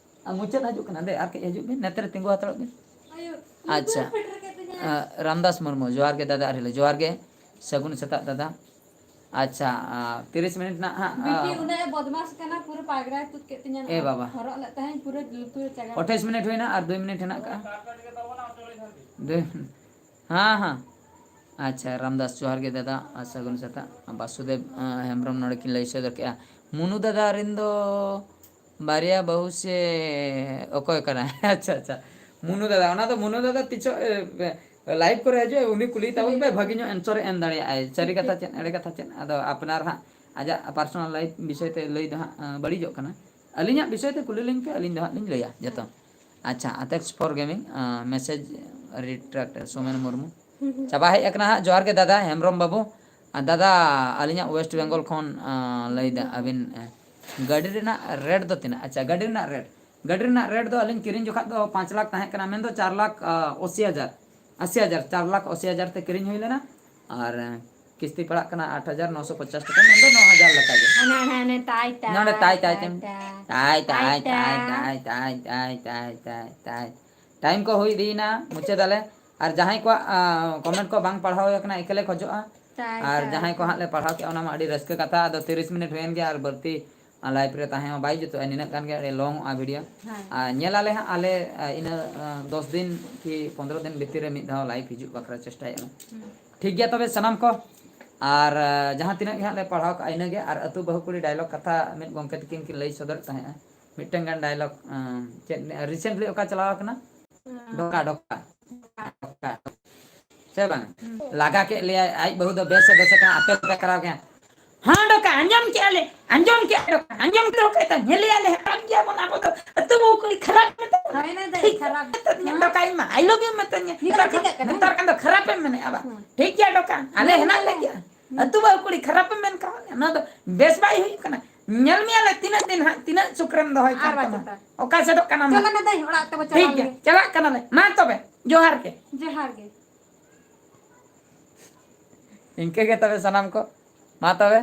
ᱟᱨ ᱢᱩᱪᱟᱹᱫ ᱦᱤᱡᱩᱜ ᱠᱟᱱᱟ, ᱫᱮ, ᱟᱨ ᱠᱟᱹᱡ ᱦᱤᱡᱩᱜ ᱵᱤᱱ, ᱱᱚᱛᱮ ᱨᱮ ᱛᱤᱸᱜᱩ ᱦᱟᱛᱟᱲᱚᱜ ᱵᱤᱱ᱾ ᱟᱪᱪᱷᱟ᱾ ᱮ, ᱨᱟᱢᱫᱟᱥ ᱢᱩᱨᱢᱩ, ᱡᱚᱦᱟᱨ ᱜᱮ ᱫᱟᱫᱟ, ᱟᱨ ᱦᱤᱞᱳ ᱡᱚᱦᱟᱨ ᱜᱮ, ᱥᱟᱹᱜᱩᱱ ᱥᱮᱛᱟᱜ ᱫᱟᱫᱟ᱾ ᱟᱪᱪᱷᱟ, ᱟ, ᱛᱤᱨᱤᱥ ᱢᱤᱱᱤᱴ ᱱᱟᱜ ᱦᱟᱸᱜ, ᱟ, ᱵᱤᱴᱤ ᱩᱱᱟᱹᱜ ᱮ ᱵᱚᱫᱢᱟᱥ ᱠᱟᱱᱟ, ᱯᱩᱨᱟᱹ ᱯᱟᱜᱽᱨᱟᱭ ᱛᱩᱫ ᱠᱮᱫ ᱛᱤᱧᱟ᱾ ᱮ ᱵᱟᱵᱟ᱾ ᱦᱚᱨᱚᱜ ᱞᱮᱫ ᱛᱟᱦᱮᱸᱧ, ᱯᱩᱨᱟᱹ ᱞᱩᱛᱩᱨ ᱪᱟᱜᱟᱲ᱾ ᱟᱴᱷᱟᱥ ᱢᱤᱱᱤᱴ ᱦᱩᱭᱱᱟ, ᱟᱨ ᱫᱩᱭ ᱢᱤᱱᱤᱴ ᱦᱮᱱᱟᱜ ᱠᱟᱜᱼᱟ᱾ ᱫᱩᱭ, ᱦᱮᱸ, ᱦᱮᱸ᱾ ᱟᱪᱪᱷᱟ, ᱨᱟᱢᱫᱟᱥ, ᱡᱚᱦᱟᱨ ᱜᱮ ᱫᱟᱫᱟ, ᱟᱨ ᱥᱟᱹᱜᱩᱱ ᱥᱮᱛᱟᱜ᱾ ᱵᱟᱥᱩᱫᱮᱵ, ᱟ, ᱦᱮᱢᱵᱨᱚᱢ ᱱᱚᱰᱮ ᱠᱤᱱ ᱞᱟᱹᱭ ᱥᱚᱫᱚᱨ ᱠᱮᱜᱼᱟ, ᱢᱩᱱᱩ ᱫᱟᱫᱟ ᱨᱮᱱ ᱫᱚ ᱵᱟᱨᱭᱟ ᱵᱟᱹᱦᱩ ᱥᱮ ᱚᱠᱚᱭ ᱠᱟᱱᱟᱭ? ᱟᱪᱪᱷᱟ, ᱟᱪᱪᱷᱟ, ᱢᱩᱱᱩ ᱫᱟᱫᱟ, ᱚᱱᱟ ᱫᱚ ᱢᱩᱱᱩ ᱫᱟᱫᱟ ᱛᱤᱥᱚᱜ, ᱮ, ᱮ, live ᱠᱚᱨᱮ ᱦᱤᱡᱩᱜᱼᱟ, ᱩᱱᱤ ᱠᱩᱞᱤᱭ ᱛᱟᱵᱚᱱ ᱯᱮ, ᱵᱷᱟᱹᱜᱤ ᱧᱚᱜ answer ᱮ ᱮᱢ ᱫᱟᱲᱮᱭᱟᱜᱼᱟᱭ᱾ ᱥᱟᱹᱨᱤ ᱠᱟᱛᱷᱟ ᱪᱮᱫ, ᱮᱲᱮ ᱠᱟᱛᱷᱟ ᱪᱮᱫ? ᱟᱫᱚ ᱟᱯᱱᱟᱨ ᱦᱟᱸᱜ ᱟᱡᱟᱜ personal life ᱵᱤᱥᱚᱭ ᱛᱮ ᱞᱟᱹᱭ ᱫᱚ ᱦᱟᱸᱜ, ᱮ, ᱵᱟᱹᱲᱤᱡᱚᱜ ᱠᱟᱱᱟ᱾ ᱟᱹᱞᱤᱧᱟᱜ ᱵᱤᱥᱚᱭ ᱛᱮ ᱠᱩᱞᱤ ᱞᱤᱧ ᱯᱮ, ᱟᱹᱞᱤᱧ ᱫᱚ ᱦᱟᱸᱜ ᱞᱤᱧ ᱞᱟᱹᱭᱟ ᱡᱚᱛᱚ᱾ ᱟᱪᱪᱷᱟ, thanks for giving, ᱟ, message retract, ᱥᱳᱢᱮᱱ ᱢᱩᱨᱢᱩ᱾ ᱪᱟᱵᱟ ᱦᱮᱡ ᱟᱠᱟᱱᱟ ᱦᱟᱸᱜ᱾ ᱡᱚᱦᱟᱨ ᱜᱮ ᱫᱟᱫᱟ ᱦᱮᱢᱵᱨᱚᱢ ᱵᱟᱹᱵᱩ᱾ ᱟᱨ ᱫᱟᱫᱟ, ᱟᱹᱞᱤᱧᱟᱜ West Bengal ᱠᱷᱚᱱ, ᱟ, ᱞᱟᱹᱭᱫᱟ ᱟᱹᱵᱤᱱ, ᱟ, ᱜᱟᱹᱰᱤ ᱨᱮᱱᱟᱜ rate ᱫᱚ ᱛᱤᱱᱟᱹᱜ? ᱟᱪᱪᱷᱟ, ᱜᱟᱹᱰᱤ ᱨᱮᱱᱟᱜ rate, ᱜᱟᱹᱰᱤ ᱨᱮᱱᱟᱜ rate ᱫᱚ ᱟᱹᱞᱤᱧ ᱠᱤᱨᱤᱧ ᱡᱚᱠᱷᱟᱜ ᱫᱚ ᱯᱟᱸᱪ ᱞᱟᱠᱷ ᱛᱟᱦᱮᱸ ᱠᱟᱱᱟ, ᱢᱮᱱᱫᱚ ᱪᱟᱨ ᱞᱟᱠᱷ, ᱟ, ᱟᱥᱤ ᱦᱟᱡᱟᱨ, ᱟᱥᱤ ᱦᱟᱡᱟᱨ, ᱪᱟᱨ ᱞᱟᱠᱷ ᱟᱥᱤ ᱦᱟᱡᱟᱨ ᱛᱮ ᱠᱤᱨᱤᱧ ᱦᱩᱭ ᱞᱮᱱᱟ᱾ ᱟᱨ, ᱟ, ᱠᱤᱥᱛᱤ ᱯᱟᱲᱟᱜ ᱠᱟᱱᱟ ᱟᱴ ᱦᱟᱡᱟᱨ ᱱᱚᱥᱚ ᱯᱚᱪᱟᱥ ᱴᱟᱠᱟ, ᱢᱮᱱᱫᱚ ᱱᱚ ᱦᱟᱡᱟᱨ ᱞᱮᱠᱟ ᱜᱮ᱾ ᱦᱟᱱᱮ, ᱦᱟᱱᱮ, ᱦᱟᱱᱮ, ᱛᱟᱭ, ᱛᱟᱭ, ᱱᱚᱰᱮ ᱛᱟᱭ, ᱛᱟᱭ, ᱛᱟᱭ, ᱛᱟᱭ, ᱛᱟᱭ᱾ ᱛᱟᱭ, ᱛᱟᱭ, ᱛᱟᱭ, ᱛᱟᱭ, ᱛᱟᱭ, ᱛᱟᱭ, ᱛᱟᱭ, ᱛᱟᱭ᱾ Time ᱠᱚ ᱦᱩᱭ ᱤᱫᱤᱭᱮᱱᱟ, ᱢᱩᱪᱟᱹᱫ ᱟᱞᱮ᱾ ᱟᱨ ᱡᱟᱦᱟᱸᱭ ᱠᱚᱣᱟᱜ, ᱟ, comment ᱠᱚ ᱵᱟᱝ ᱯᱟᱲᱦᱟᱣ ᱦᱩᱭ ᱟᱠᱟᱱᱟ, ᱮᱠᱟᱞᱮ ᱠᱷᱚᱡᱚᱜᱼᱟ᱾ ᱛᱟᱭ, ᱟᱨ ᱛᱟᱭ, ᱡᱟᱦᱟᱸᱭ ᱠᱚ ᱛᱟᱭ᱾ ᱦᱟᱸᱜ ᱞᱮ ᱯᱟᱲᱦᱟᱣ ᱠᱮᱜᱼᱟ, ᱚᱱᱟ ᱢᱟ ᱟᱹᱰᱤ ᱨᱟᱹᱥᱠᱟᱹ ᱠᱟᱛᱷᱟ᱾ ᱟᱫᱚ ᱛᱤᱨᱤᱥ ᱢᱤᱱᱤᱴ ᱦᱩᱭᱮᱱ ᱜᱮᱭᱟ, ᱟᱨ ᱵᱟᱹᱲᱛᱤ, ᱟ, live ᱨᱮ ᱛᱟᱦᱮᱸ ᱦᱚᱸ ᱵᱟᱭ ᱡᱩᱛᱩᱜᱼᱟ, ᱱᱤᱱᱟᱹᱜ ᱜᱟᱱ ᱜᱮ ᱟᱹᱰᱤ long ᱚᱜᱼᱟ video᱾ ᱦᱮᱸ᱾ ᱟᱨ ᱧᱮᱞ ᱟᱞᱮ ᱦᱟᱸᱜ, ᱟᱞᱮ, ᱟ, ᱤᱱᱟᱹ, ᱟ, ᱫᱚᱥ ᱫᱤᱱ ᱠᱤ ᱯᱚᱱᱫᱽᱨᱚ ᱫᱤᱱ ᱵᱷᱤᱛᱤᱨ ᱨᱮ ᱢᱤᱫ ᱫᱷᱟᱣ live ᱦᱤᱡᱩᱜ ᱵᱟᱠᱷᱨᱟ ᱪᱮᱥᱴᱟᱭᱮᱫᱼᱟ᱾ ᱦᱩᱸ᱾ ᱴᱷᱤᱠ ᱜᱮᱭᱟ ᱛᱚᱵᱮ ᱥᱟᱱᱟᱢ ᱠᱚ, ᱟᱨ, ᱟ, ᱡᱟᱦᱟᱸ ᱛᱤᱱᱟᱹᱜ ᱜᱮ ᱦᱟᱸᱜ ᱞᱮ ᱯᱟᱲᱦᱟᱣ ᱠᱟᱜᱼᱟ, ᱤᱱᱟᱹᱜᱮ᱾ ᱟᱨ ᱟᱹᱛᱩ ᱵᱟᱹᱦᱩ ᱠᱩᱲᱤ dialogue ᱠᱟᱛᱷᱟ ᱢᱤᱫ ᱜᱚᱢᱠᱮ ᱛᱟᱹᱠᱤᱱ ᱠᱤᱱ ᱞᱟᱹᱭ ᱥᱚᱫᱚᱨᱮᱫ ᱛᱟᱦᱮᱸᱜᱼᱟ, ᱢᱤᱫᱴᱟᱝ ᱜᱟᱱ dialogue, ᱟ, ᱪᱮᱫ recently ᱚᱠᱟ ᱪᱟᱞᱟᱣ ᱟᱠᱟᱱᱟ? ᱦᱮᱸ᱾ ᱰᱷᱚᱠᱟ, ᱰᱷᱚᱠᱟ, ᱰᱷᱚᱠᱟ᱾ ᱥᱮ ᱵᱟᱝ? ᱞᱟᱜᱟ ᱠᱮᱫ ᱞᱮᱭᱟᱭ, ᱟᱡ ᱵᱟᱹᱦᱩ ᱫᱚ ᱵᱮᱥ ᱮ ᱵᱮᱥ ᱮ ᱠᱟᱱᱟ, ᱟᱯᱮ ᱫᱚᱯᱮ ᱠᱷᱟᱨᱟᱯ ᱜᱮᱭᱟ᱾ ᱦᱮᱸ ᱰᱚᱠᱟ, ᱟᱸᱡᱚᱢ ᱠᱮᱜᱼᱟ ᱞᱮ, ᱟᱸᱡᱚᱢ ᱠᱮᱜᱼᱟ ᱰᱚᱠᱟ, ᱟᱸᱡᱚᱢ ᱠᱮᱫ ᱦᱚᱸ ᱠᱟᱹᱡ ᱧᱮᱞᱮᱭᱟ ᱞᱮ, ᱦᱟᱲᱟᱢ ᱜᱮᱭᱟ ᱵᱚᱱ ᱟᱵᱚ ᱫᱚ, ᱟᱹᱛᱩ ᱵᱟᱹᱦᱩ ᱠᱩᱲᱤ ᱠᱷᱟᱨᱟᱯ ᱢᱮᱛᱟᱜ ᱢᱮ᱾ ᱦᱳᱭ, ᱱᱟ ᱫᱟᱹᱭ, ᱴᱷᱤᱠ ᱠᱷᱟᱨᱟᱯ᱾ ᱰᱚᱠᱟ, ᱤᱧ ᱢᱟ I love you ᱢᱮᱛᱟᱹᱧᱟ᱾ ᱱᱤᱛᱚᱜ ᱪᱤᱠᱟᱹᱜ ᱠᱟᱱᱟ? ᱱᱮᱛᱟᱨ ᱠᱷᱟᱱ ᱫᱚ ᱠᱷᱟᱨᱟᱯ ᱮᱢ ᱢᱮᱱᱮᱜᱼᱟ ᱵᱟᱝ? ᱦᱩᱸ᱾ ᱴᱷᱤᱠ ᱜᱮᱭᱟ ᱰᱚᱠᱟ, ᱟᱞᱮ ᱦᱮᱸ, ᱦᱮᱱᱟᱜ ᱞᱮ ᱦᱮᱸ᱾ ᱜᱮᱭᱟ᱾ ᱦᱩᱸ᱾ ᱟᱹᱛᱩ ᱵᱟᱹᱦᱩ ᱠᱩᱲᱤ ᱠᱷᱟᱨᱟᱯ ᱮᱢ ᱢᱮᱱ ᱠᱟᱣᱟ, ᱱᱚᱣᱟ ᱫᱚ ᱵᱮᱥ ᱵᱟᱭ ᱦᱩᱭᱩᱜ ᱠᱟᱱᱟ᱾ ᱧᱮᱞ ᱢᱮᱭᱟ ᱞᱮ ᱛᱤᱱᱟᱹᱜ ᱫᱤᱱ ᱦᱟᱸᱜ, ᱛᱤᱱᱟᱹᱜ ᱥᱩᱠᱨᱮᱢ ᱫᱚᱦᱚᱭ ᱟᱨ ᱠᱟᱱ ᱵᱟᱝ ᱛᱟᱢᱟ᱾ ᱪᱮᱛᱟᱱ᱾ ᱚᱠᱟ ᱥᱮᱫᱚᱜ ᱠᱟᱱᱟᱢ ᱪᱚᱞᱚ ᱦᱟᱸᱜ? ᱱᱟ ᱫᱟᱹᱭ, ᱚᱲᱟᱜ ᱛᱮᱵᱚ ᱴᱷᱤᱠ ᱪᱟᱞᱟᱣ ᱜᱮᱭᱟ, ᱞᱮᱱ ᱜᱮ᱾ ᱪᱟᱞᱟᱜ ᱠᱟᱱᱟᱞᱮ᱾ ᱢᱟ ᱛᱚᱵᱮ, ᱡᱚᱦᱟᱨ ᱜᱮ᱾ ᱡᱚᱦᱟᱨ ᱜᱮ᱾ ᱤᱱᱠᱟᱹ ᱜᱮ ᱛᱚᱵᱮ ᱥᱟᱱᱟᱢ ᱠᱚ, ᱢᱟ ᱛᱚᱵᱮ᱾